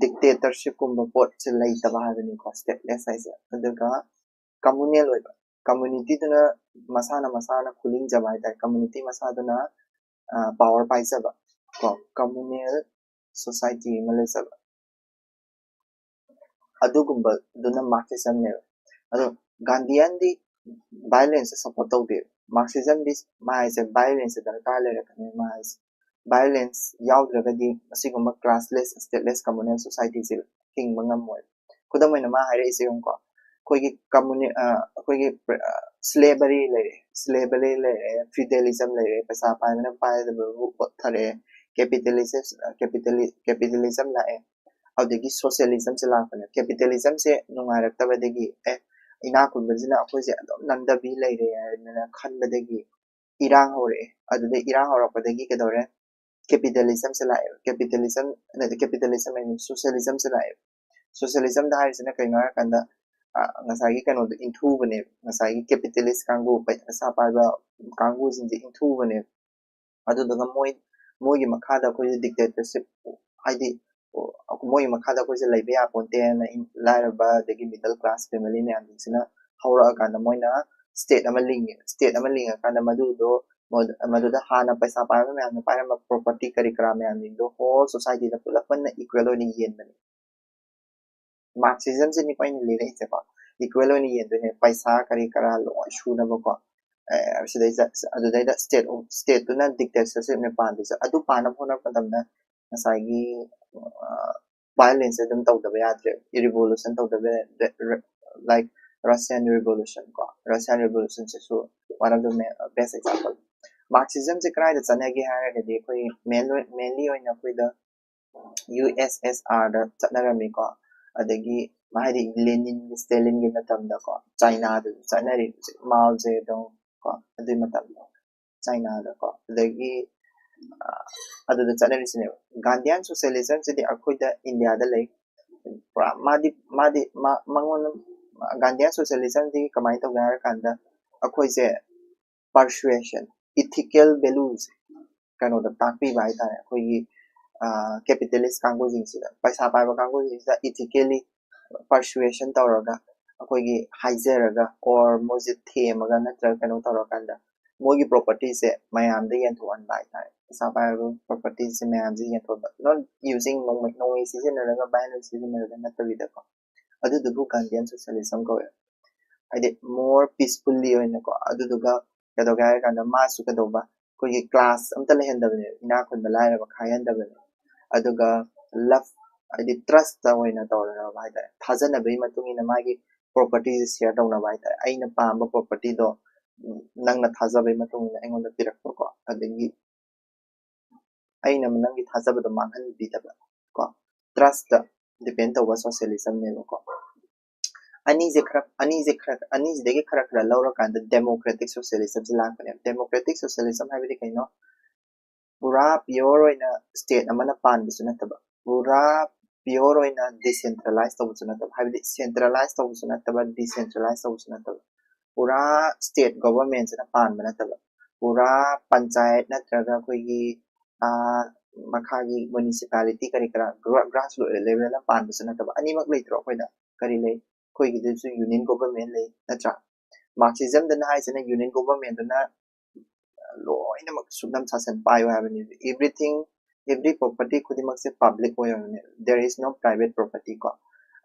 dictatorship ꯀꯨꯝꯕ ꯄꯣꯠꯁꯦ ꯂꯩꯇꯕ ꯍꯥꯏꯕꯅꯤꯀꯣ stateless ꯍꯥꯏꯁꯦ꯫ ꯑꯗꯨꯒ communal ꯑꯣꯏꯕ, community ꯗꯨꯅ ꯃꯁꯥꯅ ꯃꯁꯥꯅ ꯈꯨꯂꯤꯡꯖꯕ ꯍꯥꯏꯇꯥꯔꯦ, community ꯃꯁꯥꯗꯨꯅ, ꯑ, power ꯄꯥꯏꯖꯕ ꯀꯣ, communal society ꯑꯃ ꯂꯩꯖꯕ꯫ ꯑꯗꯨꯒꯨꯝꯕꯗꯨꯅ Marxism ꯅꯦꯕ꯫ ꯑꯗꯣ Gandhian ꯗꯤ violence ꯁꯦ support ꯇꯧꯗꯦ꯫ Marxism ꯗꯤ ꯃꯥ ꯍꯥꯏꯁꯦ violence ꯁꯦ ꯗꯔꯀꯥꯔ ꯂꯩꯔꯛꯀꯅꯤ, ꯃꯥ ꯍꯥꯏꯁꯦ violence ꯌꯥꯎꯗ꯭ꯔꯒꯗꯤ ꯑꯁꯤꯒꯨꯝꯕ classless, stateless, communal society ꯁꯦ ꯍꯤꯡꯕ ꯉꯝꯃꯣꯏ꯫ ꯈꯨꯗꯝ ꯑꯣꯏꯅ ꯃꯥ ꯍꯥꯏꯔꯛꯏꯁꯦ ꯌꯦꯡꯉꯨꯀꯣ, ꯑꯩꯈꯣꯏꯒꯤ ꯀꯝꯃꯨꯅꯤ ꯑꯩꯈꯣꯏꯒꯤ ꯁ꯭ꯂꯦꯕꯔꯤ ꯂꯩꯔꯦ, ꯁ꯭ꯂꯦꯕꯔꯤ ꯂꯩꯔꯦ, ꯐ꯭ꯌꯨꯗꯦꯂꯤꯖꯝ ꯂꯩꯔꯦ, ꯄꯩꯁꯥ ꯄꯥꯏꯕꯅ ꯄꯥꯏꯗꯕꯕꯨ ꯄꯣꯠꯊꯔꯛꯑꯦ, ꯀꯦꯄꯤꯇꯦꯂꯤꯁ ꯀꯦꯄꯤꯇꯦꯂꯤꯖꯝ ꯂꯥꯛꯑꯦ꯫ ꯑꯗꯨꯗꯒꯤ ꯁꯣꯁꯤꯌꯦꯂꯤꯖꯝꯁꯦ ꯂꯥꯛꯄꯅꯦ꯫ ꯀꯦꯄꯤꯇꯦꯂꯤꯖꯝꯁꯦ ꯅꯨꯡꯉꯥꯏꯔꯛꯇꯕꯗꯒꯤ ꯑꯦ ꯏꯅꯥꯛ ꯈꯨꯟꯕꯁꯤꯅ ꯑꯩꯈꯣꯏꯁꯦ ꯑꯗꯨꯝ ꯅꯝꯊꯕꯤ ꯂꯩꯔꯦ ꯍꯥꯏꯗꯅ ꯈꯟꯕꯗꯒꯤ ꯏꯔꯥꯡ ꯍꯧꯔꯛꯑꯦ꯫ ꯑꯗꯨꯗꯩ ꯏꯔꯥꯡ ꯍꯧꯔꯛꯄꯗꯒꯤ ꯀꯩꯗꯧꯔꯦ? ꯀꯦꯄꯤꯇꯦꯂꯤꯖꯝꯁꯦ ꯂꯥꯛꯑꯦꯕ꯫ ꯀꯦꯄꯤꯇꯦꯂꯤꯖꯝ ꯅꯠꯇꯦ, ꯀꯦꯄꯤꯇꯦꯂꯤꯖꯝ ꯍꯥꯏꯅꯤ, ꯁꯣꯁꯤꯌꯦꯂꯤꯖꯝꯁꯦ ꯂꯥꯛꯑꯦꯕ꯫ ꯁꯣꯁꯤꯌꯦꯂꯤꯖꯝꯗ ꯍꯥꯏꯔꯤꯁꯤꯅ ꯀꯩꯅꯣ ꯍꯥꯏꯔꯀꯥꯟꯗ ꯉꯁꯥꯏꯒꯤ ꯀꯩꯅꯣꯗꯣ ꯏꯟꯊꯨꯕꯅꯦꯕ꯫ ꯉꯁꯥꯏꯒꯤ ꯀꯦꯄꯤꯇꯦꯂꯤꯁ ꯀꯥꯡꯕꯨ, ꯄꯩꯁꯥ ꯄꯥꯏꯕ ꯀꯥꯡꯕꯨꯁꯤꯡꯁꯦ ꯏꯟꯊꯨꯕꯅꯦꯕ꯫ ꯑꯗꯨꯗꯨꯒ ꯃꯣꯏ ꯃꯣꯏꯒꯤ ꯃꯈꯥꯗ ꯑꯩꯈꯣꯏꯁꯦ ꯗꯤꯛꯇꯦꯇꯔꯁꯤꯞ ꯍꯥꯏꯗꯤ ꯃꯣꯏꯒꯤ ꯃꯈꯥꯗ ꯑꯩꯈꯣꯏꯁꯦ ꯂꯩꯕ ꯌꯥꯄꯣꯟꯇꯦꯅ ꯂꯥꯏꯔꯕ ꯑꯗꯒꯤ ꯃꯤꯗꯜ ꯀ꯭ꯂꯥꯁ ꯐꯦꯃꯤꯂꯤ ꯃꯌꯥꯝꯁꯤꯡꯁꯤꯅ ꯍꯧꯔꯛꯑꯀꯥꯟꯗ ꯃꯣꯏꯅ ꯁ꯭ꯇꯦꯠ ꯑꯃ ꯂꯤꯡꯉꯦ꯫ ꯁ꯭ꯇꯦꯠ ꯑꯃ ꯂꯤꯡꯉꯀꯥꯟꯗ ꯃꯗꯨꯗꯣ ꯃꯗꯨꯗ ꯍꯥꯟꯅ ꯄꯩꯁꯥ ꯄꯥꯏꯕ ꯃꯌꯥꯝꯅ ꯄꯥꯏꯔꯝꯕ ꯄ꯭ꯔꯣꯄꯔꯇꯤ ꯀꯔꯤ ꯀꯔꯥ ꯃꯌꯥꯝꯁꯤꯡꯗꯣ ꯍꯣꯜ ꯁꯣꯁꯥꯏꯇꯤꯗ ꯄꯨꯂꯞ ꯄꯨꯟꯅ ꯏꯀ꯭ꯋꯦꯜ ꯑꯣꯏꯅ ꯌꯦꯟꯕꯅꯦ꯫ ꯃꯥꯔꯛꯁꯤꯖꯝꯁꯤꯅꯤꯀꯣ ꯑꯩꯅ ꯂꯤꯔꯛꯏꯁꯦꯀꯣ꯫ ꯏꯀ꯭ꯋꯦꯜ ꯑꯣꯏꯅ ꯌꯦꯟꯗꯣꯏꯅꯦ, ꯄꯩꯁꯥ ꯀꯔꯤ ꯀꯔꯥ ꯂꯣꯏ ꯁꯨꯅꯕꯀꯣ꯫ ꯁꯤꯗꯩꯗ ꯑꯗꯨꯗꯩꯗ ꯁ꯭ꯇꯦꯠ ꯁ꯭ꯇꯦꯠꯇꯨꯅ ꯗꯤꯛꯇꯦꯇꯔꯁꯤꯞꯅꯦ ꯄꯥꯟꯗꯣꯏꯁꯦ꯫ ꯑꯗꯨ ꯄꯥꯟꯅꯕ ꯍꯣꯠꯅꯔꯛꯄ ꯃꯇꯝꯗ ꯉꯁꯥꯏꯒꯤ ꯚꯥꯏꯑꯣꯂꯦꯟꯁꯁꯦ ꯑꯗꯨꯝ ꯇꯧꯗꯕ ꯌꯥꯗ꯭ꯔꯦ꯫ ꯔꯤꯚꯣꯂꯨꯁꯟ ꯇꯧꯗꯕ ꯌꯥꯗ꯭ꯔꯦ꯫ ꯂꯥꯏꯛ ꯔꯁꯤꯌꯥꯟ ꯔꯤꯚꯣꯂꯨꯁꯟ ꯀꯣ, ꯔꯁꯤꯌꯥꯟ ꯔꯤꯚꯣꯂꯨꯁꯟꯁꯤꯁꯨ one of the best example. ꯃꯥꯔꯛꯁꯤꯖꯝꯁꯦ ꯀꯗꯥꯏꯗ ꯆꯠꯅꯒꯦ ꯍꯥꯏꯔꯒꯗꯤ ꯑꯩꯈꯣꯏ ꯃꯦꯟꯂꯤ ꯑꯣꯏꯅ ꯑꯩꯈꯣꯏꯗ ꯌꯨ ꯑꯦꯁ ꯑꯦꯁ ꯑꯥꯔꯗ ꯆꯠꯅꯔꯝꯃꯤꯀꯣ꯫ ꯑꯗꯒꯤ ꯍꯥꯏꯗꯤ ꯂꯦꯅꯤꯟꯒꯤ, ꯁ꯭ꯇꯦꯂꯤꯟꯒꯤ ꯃꯇꯝꯗꯀꯣ, ꯆꯥꯏꯅꯥꯗꯁꯨ ꯆꯠꯅꯔꯤ ꯍꯧꯖꯤꯛ, ꯃꯥꯎ ꯖꯦꯗꯣꯡ ꯀꯣ, ꯑꯗꯨꯒꯤ ꯃꯇꯝꯗ ꯆꯥꯏꯅꯥꯗꯀꯣ꯫ ꯑꯗꯒꯤ ꯑꯗꯨꯗ ꯆꯠꯅꯔꯤꯁꯤꯅꯦꯕ꯫ ꯒꯥꯟꯙꯤꯌꯥꯟ ꯁꯣꯁꯤꯌꯦꯂꯤꯖꯝꯁꯤꯗꯤ ꯑꯩꯈꯣꯏꯗ ꯏꯟꯗꯤꯌꯥꯗ ꯂꯩ꯫ ꯄꯨꯔꯥ ꯃꯥꯗꯤ ꯃꯥꯗꯤ ꯃꯉꯣꯟꯗ ꯒꯥꯟꯙꯤꯌꯥꯟ ꯁꯣꯁꯤꯌꯦꯂꯤꯖꯝꯗꯤ ꯀꯃꯥꯏꯅ ꯇꯧꯒꯦ ꯍꯥꯏꯔ ꯀꯥꯟꯗ ꯑꯩꯈꯣꯏꯁꯦ ꯄꯔꯁꯨꯑꯦꯁꯟ, ꯏꯊꯤꯀꯦꯜ ꯚꯦꯂꯨꯁꯦ ꯀꯩꯅꯣꯗ ꯇꯥꯛꯄꯤꯕ ꯍꯥꯏꯇꯥꯔꯦ꯫ ꯑꯩꯈꯣꯏꯒꯤ ꯀꯦꯄꯤꯇꯦꯂꯤꯁ ꯀꯥꯡꯕꯨꯁꯤꯡꯁꯤꯗ, ꯄꯩꯁꯥ ꯄꯥꯏꯕ ꯀꯥꯡꯕꯨꯁꯤꯡꯁꯤꯗ ꯏꯊꯤꯀꯦꯂꯤ ꯄꯔꯁꯨꯑꯦꯁꯟ ꯇꯧꯔꯒ ꯑꯩꯈꯣꯏꯒꯤ ꯍꯥꯏꯖꯔꯒ ꯑꯣꯔ ꯃꯣꯏꯁꯦ ꯊꯦꯝꯃꯒ ꯅꯠꯇ꯭ꯔꯒ ꯀꯩꯅꯣ ꯇꯧꯔꯀꯥꯟꯗ ꯃꯣꯏꯒꯤ ꯄ꯭ꯔꯣꯄꯔꯇꯤꯁꯦ ꯃꯌꯥꯝꯗ ꯌꯦꯟꯊꯣꯛꯍꯟꯕ ꯍꯥꯏꯇꯥꯔꯦ꯫ ꯄꯩꯁꯥ ꯄꯥꯏꯔꯕ ꯄ꯭ꯔꯣꯄꯔꯇꯤꯁꯦ ꯃꯌꯥꯝꯁꯦ ꯌꯦꯟꯊꯣꯛꯍꯟꯕ, not using ꯅꯣꯡꯃꯩ ꯅꯣꯡꯃꯩ ꯁꯤꯖꯤꯟꯅꯔꯒ ꯚꯥꯏꯑꯣꯂꯦꯟꯁ ꯁꯤꯖꯤꯟꯅꯔꯒ ꯅꯠꯇꯕꯤꯗꯀꯣ꯫ ꯑꯗꯨꯗꯨꯕꯨ ꯒꯥꯟꯙꯤꯌꯥꯟ ꯁꯣꯁꯤꯌꯦꯂꯤꯖꯝ ꯀꯧꯋꯦ꯫ ꯍꯥꯏꯗꯤ ꯃꯣꯔ ꯄꯤꯁꯐꯨꯜꯂꯤ ꯑꯣꯏꯅꯀꯣ꯫ ꯑꯗꯨꯗꯨꯒ ꯀꯩꯗꯧꯒꯦ ꯍꯥꯏꯔ ꯀꯥꯟꯗ ꯃꯥꯁꯨ ꯀꯩꯗꯧꯕ ꯑꯩꯈꯣꯏꯒꯤ ꯀ꯭ꯂꯥꯁ ꯑꯝꯇ ꯂꯩꯍꯟꯗꯕꯅꯦꯕ, ꯏꯅꯥꯛ ꯈꯨꯟꯕ ꯂꯥꯏꯔꯕ ꯈꯥꯏꯍꯟꯗꯕꯅꯦ꯫ ꯑꯗꯨꯒ ꯂꯞ ꯍꯥꯏꯗꯤ ꯇ꯭ꯔꯁꯇ ꯑꯣꯏꯅ ꯇꯧꯔꯒ ꯍꯥꯏꯇꯥꯔꯦ, ꯊꯥꯖꯅꯕꯒꯤ ꯃꯇꯨꯡ ꯏꯟꯅ ꯃꯥꯒꯤ property ꯁꯦ share ꯇꯧꯅꯕ ꯍꯥꯏꯇꯥꯔꯦ꯫ ꯑꯩꯅ ꯄꯥꯝꯕ property ꯗꯣ ꯅꯪꯅ ꯊꯥꯖꯕꯒꯤ ꯃꯇꯨꯡ ꯏꯟꯅ ꯑꯩꯉꯣꯟꯗ ꯄꯤꯔꯛꯄꯀꯣ, ꯑꯗꯒꯤ ꯑꯩꯅ ꯅꯪꯒꯤ ꯊꯥꯖꯕꯗꯣ ꯃꯥꯡꯍꯟꯕꯤꯗꯕ ꯀꯣ, trust ꯇ depend ꯇꯧꯕ socialism ꯅꯦꯕꯀꯣ꯫ ꯑꯅꯤꯁꯦ ꯈꯔ ꯑꯅꯤꯁꯦ ꯈꯔ ꯑꯅꯤꯁꯤꯗꯒꯤ ꯈꯔ ꯈꯔ ꯂꯧꯔꯀꯥꯟꯗ democratic socialism ꯁꯦ ꯂꯥꯛꯄꯅꯦꯕ꯫ Democratic socialism ꯍꯥꯏꯕꯗꯤ ꯀꯩꯅꯣ? ꯄꯨꯔꯥ pure ꯑꯣꯏꯅ state ꯑꯃꯅ ꯄꯥꯟꯕꯁꯨ ꯅꯠꯇꯕ, ꯄꯨꯔꯥ pure ꯑꯣꯏꯅ decentralize ꯇꯧꯕꯁꯨ ꯅꯠꯇꯕ, ꯍꯥꯏꯕꯗꯤ centralize ꯇꯧꯕꯁꯨ ꯅꯠꯇꯕ, decentralize ꯇꯧꯕꯁꯨ ꯅꯠꯇꯕ, ꯄꯨꯔꯥ state government ꯁꯤꯅ ꯄꯥꯟꯕ ꯅꯠꯇꯕ, ꯄꯨꯔꯥ ꯄꯟꯆꯥꯌꯠ ꯅꯠꯇ꯭ꯔꯒ ꯑꯩꯈꯣꯏꯒꯤ ꯃꯈꯥꯒꯤ municipality ꯀꯔꯤ ꯀꯔꯥ grassroot level ꯗ ꯄꯥꯟꯕꯁꯨ ꯅꯠꯇꯕ꯫ ꯑꯅꯤꯃꯛ ꯂꯩꯇ꯭ꯔꯣ ꯑꯩꯈꯣꯏꯗ? ꯀꯔꯤ ꯂꯩ? ꯑꯩꯈꯣꯏꯒꯤꯗꯁꯨ union government ꯂꯩ, ꯅꯠꯇ꯭ꯔꯥ? Marxism ꯗꯅ ꯍꯥꯏꯁꯤꯅ union government ꯗꯨꯅ ꯂꯣꯏꯅꯃꯛ ꯁꯨꯞꯅꯝ ꯁꯥꯁꯟ ꯄꯥꯏꯌꯨ ꯍꯥꯏꯕꯅꯤ꯫ Everything, every property ꯈꯨꯗꯤꯡꯃꯛꯁꯦ public ꯑꯣꯏꯔꯕꯅꯦ꯫ There is no private property ꯀꯣ꯫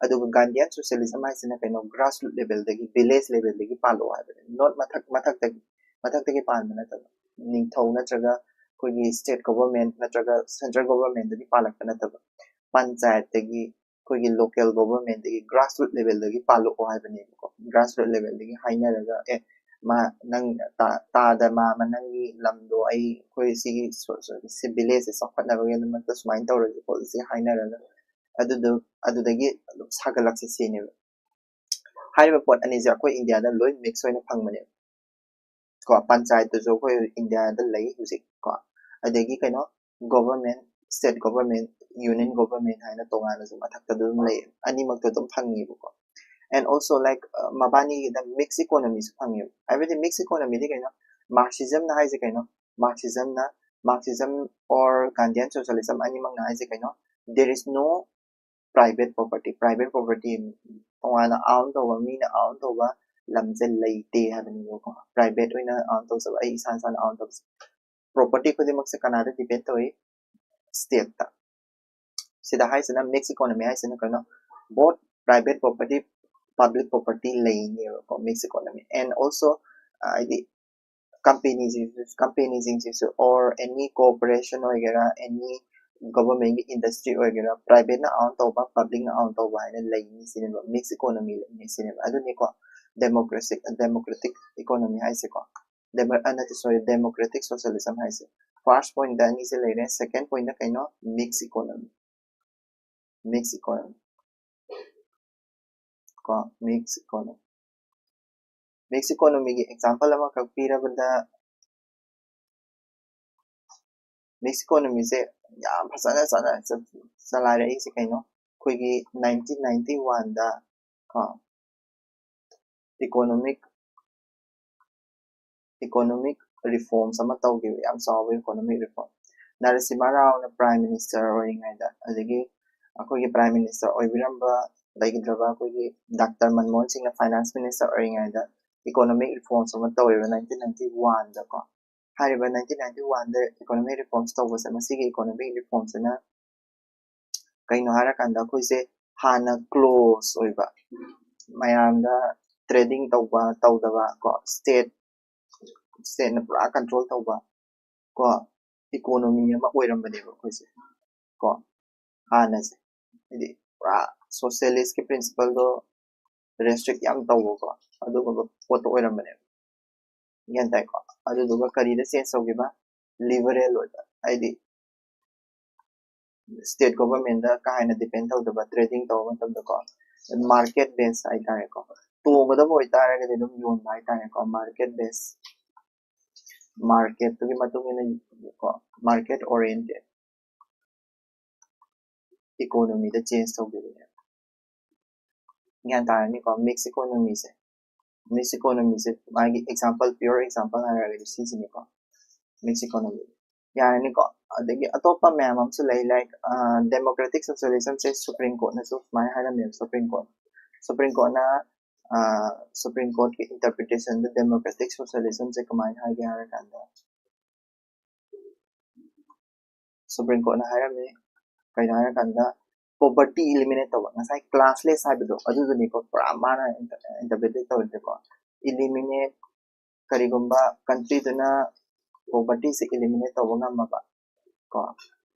ꯑꯗꯨꯒ Gandhian socialism ꯍꯥꯏꯁꯤꯅ ꯀꯩꯅꯣ? Grassroot level ꯗꯒꯤ, village level ꯗꯒꯤ ꯄꯥꯜꯂꯛꯑꯣ ꯍꯥꯏꯕꯅꯤ꯫ Not ꯃꯊꯛ ꯃꯊꯛꯇꯒꯤ ꯃꯊꯛꯇꯒꯤ ꯄꯥꯟꯕ ꯅꯠꯇꯕ, ꯅꯤꯡꯊꯧ ꯅꯠꯇ꯭ꯔꯒ ꯑꯩꯈꯣꯏꯒꯤ state government ꯅꯠꯇ꯭ꯔꯒ central government ꯗꯒꯤ ꯄꯥꯜꯂꯛꯄ ꯅꯠꯇꯕ, ꯄꯟꯆꯥꯌꯠꯇꯒꯤ, ꯑꯩꯈꯣꯏꯒꯤ local government ꯇꯒꯤ, grassroot level ꯗꯒꯤ ꯄꯥꯜꯂꯛꯑꯣ ꯍꯥꯏꯕꯅꯦꯕꯀꯣ꯫ Grassroot level ꯗꯒꯤ ꯍꯥꯏꯅꯔꯒ, ꯑꯦ, ꯃꯥ ꯅꯪ ꯇꯥ- ꯇꯥꯗ ꯃꯥꯃ, ꯅꯪꯒꯤ ꯂꯝꯗꯣ ꯑꯩ, ꯑꯩꯈꯣꯏ ꯁꯤꯒꯤ ꯁꯣ- ꯁꯣ- ꯁꯤ village ꯁꯦ ꯆꯥꯎꯈꯠꯅꯕꯒꯤꯗꯃꯛꯇ ꯁꯨꯃꯥꯏꯅ ꯇꯧꯔꯁꯤ ꯈꯣꯠꯂꯁꯤ ꯍꯥꯏꯅꯔꯒ ꯑꯗꯨꯗꯣ ꯑꯗꯨꯗꯒꯤ ꯑꯗꯨꯝ ꯁꯥꯒꯠꯂꯛꯁꯦ ꯁꯤꯅꯦꯕ꯫ ꯍꯥꯏꯔꯤꯕ ꯄꯣꯠ ꯑꯅꯤꯁꯦ ꯑꯩꯈꯣꯏ ꯏꯟꯗꯤꯌꯥꯗ ꯂꯣꯏ mix ꯑꯣꯏꯅ ꯐꯪꯕꯅꯦꯕ ꯀꯣ꯫ ꯄꯟꯆꯥꯌꯠꯇꯨꯁꯨ ꯑꯩꯈꯣꯏ ꯏꯟꯗꯤꯌꯥꯗ ꯂꯩ ꯍꯧꯖꯤꯛ ꯀꯣ꯫ ꯑꯗꯒꯤ ꯀꯩꯅꯣ, government, state government, union government ꯍꯥꯏꯅ ꯇꯣꯉꯥꯟꯅꯁꯨ ꯃꯊꯛꯇ ꯑꯗꯨꯝ ꯂꯩ꯫ ꯑꯅꯤꯃꯛꯇ ꯑꯗꯨꯝ ꯐꯪꯉꯦꯕꯀꯣ꯫ And also like ꯃꯕꯥꯅꯤꯒꯤꯗ mix economy ꯁꯨ ꯐꯪꯉꯦꯕ꯫ ꯍꯥꯏꯕꯗꯤ mix economy ꯗꯤ ꯀꯩꯅꯣ? Marxism ꯅ ꯍꯥꯏꯁꯦ ꯀꯩꯅꯣ? Marxism ꯅ, Marxism or Gandhian socialism ꯑꯅꯤꯃꯛꯅ ꯍꯥꯏꯁꯦ ꯀꯩꯅꯣ? There is no private property꯫ Private property ꯇꯣꯉꯥꯟꯅ own ꯇꯧꯕ, ꯃꯤꯅ own ꯇꯧꯕ ꯂꯝꯁꯦ ꯂꯩꯇꯦ ꯍꯥꯏꯕꯅꯦꯕꯀꯣ꯫ Private ꯑꯣꯏꯅ own ꯇꯧꯖꯕ, ꯑꯩ ꯏꯁꯥ ꯏꯁꯥꯅ own ꯇꯧꯖꯕ꯫ Property ꯈꯨꯗꯤꯡꯃꯛꯁꯦ ꯀꯅꯥꯗ depend ꯇꯧꯏ? State ꯇ꯫ ꯁꯤꯗ ꯍꯥꯏꯁꯤꯅ mix economy ꯍꯥꯏꯁꯤꯅ ꯀꯩꯅꯣ? Both private property, public property ꯂꯩꯅꯦꯕꯀꯣ, mix economy꯫ And also ꯍꯥꯏꯗꯤ company ꯁꯤꯡꯁꯤꯁꯨ, company ꯁꯤꯡꯁꯤꯁꯨ or any corporation ꯑꯣꯏꯒꯦꯔꯥ, any ꯒꯣꯚꯔꯟꯃꯦꯟꯒꯤ ꯏꯟꯗꯁꯇ꯭ꯔꯤ ꯑꯣꯏꯒꯦꯔꯥ, ꯄ꯭ꯔꯥꯏꯚꯦꯠꯅ ꯑꯥꯎꯟ ꯇꯧꯕ, ꯄꯕ꯭ꯂꯤꯛꯅ ꯑꯥꯎꯟ ꯇꯧꯕ ꯍꯥꯏꯅ ꯂꯩꯅꯤ ꯁꯤꯅꯦꯕ, ꯃꯤꯛꯁ ꯏꯀꯣꯅꯣꯃꯤ ꯂꯩꯅꯤ ꯁꯤꯅꯦꯕ꯫ ꯑꯗꯨꯅꯤꯀꯣ ꯗꯦꯃꯣꯀ꯭ꯔꯦꯁꯤꯛ ꯗꯦꯃꯣꯀ꯭ꯔꯦꯇꯤꯛ ꯏꯀꯣꯅꯣꯃꯤ ꯍꯥꯏꯁꯦꯀꯣ꯫ ꯗꯦꯃꯣ ꯑ, ꯅꯠꯇꯦ, ꯁꯣꯔꯤ, ꯗꯦꯃꯣꯀ꯭ꯔꯦꯇꯤꯛ ꯁꯣꯁꯤꯌꯦꯂꯤꯖꯝ ꯍꯥꯏꯁꯦ꯫ ꯐꯥꯔꯁ ꯄꯣꯏꯟꯗ ꯑꯅꯤꯁꯦ ꯂꯩꯔꯦ꯫ ꯁꯦꯀꯦꯟ ꯄꯣꯏꯟꯗ ꯀꯩꯅꯣ? Mix economy. ꯃꯤꯛꯁ ꯏꯀꯣꯅꯣꯃꯤ ꯀꯣ, ꯃꯤꯛꯁ ꯏꯀꯣꯅꯣꯃꯤ꯫ ꯃꯤꯛꯁ ꯏꯀꯣꯅꯣꯃꯤꯒꯤ ꯑꯦꯛꯖꯥꯝꯄꯜ ꯑꯃꯈꯛ ꯄꯤꯔꯕꯗ, ꯃꯤꯛꯁ ꯏꯀꯣꯅꯣꯃꯤꯁꯦ ꯌꯥꯝ ꯐꯖꯅ ꯆꯂꯥꯏꯔꯛꯏꯁꯦ ꯀꯩꯅꯣ? ꯑꯩꯈꯣꯏꯒꯤ ꯅꯥꯏꯟꯇꯤꯟ ꯅꯥꯏꯟꯇꯤ ꯋꯥꯟꯗ ꯀꯣ, ꯏꯀꯣꯅꯣꯃꯤꯛ ꯏꯀꯣꯅꯣꯃꯤꯛ ꯔꯤꯐꯣꯔꯝꯁ ꯑꯃ ꯇꯧꯈꯤꯕ, ꯌꯥꯝ ꯆꯥꯎꯕ ꯏꯀꯣꯅꯣꯃꯤꯛ ꯔꯤꯐꯣꯔꯝ꯫ ꯅꯔꯁꯤꯃꯥ ꯔꯥꯎꯅ ꯄ꯭ꯔꯥꯏꯝ ꯃꯤꯅꯤꯁꯇꯔ ꯑꯣꯏꯔꯤꯉꯩꯗ, ꯑꯗꯒꯤ ꯑꯩꯈꯣꯏꯒꯤ ꯄ꯭ꯔꯥꯏꯝ ꯃꯤꯅꯤꯁꯇꯔ ꯑꯣꯏꯕꯤꯔꯝꯕ ꯂꯩꯈꯤꯗ꯭ꯔꯕ ꯑꯩꯈꯣꯏꯒꯤ ꯗꯥꯛꯇꯔ ꯃꯟꯃꯣꯍꯟ ꯁꯤꯡꯅ ꯐꯥꯏꯅꯥꯟꯁ ꯃꯤꯅꯤꯁꯇꯔ ꯑꯣꯏꯔꯤꯉꯩꯗ ꯏꯀꯣꯅꯣꯃꯤꯛ ꯔꯤꯐꯣꯔꯝꯁ ꯑꯃ ꯇꯧꯋꯦꯕ ꯅꯥꯏꯟꯇꯤꯟ ꯅꯥꯏꯟꯇꯤ ꯋꯥꯟꯗꯀꯣ꯫ ꯍꯥꯏꯔꯤꯕ ꯅꯥꯏꯟꯇꯤꯟ ꯅꯥꯏꯟꯇꯤ ꯋꯥꯟꯗ ꯏꯀꯣꯅꯣꯃꯤꯛ ꯔꯤꯐꯣꯔꯝꯁ ꯇꯧꯕꯁꯦ, ꯃꯁꯤꯒꯤ ꯏꯀꯣꯅꯣꯃꯤꯛ ꯔꯤꯐꯣꯔꯝꯁꯤꯅ ꯀꯩꯅꯣ ꯍꯥꯏꯔꯀꯥꯟꯗ, ꯑꯩꯈꯣꯏꯁꯦ ꯍꯥꯟꯅ ꯀ꯭ꯂꯣꯖ ꯑꯣꯏꯕ, ꯃꯌꯥꯝꯗ ꯇ꯭ꯔꯦꯗꯤꯡ ꯇꯧꯕ ꯇꯧꯗꯕ ꯀꯣ, ꯁ꯭ꯇꯦꯠ ꯁ꯭ꯇꯦꯠꯅ ꯄꯨꯔꯥ ꯀꯟꯇ꯭ꯔꯣꯜ ꯇꯧꯕ ꯀꯣ, ꯏꯀꯣꯅꯣꯃꯤ ꯑꯃ ꯑꯣꯏꯔꯝꯕꯅꯦꯕ ꯑꯩꯈꯣꯏꯁꯦ ꯀꯣ, ꯍꯥꯟꯅꯁꯦ꯫ ꯍꯥꯏꯗꯤ ꯄꯨꯔꯥ ꯁꯣꯁꯤꯌꯦꯂꯤꯁꯀꯤ ꯄ꯭ꯔꯤꯟꯁꯤꯄꯜꯗꯣ ꯔꯦꯁꯇ꯭ꯔꯤꯛ ꯌꯥꯝ ꯇꯧꯕꯀꯣ, ꯑꯗꯨꯒꯨꯝꯕ ꯄꯣꯠꯇꯣ ꯑꯣꯏꯔꯝꯕꯅꯦꯕ꯫ ꯒ꯭ꯌꯥꯟ ꯇꯥꯏꯀꯣ? ꯑꯗꯨꯗꯨꯒ ꯀꯔꯤꯗ ꯆꯦꯟꯖ ꯇꯧꯈꯤꯕ? ꯂꯤꯕꯔꯦꯜ ꯑꯣꯏꯕ, ꯍꯥꯏꯗꯤ ꯁ꯭ꯇꯦꯠ ꯒꯣꯚꯔꯟꯃꯦꯟꯗ ꯀꯥ ꯍꯦꯟꯅ ꯗꯤꯄꯦꯟ ꯇꯧꯗꯕ, ꯇ꯭ꯔꯦꯗꯤꯡ ꯇꯧꯕ ꯃꯇꯝꯗꯀꯣ, ꯃꯥꯔꯀꯦꯠ ꯕꯦꯁ ꯍꯥꯏꯇꯥꯔꯦꯀꯣ, ꯇꯣꯡꯒꯗꯕ ꯑꯣꯏꯇꯥꯔꯒꯗꯤ ꯑꯗꯨꯝ ꯌꯣꯟꯕ ꯍꯥꯏꯇꯥꯔꯦꯀꯣ, ꯃꯥꯔꯀꯦꯠ ꯕꯦꯁ, ꯃꯥꯔꯀꯦꯠꯇꯨꯒꯤ ꯃꯇꯨꯡ ꯏꯟꯅ ꯀꯣ, ꯃꯥꯔꯀꯦꯠ ꯑꯣꯔꯤꯌꯦꯟꯇꯦꯠ ꯏꯀꯣꯅꯣꯃꯤꯗ ꯆꯦꯟꯖ ꯇꯧꯈꯤꯕꯅꯦꯕ꯫ ꯒ꯭ꯌꯥꯟ ꯇꯥꯔꯅꯤꯀꯣ? ꯃꯤꯛꯁ ꯏꯀꯣꯅꯣꯃꯤꯁꯦ, ꯃꯤꯛꯁ ꯏꯀꯣꯅꯣꯃꯤꯁꯦ ꯃꯥꯒꯤ ꯑꯦꯛꯖꯥꯝꯄꯜ, ꯄꯤꯌꯣꯔ ꯑꯦꯛꯖꯥꯝꯄꯜ ꯍꯥꯏꯔꯒꯗꯤ ꯁꯤꯁꯤꯅꯤꯀꯣ, ꯃꯤꯛꯁ ꯏꯀꯣꯅꯣꯃꯤ꯫ ꯌꯥꯔꯅꯤꯀꯣ? ꯑꯗꯒꯤ ꯑꯇꯣꯞꯄ ꯃꯌꯥꯝ ꯑꯃꯁꯨ ꯂꯩ, ꯂꯥꯏꯛ ꯗꯦꯃꯣꯀ꯭ꯔꯦꯇꯤꯛ ꯁꯣꯁꯤꯌꯦꯂꯤꯖꯝꯁꯦ ꯁꯨꯄ꯭ꯔꯤꯝ ꯀꯣꯔꯠꯅꯁꯨ ꯁꯨꯃꯥꯏꯅ ꯍꯥꯏꯔꯝꯃꯦꯕ꯫ ꯁꯨꯄ꯭ꯔꯤꯝ ꯀꯣꯔꯠ ꯁꯨꯄ꯭ꯔꯤꯝ ꯀꯣꯔꯠꯅ ꯁꯨꯄ꯭ꯔꯤꯝ ꯀꯣꯔꯠꯀꯤ ꯏꯟꯇꯔꯄ꯭ꯔꯤꯇꯦꯁꯟꯗ ꯗꯦꯃꯣꯀ꯭ꯔꯦꯇꯤꯛ ꯁꯣꯁꯤꯌꯦꯂꯤꯖꯝꯁꯦ ꯀꯃꯥꯏꯅ ꯍꯥꯏꯒꯦ ꯍꯥꯏꯔꯀꯥꯟꯗ, ꯁꯨꯄ꯭ꯔꯤꯝ ꯀꯣꯔꯠꯅ ꯍꯥꯏꯔꯝꯃꯤ, ꯀꯩꯅꯣ ꯍꯥꯏꯔꯀꯥꯟꯗ, ꯄꯣꯕꯔꯇꯤ ꯏꯂꯤꯃꯤꯅꯦꯠ ꯇꯧꯕ, ꯉꯁꯥꯏ ꯀ꯭ꯂꯥꯁꯂꯦꯁ ꯍꯥꯏꯕꯗꯣ ꯑꯗꯨꯗꯨꯅꯤꯀꯣ, ꯄꯨꯔꯥ ꯃꯥꯅ ꯏꯟꯇꯔꯄ꯭ꯔꯤꯇꯦꯠ ꯇꯧꯔꯤꯁꯦꯀꯣ꯫ ꯏꯂꯤꯃꯤꯅꯦꯠ, ꯀꯔꯤꯒꯨꯝꯕ ꯀꯟꯇ꯭ꯔꯤꯗꯨꯅ ꯄꯣꯕꯔꯇꯤꯁꯦ ꯏꯂꯤꯃꯤꯅꯦꯠ ꯇꯧꯕ ꯉꯝꯃꯕ ꯀꯣ,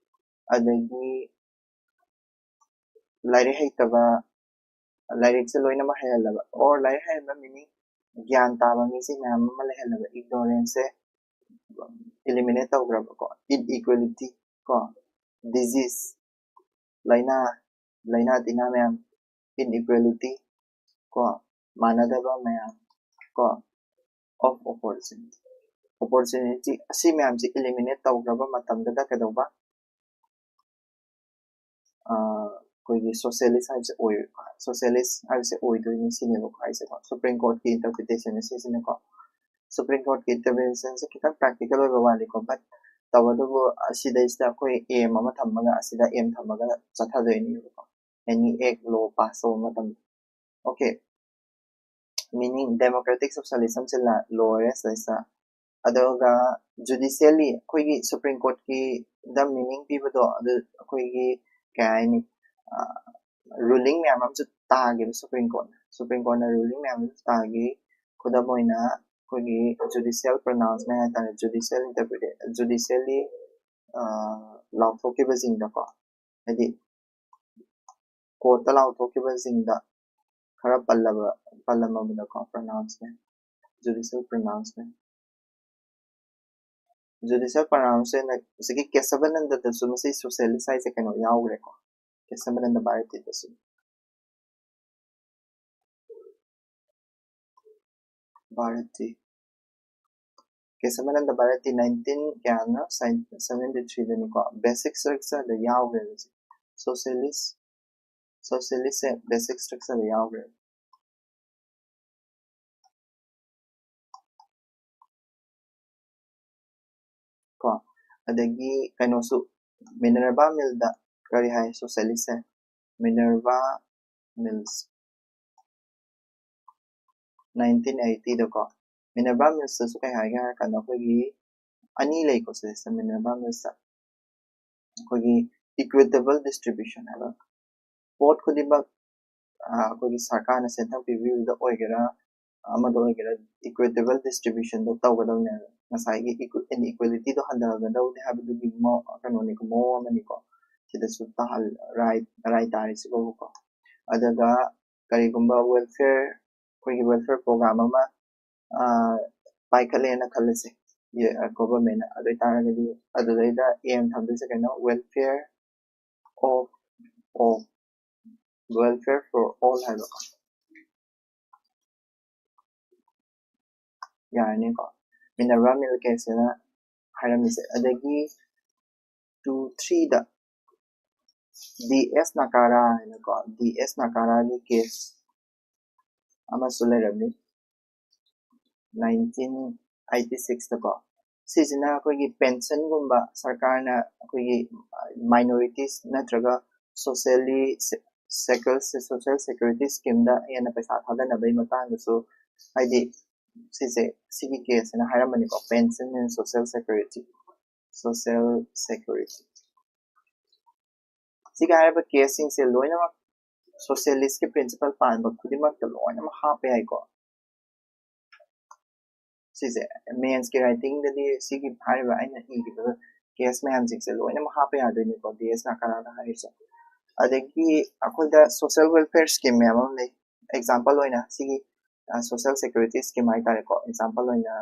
ꯑꯗꯒꯤ ꯂꯥꯏꯔꯤꯛ ꯍꯩꯇꯕ, ꯂꯥꯏꯔꯤꯛꯁꯦ ꯂꯣꯏꯅꯃꯛ ꯍꯩꯍꯜꯂꯕ, or ꯂꯥꯏꯔꯤꯛ ꯍꯩꯍꯟꯕ meaning ꯒ꯭ꯌꯥꯟ ꯇꯥꯕ ꯃꯤꯁꯦ ꯃꯌꯥꯝ ꯑꯃ ꯂꯩꯍꯜꯂꯕ, ignorance ꯁꯦ eliminate ꯇꯧꯈ꯭ꯔꯕꯀꯣ, inequality ꯀꯣ, disease, ꯂꯥꯏꯅꯥ, ꯂꯥꯏꯅꯥ ꯇꯤꯟꯅꯥ ꯃꯌꯥꯝ, inequality ꯀꯣ, ꯃꯥꯟꯅꯗꯕ ꯃꯌꯥꯝ ꯀꯣ, of opportunity, opportunity ꯑꯁꯤ ꯃꯌꯥꯝꯁꯤ eliminate ꯇꯧꯈ꯭ꯔꯕ ꯃꯇꯝꯗꯨꯗ ꯀꯩꯗꯧꯕ? ꯑꯩꯈꯣꯏꯒꯤ socialist ꯍꯥꯏꯕꯁꯦ ꯑꯣꯏ, socialist ꯍꯥꯏꯕꯁꯦ ꯑꯣꯏꯗꯣꯏꯅꯤ ꯁꯤꯅꯦꯕꯀꯣ ꯍꯥꯏꯁꯦꯀꯣ꯫ Supreme Court ꯀꯤ interpretation ꯁꯤꯁꯤꯅꯀꯣ, Supreme Court ꯀꯤ interpretation ꯁꯦ ꯈꯤꯇꯪ practical ꯑꯣꯏꯕ ꯋꯥꯠꯂꯤꯀꯣ, but ꯇꯧꯕꯇꯕꯨ ꯑꯁꯤꯗꯩꯁꯤꯗ ꯑꯩꯈꯣꯏ aim ꯑꯃ ꯊꯝꯃꯒ, ꯑꯁꯤꯗ aim ꯊꯝꯃꯒ ꯆꯠꯊꯗꯣꯏꯅꯦꯕꯀꯣ, any act law pass ꯇꯧꯕ ꯃꯇꯝꯗ꯫ Okay, meaning democratic socialism ꯁꯦ ꯂꯣꯏꯔꯦ ꯁꯤꯗꯩꯁꯤꯗ꯫ ꯑꯗꯨꯒ judicially, ꯑꯩꯈꯣꯏꯒꯤ Supreme Court ꯀꯤꯗ meaning ꯄꯤꯕꯗꯣ, ꯑꯗꯨ ꯑꯩꯈꯣꯏꯒꯤ ꯀꯩ ꯍꯥꯏꯅꯤ, ruling ꯃꯌꯥꯝ ꯑꯃꯁꯨ ꯇꯥꯈꯤꯕ Supreme Court ꯅ, Supreme Court ꯅ ruling ꯃꯌꯥꯝ ꯑꯃꯁꯨ ꯇꯥꯈꯤ꯫ ꯈꯨꯗꯝ ꯑꯣꯏꯅ ꯑꯩꯈꯣꯏꯒꯤ judicial pronouncement ꯍꯥꯏꯇꯥꯔꯦ, judicial interpretation, judicially ꯂꯥꯎꯊꯣꯛꯈꯤꯕꯁꯤꯡꯗꯀꯣ, ꯍꯥꯏꯗꯤ court ꯇ ꯂꯥꯎꯊꯣꯛꯈꯤꯕꯁꯤꯡꯗ ꯈꯔ ꯄꯜꯂꯕ, ꯄꯜꯂꯝꯃꯕꯗꯀꯣ, pronouncement, judicial pronouncement, judicial pronouncement ꯍꯧꯖꯤꯛꯀꯤ ꯀꯦꯁꯕꯅꯟꯗꯗꯁꯨ ꯃꯁꯤ socialist ꯍꯥꯏꯁꯦ ꯀꯩꯅꯣ ꯌꯥꯎꯈ꯭ꯔꯦꯀꯣ, ꯀꯦꯁꯕꯅꯟꯗ ꯚꯥꯔꯇꯤꯗꯁꯨ꯫ ꯚꯥꯔꯇꯤ, ꯀꯦꯁꯕꯅꯟꯗ ꯚꯥꯔꯇꯤ nineteen ꯀꯌꯥꯅꯣ, seventy three ꯗꯅꯤꯀꯣ, basic structure ꯗ ꯌꯥꯎꯈ꯭ꯔꯦꯕ ꯁꯤ꯫ Socialist, socialist ꯁꯦ basic structure ꯗ ꯌꯥꯎꯈ꯭ꯔꯦꯕ꯫ ꯀꯣ, ꯑꯗꯒꯤ ꯀꯩꯅꯣꯁꯨ, Minerva Mill ꯗ ꯀꯔꯤ ꯍꯥꯏ socialist ꯁꯦ? Minerva Mills, nineteen eighty ꯗꯀꯣ, Minerva Mills ꯇꯁꯨ ꯀꯩ ꯍꯥꯏꯒꯦ ꯍꯥꯏꯔ ꯀꯥꯟꯗ, ꯑꯩꯈꯣꯏꯒꯤ ꯑꯅꯤ ꯂꯩꯀꯣ ꯁꯤꯗꯩꯁꯤꯗ, Minerva Mills ꯇ ꯑꯩꯈꯣꯏꯒꯤ equitable distribution ꯍꯥꯏꯕ, ꯄꯣꯠ ꯈꯨꯗꯤꯡꯃꯛ ꯑꯩꯈꯣꯏꯒꯤ ꯁꯔꯀꯥꯔꯅ ꯁꯦꯟꯊꯪ ꯄꯤꯕꯤꯕꯗ ꯑꯣꯏꯒꯦꯔꯥ, ꯑꯃꯗ ꯑꯣꯏꯒꯦꯔꯥ, ꯏꯀ꯭ꯋꯤꯇꯦꯕꯜ ꯗꯤꯁꯇ꯭ꯔꯤꯕ꯭ꯌꯨꯁꯟꯗ ꯇꯧꯒꯗꯧꯅꯦꯕ꯫ ꯉꯁꯥꯏꯒꯤ ꯏꯟꯏꯀ꯭ꯋꯦꯂꯤꯇꯤꯗꯣ ꯍꯟꯊꯒꯗꯧꯅꯦ ꯍꯥꯏꯕꯗꯨꯒꯤ ꯃꯑꯣ- ꯀꯩꯅꯣꯅꯤꯀꯣ, ꯃꯑꯣꯡ ꯑꯃꯅꯤꯀꯣ꯫ ꯁꯤꯗꯁꯨ ꯇꯥꯍꯜ ꯔꯥꯏ ꯔꯥꯏ ꯇꯥꯔꯤꯁꯤꯕꯨꯀꯣ꯫ ꯑꯗꯨꯒ ꯀꯔꯤꯒꯨꯝꯕ ꯋꯦꯜꯐꯤꯌꯔ, ꯑꯩꯈꯣꯏꯒꯤ ꯋꯦꯜꯐꯤꯌꯔ ꯄ꯭ꯔꯣꯒ꯭ꯔꯥꯝ ꯑꯃ ꯄꯥꯏꯈꯠꯂꯦꯅ ꯈꯜꯂꯁꯦ, ꯒꯣꯚꯔꯟꯃꯦꯟꯅ꯫ ꯑꯗꯨ ꯑꯣꯏꯇꯥꯔꯒꯗꯤ ꯑꯗꯨꯗꯩꯗ ꯑꯦꯝ ꯊꯝꯗꯣꯏꯁꯦ ꯀꯩꯅꯣ? Welfare of all, welfare for all ꯍꯥꯏꯕꯀꯣ꯫ ꯌꯥꯔꯅꯤꯀꯣ꯫ ꯃꯤꯅꯔꯚꯥ ꯃꯤꯜꯀꯦꯁꯤꯅ ꯍꯥꯏꯔꯝꯃꯤꯁꯦ꯫ ꯑꯗꯒꯤ ꯇꯨ ꯊ꯭ꯔꯤꯗ ꯗꯤ ꯑꯦꯁ ꯅꯥꯀꯥꯔꯥ ꯍꯥꯏꯅꯀꯣ, ꯗꯤ ꯑꯦꯁ ꯅꯥꯀꯥꯔꯥꯒꯤ ꯀꯦꯁ ꯑꯃꯁꯨ ꯂꯩꯔꯝꯃꯤ ꯅꯥꯏꯟꯇꯤꯟ ꯑꯩꯠꯇꯤ ꯁꯤꯛꯁꯇꯀꯣ꯫ ꯁꯤꯁꯤꯅ ꯑꯩꯈꯣꯏꯒꯤ ꯄꯦꯟꯁꯟꯒꯨꯝꯕ, ꯁꯔꯀꯥꯔꯅ ꯑꯩꯈꯣꯏꯒꯤ ꯃꯥꯏꯅꯣꯔꯤꯇꯤꯁ ꯅꯠꯇ꯭ꯔꯒ ꯁꯣꯁꯦꯜꯂꯤ, ꯁꯣꯁꯦꯜ ꯁꯦꯀ꯭ꯌꯨꯔꯤꯇꯤ ꯁ꯭ꯀꯤꯝꯗ ꯍꯦꯟꯅ ꯄꯩꯁꯥ ꯊꯥꯗꯅꯕꯒꯤ ꯃꯇꯥꯡꯗꯁꯨ, ꯍꯥꯏꯗꯤ ꯁꯤꯁꯦ, ꯁꯤꯒꯤ ꯀꯦꯁꯁꯤꯅ ꯍꯥꯏꯔꯝꯕꯅꯤꯀꯣ, pension and social security, social security꯫ ꯁꯤꯒ ꯍꯥꯏꯔꯤꯕ ꯀꯦꯁꯁꯤꯡꯁꯦ ꯂꯣꯏꯅꯃꯛ ꯁꯣꯁꯤꯌꯦꯂꯤꯁꯀꯤ ꯄ꯭ꯔꯤꯟꯁꯤꯄꯜ ꯄꯥꯟꯕ ꯈꯨꯗꯤꯡꯃꯛꯇ ꯂꯣꯏꯅꯃꯛ ꯍꯥꯞꯄ ꯌꯥꯏꯀꯣ꯫ ꯁꯤꯁꯦ ꯃꯦꯟꯁꯀꯤ ꯔꯥꯏꯇꯤꯡꯗꯗꯤ ꯁꯤꯒꯤ ꯍꯥꯏꯔꯤꯕ ꯑꯩꯅ ꯏꯔꯤꯕ ꯀꯦꯁ ꯃꯌꯥꯝꯁꯤꯡꯁꯦ ꯂꯣꯏꯅꯃꯛ ꯍꯥꯞꯄ ꯌꯥꯗꯣꯏꯅꯤꯀꯣ, ꯗꯤ ꯑꯦꯁ ꯅꯥꯀꯥꯔꯥꯗ ꯍꯥꯏꯔꯤꯁꯦ꯫ ꯑꯗꯒꯤ ꯑꯩꯈꯣꯏꯗ ꯁꯣꯁꯤꯌꯦꯜ ꯋꯦꯜꯐꯤꯌꯔ ꯁ꯭ꯀꯤꯝ ꯃꯌꯥꯝ ꯑꯃ ꯂꯩ꯫ ꯑꯦꯛꯖꯥꯝꯄꯜ ꯑꯣꯏꯅ ꯁꯤꯒꯤ ꯁꯣꯁꯤꯌꯦꯜ ꯁꯦꯀ꯭ꯌꯨꯔꯤꯇꯤ ꯁ꯭ꯀꯤꯝ ꯍꯥꯏꯇꯥꯔꯦꯀꯣ꯫ ꯑꯦꯛꯖꯥꯝꯄꯜ ꯑꯣꯏꯅ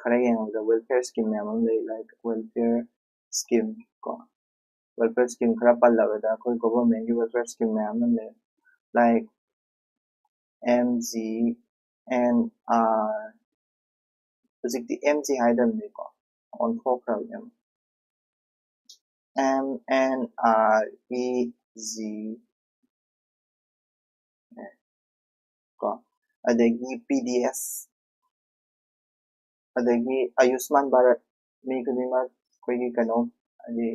ꯈꯔ ꯌꯦꯡꯉꯕꯗ ꯋꯦꯜꯐꯤꯌꯔ ꯁ꯭ꯀꯤꯝ ꯃꯌꯥꯝ ꯑꯃ ꯂꯩ, ꯂꯥꯏꯛ ꯋꯦꯜꯐꯤꯌꯔ ꯁ꯭ꯀꯤꯝ ꯀꯣ꯫ ꯋꯦꯜꯐꯤꯌꯔ ꯁ꯭ꯀꯤꯝ ꯈꯔ ꯄꯜꯂꯕꯗ ꯑꯩꯈꯣꯏ ꯒꯣꯚꯔꯟꯃꯦꯟꯒꯤ ꯋꯦꯜꯐꯤꯌꯔ ꯁ꯭ꯀꯤꯝ ꯃꯌꯥꯝ ꯑꯃ ꯂꯩ, like M G N R, ꯍꯧꯖꯤꯛꯇꯤ ꯑꯦꯝ ꯖꯤ ꯍꯥꯏꯗꯕꯅꯤꯀꯣ, ꯑꯣꯟꯊꯣꯛꯈ꯭ꯔꯕꯅꯦ꯫ M N R E G ꯀꯣ, ꯑꯗꯒꯤ ꯄꯤ ꯗꯤ ꯑꯦꯁ, ꯑꯗꯒꯤ ꯑꯌꯨꯁꯃꯥꯟ ꯚꯥꯔꯠ, ꯃꯤ ꯈꯨꯗꯤꯡꯃꯛ ꯑꯩꯈꯣꯏꯒꯤ ꯀꯩꯅꯣ, ꯍꯥꯏꯗꯤ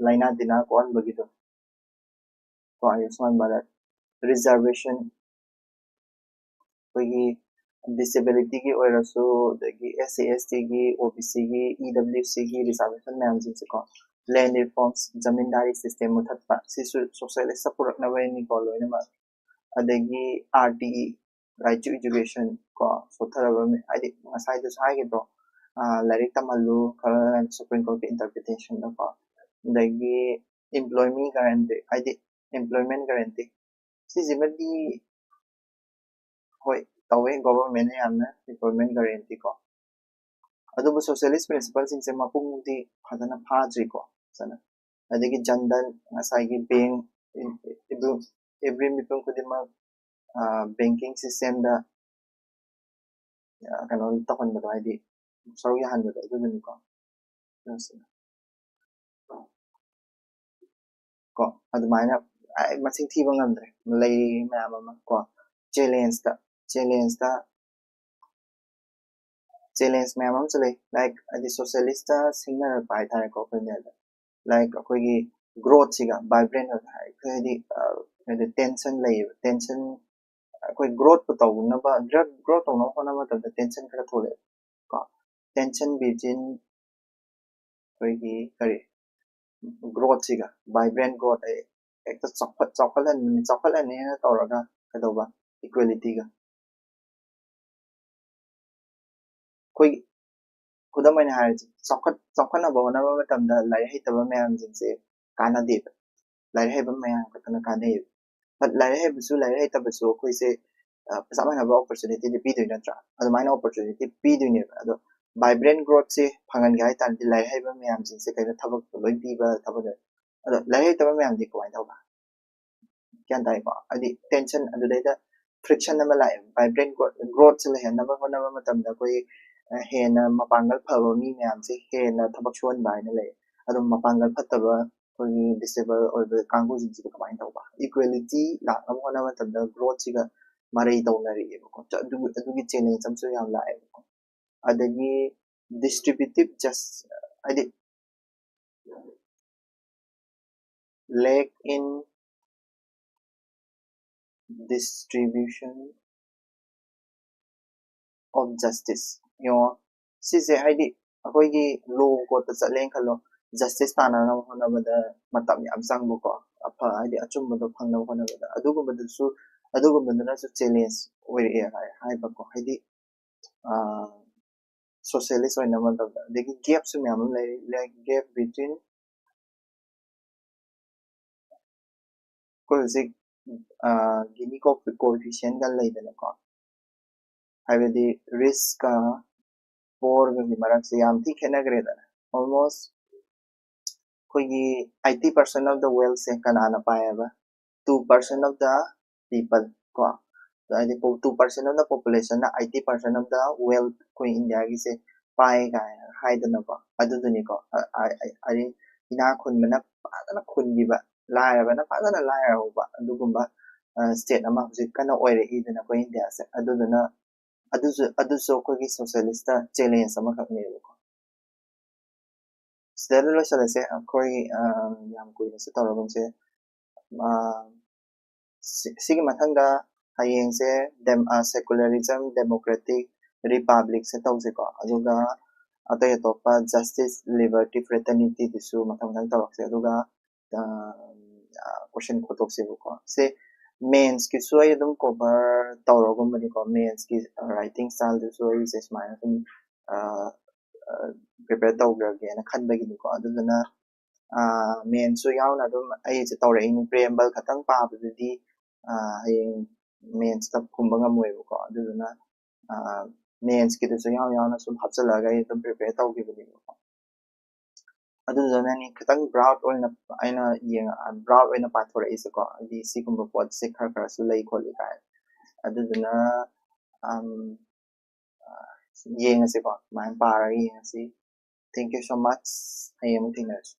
ꯂꯥꯏꯅꯥ ꯇꯤꯟꯅꯥ ꯀꯣꯛꯍꯟꯕꯒꯤꯗꯣ ꯀꯣ, ꯑꯌꯨꯁꯃꯥꯟ ꯚꯥꯔꯠ꯫ ꯔꯤꯖꯥꯔꯕꯦꯁꯟ, ꯑꯩꯈꯣꯏꯒꯤ ꯗꯤꯁꯦꯕꯤꯂꯤꯇꯤꯒꯤ ꯑꯣꯏꯔꯁꯨ, ꯑꯗꯒꯤ ꯑꯦꯁ ꯁꯤ ꯑꯦꯁ ꯇꯤꯒꯤ, ꯑꯣ ꯕꯤ ꯁꯤꯒꯤ, ꯏ ꯗꯕ꯭ꯂꯤꯎ ꯁꯤꯒꯤ ꯔꯤꯖꯥꯔꯕꯦꯁꯟ ꯃꯌꯥꯝꯁꯤꯡꯁꯦꯀꯣ, ꯂꯦꯟ ꯔꯤꯐꯣꯔꯝꯁ, ꯖꯃꯤꯟꯗꯥꯔꯤ ꯁꯤꯁꯇꯦꯝ ꯃꯨꯊꯠꯄ, ꯁꯤꯁꯨ ꯁꯣꯁꯤꯌꯦꯂꯤꯁꯇ ꯄꯨꯔꯛꯅꯕꯅꯤꯀꯣ ꯂꯣꯏꯅꯃꯛ꯫ ꯑꯗꯒꯤ R T E, right to education ꯀꯣ, ꯁꯣꯠꯊꯔꯕ ꯃꯤ, ꯍꯥꯏꯗꯤ ꯉꯁꯥꯏꯗꯁꯨ ꯍꯥꯏꯈꯤꯕꯗꯣ, ꯂꯥꯏꯔꯤꯛ ꯇꯝꯍꯜꯂꯨ ꯈꯔ Supreme Courtꯀꯤ interpretationꯗꯀꯣ, ꯑꯗꯒꯤ employment guarantee, ꯍꯥꯏꯗꯤ employment guarantee ꯁꯤꯁꯤꯃꯗꯤ ꯍꯣꯏ ꯇꯧꯋꯦ governmentꯅ ꯌꯥꯝꯅ employment guarantee ꯀꯣ, ꯑꯗꯨꯕꯨ socialist principleꯁꯤꯡꯁꯦ ꯃꯄꯨꯡꯗꯤ ꯐꯖꯅ ꯐꯥꯗ꯭ꯔꯤꯀꯣ, ꯐꯖꯅ꯫ ꯑꯗꯒꯤ ꯖꯟ ꯙꯟ, ꯉꯁꯥꯏꯒꯤ bank, every ꯃꯤꯄꯨꯝ ꯈꯨꯗꯤꯡꯃꯛ banking systemꯗ ꯀꯩꯅꯣ ꯇꯧꯍꯟꯕꯗꯣ, ꯍꯥꯏꯗꯤ ꯁꯔꯨꯛ ꯌꯥꯍꯟꯕꯗꯣ, ꯑꯗꯨꯗꯨꯅꯤꯀꯣ꯫ ꯀꯣ ꯑꯗꯨꯃꯥꯏꯅ ꯃꯁꯤꯡ ꯊꯤꯕ ꯉꯝꯗ꯭ꯔꯦ, ꯂꯩ ꯃꯌꯥꯝ ꯑꯃ ꯀꯣ꯫ ꯆꯦꯂꯦꯟꯖꯇ ꯆꯦꯂꯦꯟꯖꯇ ꯆꯦꯂꯦꯟꯖ ꯃꯌꯥꯝ ꯑꯃꯁꯨ ꯂꯩ, ꯂꯥꯏꯛ ꯍꯥꯏꯗꯤ ꯁꯣꯁꯤꯌꯦꯂꯤꯁꯇ ꯁꯤꯡꯅꯔꯛꯄ ꯍꯥꯏꯇꯥꯔꯦꯀꯣ ꯑꯩꯈꯣꯏꯅ꯫ ꯂꯥꯏꯛ ꯑꯩꯈꯣꯏꯒꯤ ꯒ꯭ꯔꯣꯠꯁꯤꯒ ꯚꯥꯏꯕ꯭ꯔꯦꯟ ꯑꯣꯏꯕ ꯍꯥꯏꯗꯤ ꯍꯥꯏꯗꯤ ꯇꯦꯟꯁꯟ ꯂꯩꯌꯦꯕ, ꯇꯦꯟꯁꯟ ꯑꯩꯈꯣꯏ ꯒ꯭ꯔꯣꯠꯄꯨ ꯇꯧꯅꯕ ꯒ꯭ꯔꯣꯠ ꯇꯧꯅꯕ ꯍꯣꯠꯅꯕ ꯃꯇꯝꯗ ꯇꯦꯟꯁꯟ ꯈꯔ ꯊꯣꯛꯂꯛꯑꯦꯕ ꯀꯣ꯫ ꯇꯦꯟꯁꯟ ꯕꯤꯇ꯭ꯋꯤꯟ ꯑꯩꯈꯣꯏꯒꯤ ꯀꯔꯤ ꯒ꯭ꯔꯣꯠꯁꯤꯒ ꯚꯥꯏꯕ꯭ꯔꯦꯟ ꯒ꯭ꯔꯣꯠ ꯍꯦꯛꯇ ꯆꯥꯎꯈꯠ ꯆꯥꯎꯈꯠꯍꯟ ꯆꯥꯎꯈꯠꯍꯟꯅꯤꯅ ꯇꯧꯔꯒ ꯀꯩꯗꯧꯕ ꯏꯀ꯭ꯋꯦꯂꯤꯇꯤꯒ ꯑꯩꯈꯣꯏꯒꯤ ꯈꯨꯗꯝ ꯑꯣꯏꯅ ꯍꯥꯏꯔꯁꯤ, ꯆꯥꯎꯈꯠ ꯆꯥꯎꯈꯠꯅꯕ ꯍꯣꯠꯅꯕ ꯃꯇꯝꯗ ꯂꯥꯏꯔꯤꯛ ꯍꯩꯇꯕ ꯃꯌꯥꯝꯁꯤꯡꯁꯦ ꯀꯥꯟꯅꯗꯦꯕ꯫ ꯂꯥꯏꯔꯤꯛ ꯍꯩꯕ ꯃꯌꯥꯝ ꯈꯛꯇꯅ ꯀꯥꯟꯅꯩꯌꯦꯕ꯫ But ꯂꯥꯏꯔꯤꯛ ꯍꯩꯕꯁꯨ ꯂꯥꯏꯔꯤꯛ ꯍꯩꯇꯕꯁꯨ ꯑꯩꯈꯣꯏꯁꯦ ꯆꯞ ꯃꯥꯟꯅꯕ ꯑꯣꯄꯣꯔꯆꯨꯅꯤꯇꯤꯗꯤ ꯄꯤꯗꯣꯏ ꯅꯠꯇ꯭ꯔꯥ? ꯑꯗꯨꯃꯥꯏꯅ ꯑꯣꯄꯣꯔꯆꯨꯅꯤꯇꯤ ꯄꯤꯗꯣꯏꯅꯦꯕ꯫ ꯑꯗꯣ ꯚꯥꯏꯕ꯭ꯔꯦꯟ ꯒ꯭ꯔꯣꯠꯁꯦ ꯐꯪꯍꯟꯒꯦ ꯍꯥꯏ ꯇꯥꯔꯗꯤ ꯂꯥꯏꯔꯤꯛ ꯍꯩꯕ ꯃꯌꯥꯝꯁꯤꯡꯁꯦ ꯀꯩꯅꯣ ꯊꯕꯛꯇꯣ ꯂꯣꯏ ꯄꯤꯕ ꯊꯕꯛ꯫ ꯑꯗꯣ ꯂꯥꯏꯔꯤꯛ ꯍꯩꯇꯕ ꯃꯌꯥꯝꯗꯤ ꯀꯃꯥꯏꯅ ꯇꯧꯕ? ꯒ꯭ꯌꯥꯟ ꯇꯥꯏꯀꯣ? ꯍꯥꯏꯗꯤ ꯇꯦꯟꯁꯟ ꯑꯗꯨꯗꯩꯗ ꯐ꯭ꯔꯤꯛꯁꯟ ꯑꯃ ꯂꯥꯛꯑꯦ꯫ ꯚꯥꯏꯕ꯭ꯔꯦꯟ ꯒ꯭ꯔꯣꯠꯁꯦ ꯂꯩꯍꯟꯅꯕ ꯍꯣꯠꯅꯕ ꯃꯇꯝꯗ ꯑꯩꯈꯣꯏ ꯍꯦꯟꯅ ꯃꯄꯥꯡꯒꯜ ꯐꯕ ꯃꯤ ꯃꯌꯥꯝꯁꯦ ꯍꯦꯟꯅ ꯊꯕꯛ ꯁꯨꯍꯟꯕ ꯍꯥꯏꯅ ꯂꯩ꯫ ꯑꯗꯨꯝ ꯃꯄꯥꯡꯒꯜ ꯐꯠꯇꯕ ꯑꯩꯈꯣꯏꯒꯤ ꯗꯤꯁꯦꯕꯜ ꯑꯣꯏꯕ ꯀꯥꯡꯕꯨꯁꯤꯡꯁꯤꯗ ꯀꯃꯥꯏꯅ ꯇꯧꯕ? ꯏꯀ꯭ꯋꯦꯂꯤꯇꯤ ꯂꯥꯛꯅꯕ ꯍꯣꯠꯅꯕ ꯃꯇꯝꯗ ꯒ꯭ꯔꯣꯠꯁꯤꯒ ꯃꯔꯩ ꯇꯧꯅꯔꯛꯑꯦꯕꯀꯣ꯫ ꯑꯗꯨꯒꯤ ꯆꯦꯂꯦꯟꯖ ꯑꯃꯁꯨ ꯌꯥꯝ ꯂꯥꯛꯑꯦꯕꯀꯣ꯫ ꯑꯗꯒꯤ ꯗꯤꯁꯇ꯭ꯔꯤꯕ꯭ꯌꯨꯇꯤꯞ ꯖꯁ ꯍꯥꯏꯗꯤ lack in distribution of justice꯫ ꯌꯦꯡꯉꯣ, ꯁꯤꯁꯦ ꯍꯥꯏꯗꯤ ꯑꯩꯈꯣꯏꯒꯤ ꯂꯣ ꯀꯣꯔꯠꯇ ꯆꯠꯂꯦꯅ ꯈꯜꯂꯣ, ꯖꯁꯇꯤꯁ ꯇꯥꯟꯅꯅꯕ ꯍꯣꯠꯅꯕꯗ ꯃꯇꯝ ꯌꯥꯝ ꯆꯪꯕꯀꯣ, ꯑꯐ ꯍꯥꯏꯗꯤ ꯑꯆꯨꯝꯕꯗꯣ ꯐꯪꯅꯕ ꯍꯣꯠꯅꯕꯗ꯫ ꯑꯗꯨꯒꯨꯝꯕꯗꯨꯁꯨ ꯑꯗꯨꯒꯨꯝꯕꯗꯨꯅꯁꯨ ꯆꯦꯂꯦꯟꯖ ꯑꯣꯏꯔꯛꯑꯦ ꯍꯥꯏꯕꯀꯣ꯫ ꯍꯥꯏꯗꯤ ꯁꯣꯁꯤꯌꯦꯂꯤꯁ ꯑꯣꯏꯅꯕ ꯃꯇꯝꯗ꯫ ꯑꯗꯒꯤ ꯒꯦꯞꯁꯨ ꯃꯌꯥꯝ ꯑꯃ ꯂꯩꯔꯤ꯫ Like gap between ꯑꯩꯈꯣꯏ ꯍꯧꯖꯤꯛ ꯒꯤꯅꯤ ꯀꯣ ꯀꯣꯏꯐꯤꯁꯤꯌꯦꯟꯒ ꯂꯩꯗꯅꯀꯣ꯫ ꯍꯥꯏꯕꯗꯤ ꯔꯤꯁꯀ ꯄꯣꯔꯒꯒꯤ ꯃꯔꯛꯁꯦ ꯌꯥꯝ ꯊꯤ ꯈꯦꯠꯅꯈ꯭ꯔꯦꯗꯅ꯫ Almost ꯑꯩꯈꯣꯏꯒꯤ eighty percent of the wealthꯁꯦ ꯀꯅꯥꯅ ꯄꯥꯏꯌꯦꯕ? Two percent of the people ꯀꯣ꯫ ꯍꯥꯏꯗꯤ two percent of the populationꯅ eighty percent of the wealth ꯑꯩꯈꯣꯏ ꯏꯟꯗꯤꯌꯥꯒꯤꯁꯦ ꯄꯥꯏ ꯀꯥꯏꯅ ꯍꯥꯏꯗꯅꯀꯣ꯫ ꯑꯗꯨꯗꯨꯅꯤꯀꯣ꯫ ꯍꯥꯏꯗꯤ ꯏꯅꯥꯛ ꯈꯨꯟꯕꯅ ꯐꯖꯅ ꯈꯨꯟꯈꯤꯕ, ꯂꯥꯏꯔꯕꯅ ꯐꯖꯅ ꯂꯥꯏꯔꯍꯧꯕ ꯑꯗꯨꯒꯨꯝꯕ ꯁ꯭ꯇꯦꯠ ꯑꯃ ꯍꯧꯖꯤꯛ ꯀꯟꯅ ꯑꯣꯏꯔꯛꯏꯗꯅ ꯑꯩꯈꯣꯏ ꯏꯟꯗꯤꯌꯥꯁꯦ꯫ ꯑꯗꯨꯗꯨꯅ ꯑꯗꯨꯁꯨ ꯑꯗꯨꯁꯨ ꯑꯩꯈꯣꯏꯒꯤ ꯁꯣꯁꯤꯌꯦꯂꯤꯁꯇ ꯆꯦꯂꯦꯟꯖ ꯑꯃꯈꯛꯅꯦꯕꯀꯣ꯫ ꯁꯤꯗ ꯂꯣꯏꯁꯤꯜꯂꯁꯦ꯫ ꯑꯩꯈꯣꯏ ꯌꯥꯝ ꯀꯨꯏꯅꯁꯨ ꯇꯧꯔꯒꯨꯝꯁꯦ꯫ ꯁꯤꯒꯤ ꯃꯊꯪꯗ ꯍꯌꯦꯡꯁꯦ ꯗꯦꯝ secularism democratic republicꯁꯦ ꯇꯧꯁꯦꯀꯣ꯫ ꯑꯗꯨꯒ ꯑꯇꯩ ꯑꯇꯣꯞꯄ justice liberty fraternityꯗꯨꯁꯨ ꯃꯊꯪ ꯃꯊꯪ ꯇꯧꯔꯛꯁꯦ꯫ ꯑꯗꯨꯒ ꯀꯣꯏꯁꯟ ꯈꯣꯠꯇꯣꯛꯁꯦꯕꯀꯣ꯫ ꯁꯦ ꯃꯦꯟꯁꯀꯤꯁꯨ ꯑꯩ ꯑꯗꯨꯝ ꯀꯣꯚꯔ ꯇꯧꯔꯒꯨꯝꯕꯅꯤꯀꯣ꯫ ꯃꯦꯟꯁꯀꯤ ꯔꯥꯏꯇꯤꯡ ꯁ꯭ꯇꯥꯏꯜꯗꯨꯁꯨ ꯑꯩꯁꯦ ꯁꯨꯃꯥꯏꯅ ꯑꯗꯨꯝ ꯄ꯭ꯔꯤꯄꯦꯌꯔ ꯇꯧꯈ꯭ꯔꯒꯦꯅ ꯈꯟꯕꯒꯤꯅꯤꯀꯣ꯫ ꯑꯗꯨꯗꯨꯅ ꯃꯦꯟꯁꯨ ꯌꯥꯎꯅ ꯑꯗꯨꯝ ꯑꯩꯁꯦ ꯇꯧꯔꯛꯏꯅꯤ꯫ ꯄ꯭ꯔꯤꯑꯦꯝꯕꯜ ꯈꯛꯇꯪ ꯄꯥꯕꯗꯨꯗꯤ ꯍꯌꯦꯡ ꯃꯦꯟꯁꯇ ꯈꯨꯝꯕ ꯉꯝꯃꯣꯏꯕꯀꯣ꯫ ꯑꯗꯨꯗꯨꯅ ꯃꯦꯟꯁꯀꯤꯗꯨꯁꯨ ꯌꯥꯎ ꯌꯥꯎꯅ ꯁꯨꯝ ꯍꯥꯞꯆꯤꯜꯂꯒ ꯑꯩ ꯑꯗꯨꯝ ꯄ꯭ꯔꯤꯄꯦꯌꯔ ꯇꯧꯈꯤꯕꯅꯦꯕꯀꯣ꯫ ꯑꯗꯨꯗꯨꯅꯅꯤ ꯈꯤꯇꯪ ꯕ꯭ꯔꯥꯎꯗ ꯑꯣꯏꯅ ꯑꯩꯅ ꯌꯦꯡꯉ ꯕ꯭ꯔꯥꯎꯗ ꯑꯣꯏꯅ ꯄꯥꯊꯣꯔꯛꯏꯁꯦꯀꯣ꯫ ꯍꯥꯏꯗꯤ ꯁꯤꯒꯨꯝꯕ ꯄꯣꯠꯁꯦ ꯈꯔ ꯈꯔꯁꯨ ꯂꯩ ꯈꯣꯠꯂꯤ ꯀꯥꯏꯅ꯫ ꯑꯗꯨꯗꯨꯅ ꯌꯦꯡꯉꯁꯤꯀꯣ꯫ ꯑꯗꯨꯃꯥꯏꯅ ꯄꯥꯔꯒ ꯌꯦꯡꯉꯁꯤ꯫ Thank you so much꯫ ꯍꯌꯦꯡ ꯑꯃꯨꯛ ꯊꯦꯡꯅꯔꯁꯤ꯫